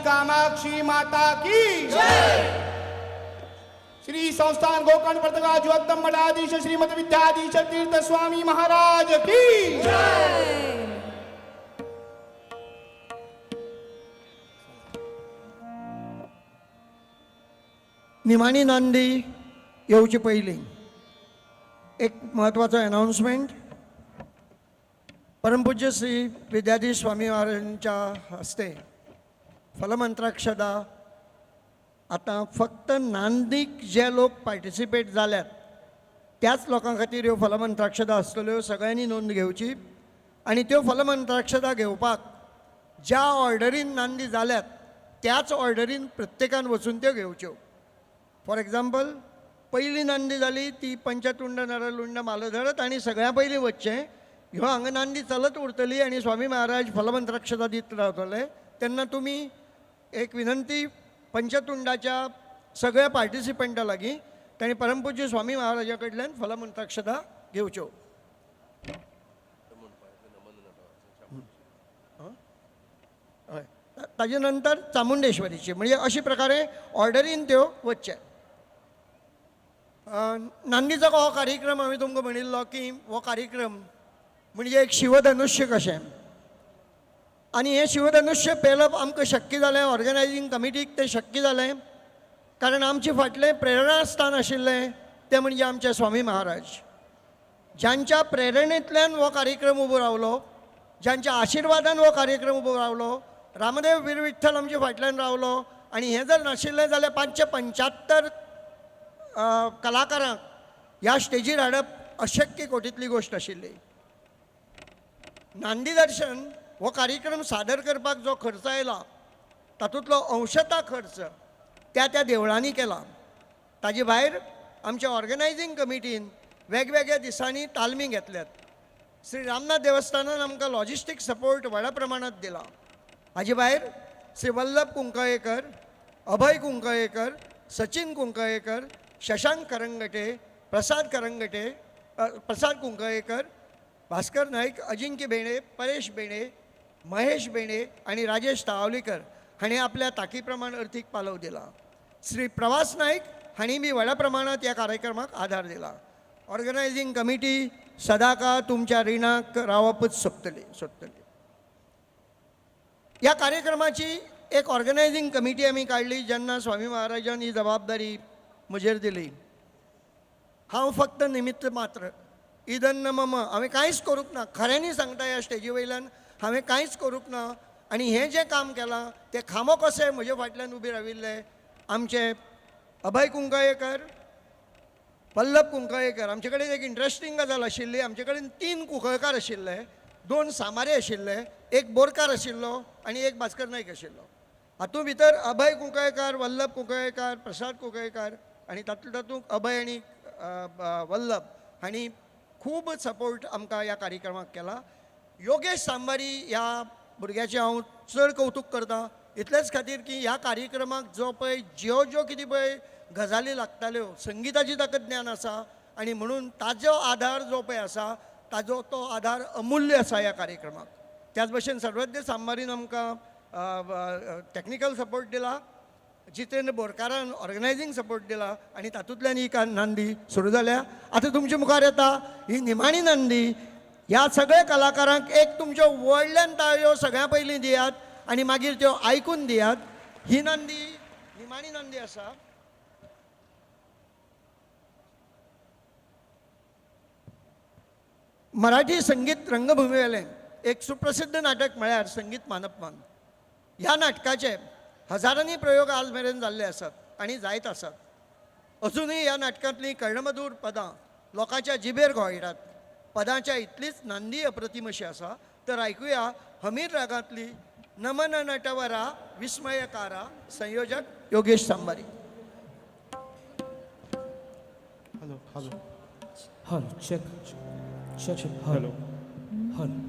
कामाक्षी माता की जय। श्री संस्थान गोकर्ण पर्तगाजुत्तम मठाधीश श्रीमद विद्याधीश तीर्थ स्वामी महाराज की जय। निमाणी नांदी येवचे पयलीं एक म्हत्वाचो अनाउन्समेंट। परमपूज्य श्री विद्याधीश स्वामी महाराजांच्या हस्ते फलमंत्राक्षदा आतां फक्त नांदीक जे लोक पार्टिसिपेट जाल्यात त्याच लोकां खातीर ह्यो फलमंत्राक्षदा आसतल्यो। सगळ्यांनी नोंद घेवची आनी त्यो फलमंत्राक्षदा घेवपाक ज्या ऑर्डरीन नांदी जाल्यात त्याच ऑर्डरीन प्रत्येकान वचून त्यो घेवच्यो। फॉर एग्जाम्पल, पयली नांदी जाली ती पंचतुंड नरलुंड मालधरत आनी सगळ्यां पयलीं वचचें, ह्यो हांगा नांदी चलत उरतली आनी स्वामी महाराज फलमंत्राक्षता दीत रावतले. तेन्ना तुमी एक विनंती पंचतुंडाच्या सगळ्या पार्टिसिपंटा लागीं तांणी परमपूज्य स्वामी महाराजा कडल्यान फलमंत्राक्षता घेवच्यो. हय, ताजे नंतर चामुंडेश्वरीची, म्हणजे अशे प्रकारे ऑर्डरीन त्यो वचचे. नांदीचो हो कार्यक्रम हांवें तुमकां म्हणिल्लो की हो कार्यक्रम म्हणजे एक शिवधनुष्य कशें, आनी हें शिवधनुष्य पेलप आमकां शक्य जालें, ऑर्गनायजींग कमिटीक तें शक्य जालें कारण आमचें फाटलें प्रेरणास्थान आशिल्लें तें म्हणजे आमचे स्वामी महाराज, ज्यांच्या प्रेरणेंतल्यान हो कार्यक्रम उबो रावलो, ज्यांच्या आशिर्वादान हो कार्यक्रम उबो रावलो. रामदेव वीर विठ्ठल आमच्या फाटल्यान रावलो आनी हें जर नाशिल्लें जाल्यार 575 कलाकारांक ह्या स्टेजीर हाडप अशक्य कोटींतली गोश्ट आशिल्ली. नांदी दर्शन हो कार्यक्रम सादर करपाक जो खर्च आयला तातूंतलो अंशता खर्च त्या त्या देवळांनी केला. ताजे भायर आमच्या ऑर्गनायजींग कमिटीन वेगवेगळ्या दिसांनी तालमी घेतल्यात. श्री रामनाथ देवस्थानान आमकां लॉजिस्टीक सपोर्ट व्हडा प्रमाणांत दिला. हाजे भायर श्री वल्लभ कुंकळेकर, अभय कुंकळेकर, सचिन कुंकळेकर, शशांक करंगटे, प्रसाद करंगटे, प्रसाद कुंकळेकर, भास्कर नाईक, अजिंक्य बेणे, परेश बेणे, महेश बेणे आनी राजेश तावलीकर हांणी आपल्या ताकी प्रमाण अर्थीक पालव दिला. श्री प्रवास नाईक हांणी बी व्हडा प्रमाणांत ह्या कार्यक्रमाक आधार दिला. ऑर्गनायजींग कमिटी सदाकाळ तुमच्या रिणाक रावपूच सोदतली सोदतली. ह्या कार्यक्रमाची एक ऑर्गनायजींग कमिटी आमी काडली जेन्ना स्वामी महाराजान ही जबाबदारी म्हजेर दिली. हांव फक्त निमित्त मात्र, इदन्न मम, हांवें कांयच करूंक ना. खऱ्यांनी सांगता ह्या स्टेजी वयल्यान हांवें कांयच करूंक ना आनी हें जें काम केलां तें खांबो कशें म्हजे फाटल्यान उबे राविल्ले आमचे अभय कुंकळेकर, वल्लभ कुंकळेकर. आमचे कडेन एक इंट्रस्टींग गजाल आशिल्ली, आमचे कडेन 3 कुंकळकार आशिल्ले, 2 सामारे आशिल्ले, एक बोरकार आशिल्लो आनी एक भास्कर नाईक आशिल्लो. हातूंत भितर अभय कुंकळेकर, वल्लभ कुंकळेकर, प्रसाद कुंकळेकर आनी तातूंत तातूंत अभय आनी वल्लभ हांणी खूब सपोर्ट आमकां ह्या कार्यक्रमाक केला. योगेश सांबारी ह्या भुरग्याचें हांव चड कौतूक करता इतलेच खातीर की ह्या कार्यक्रमाक जो पळय ज्यो ज्यो कितें पळय गजाली लागताल्यो संगिताची ताका ज्ञान आसा आनी म्हणून ताजो आधार जो पळय आसा ताजो तो आधार अमूल्य आसा ह्या कार्यक्रमाक. त्याच भशेन सर्वज्ञ सांबारीन आमकां टॅक्निकल सपोर्ट दिला, जितेंद्र बोरकारान ऑर्गनायजींग सपोर्ट दिला आनी तातूंतल्यान ही नांदी सुरू जाल्या. आतां तुमचे मुखार येता ही निमाणी नांदी. ह्या सगळ्या कलाकारांक एक तुमच्यो व्हडल्यान ताळयो सगळ्यां पयलीं दियात आनी मागीर त्यो आयकून दियात. ही नांदी निमाणी नांदी आसा. मराठी संगीत रंगभुमीवेलें एक सुप्रसिद्ध नाटक म्हळ्यार संगीत मानपमान. ह्या नाटकाचे हजारांनी प्रयोग आज मेरेन जाल्ले आसात आनी जायत आसात. अजुनूय ह्या नाटकांतलीं कर्णमधूर पदां लोकांच्या जिबेर घोळटात. पदांच्या इतलीच नांदी अप्रतीम अशी आसा. तर आयकुया हमीर रागांतली नमन नटवरा विस्मयकारा, संयोजक Yogesh Sambari. Hello hello hello check check hello hello.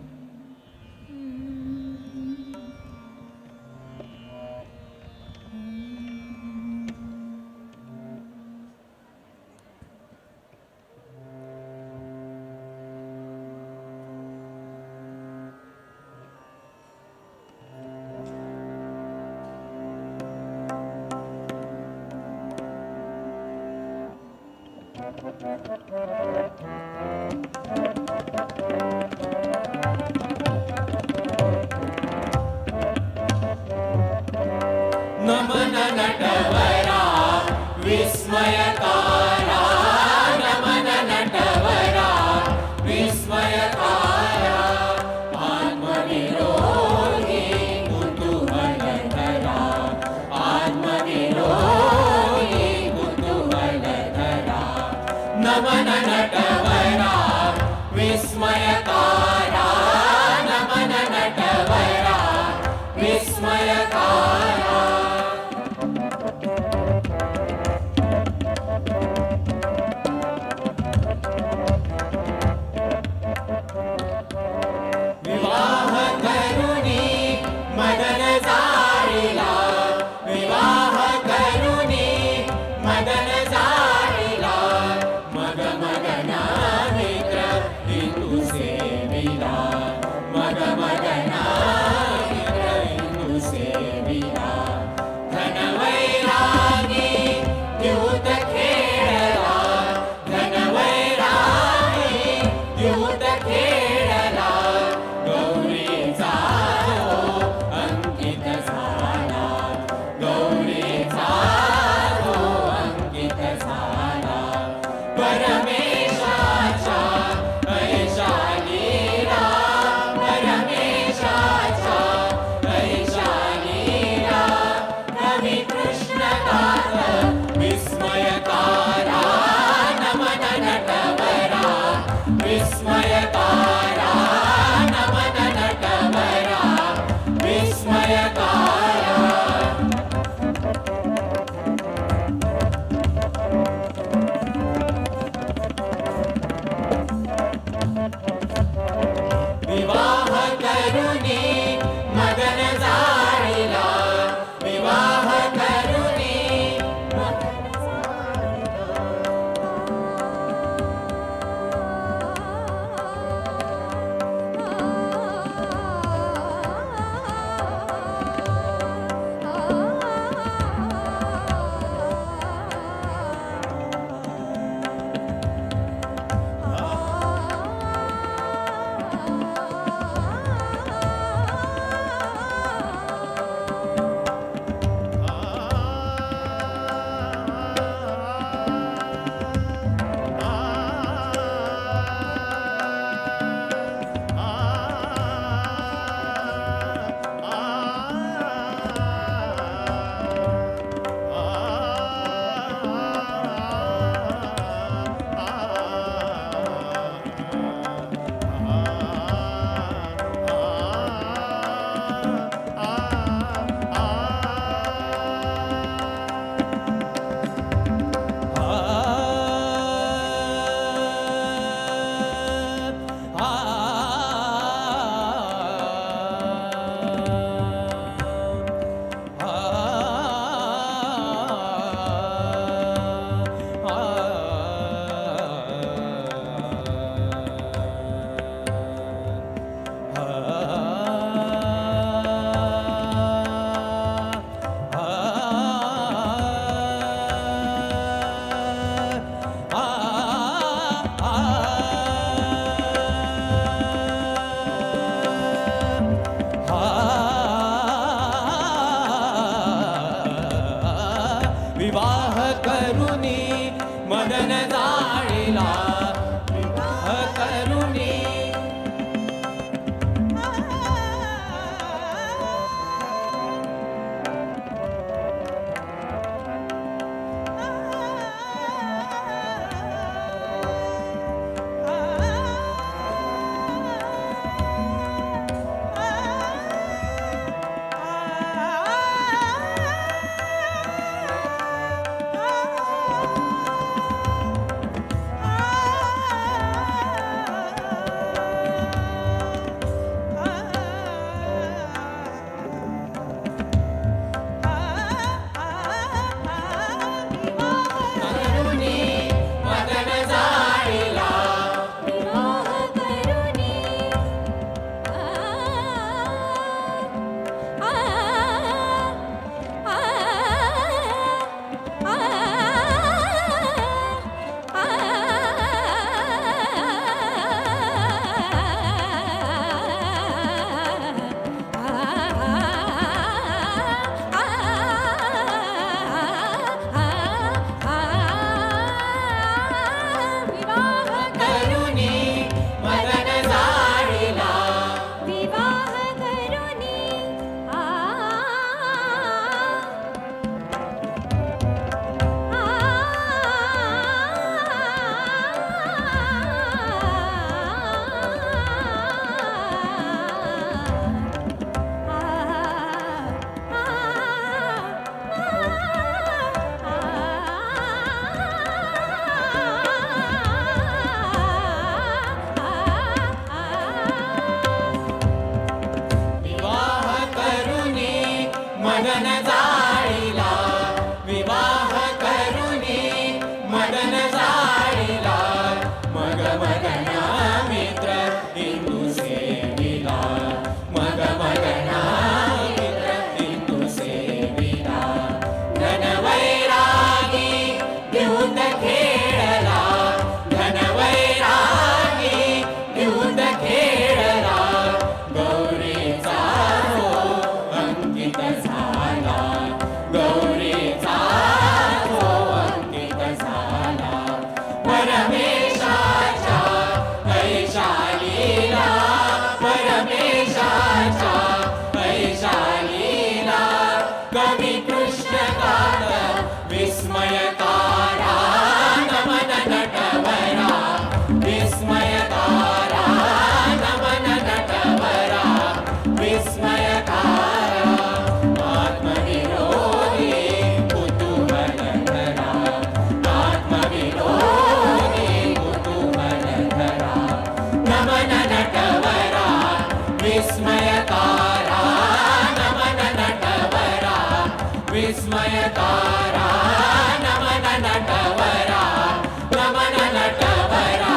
नमन नटवरा विस्मयकारा, नमन नटवरा विस्मयकारा, आत्मविरोधी कुतूहलधरा, आत्मविरोधी कुतूहलधरा, नमन नटवरा विस्मयकारा, नमन नटवरा विस्मयकारा. विस्मयकारा आत्मविरोधी कुतूहलधरा आत्मविरोधी कुतूहलधरा नमन नटवरा विस्मयकारा नमन नटवरा विस्मयकारा नमन नटवरा नमन नटवरा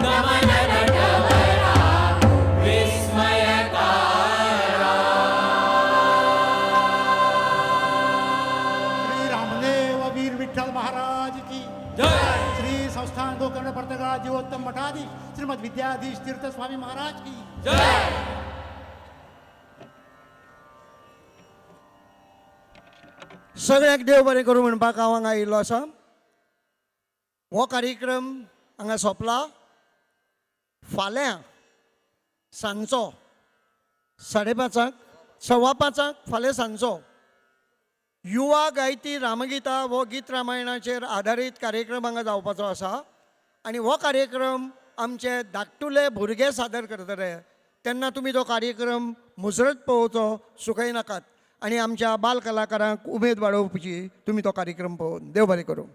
नमन नटवरा विस्मयकारा. श्री रामदेव वीर विठ्ठल महाराज की जय. श्री संस्थान गोकर्ण पर्तगाळ जीवोत्तम मठाधीश श्रीमद विद्याधीश तीर्थ स्वामी महाराज की जय. सगळ्यांक देव बरें करूं म्हणपाक हांव हांगा आयिल्लो आसा. हो कार्यक्रम हांगा सोंपला. फाल्यां सांजचो 5:30, 5:15 फाल्यां सांजचो युवा गायती रामगीता हो गीत रामायणाचेर आधारीत कार्यक्रम हांगा जावपाचो आसा आनी हो कार्यक्रम आमचे धाकटुले भुरगे सादर करतले. तेन्ना तुमी तो कार्यक्रम मुजरत पळोवचो, चुकय नाकात आनी आमच्या बाल कलाकारांक उमेद वाडोवची तुमी तो कार्यक्रम पळोवन. देव बरें करूं.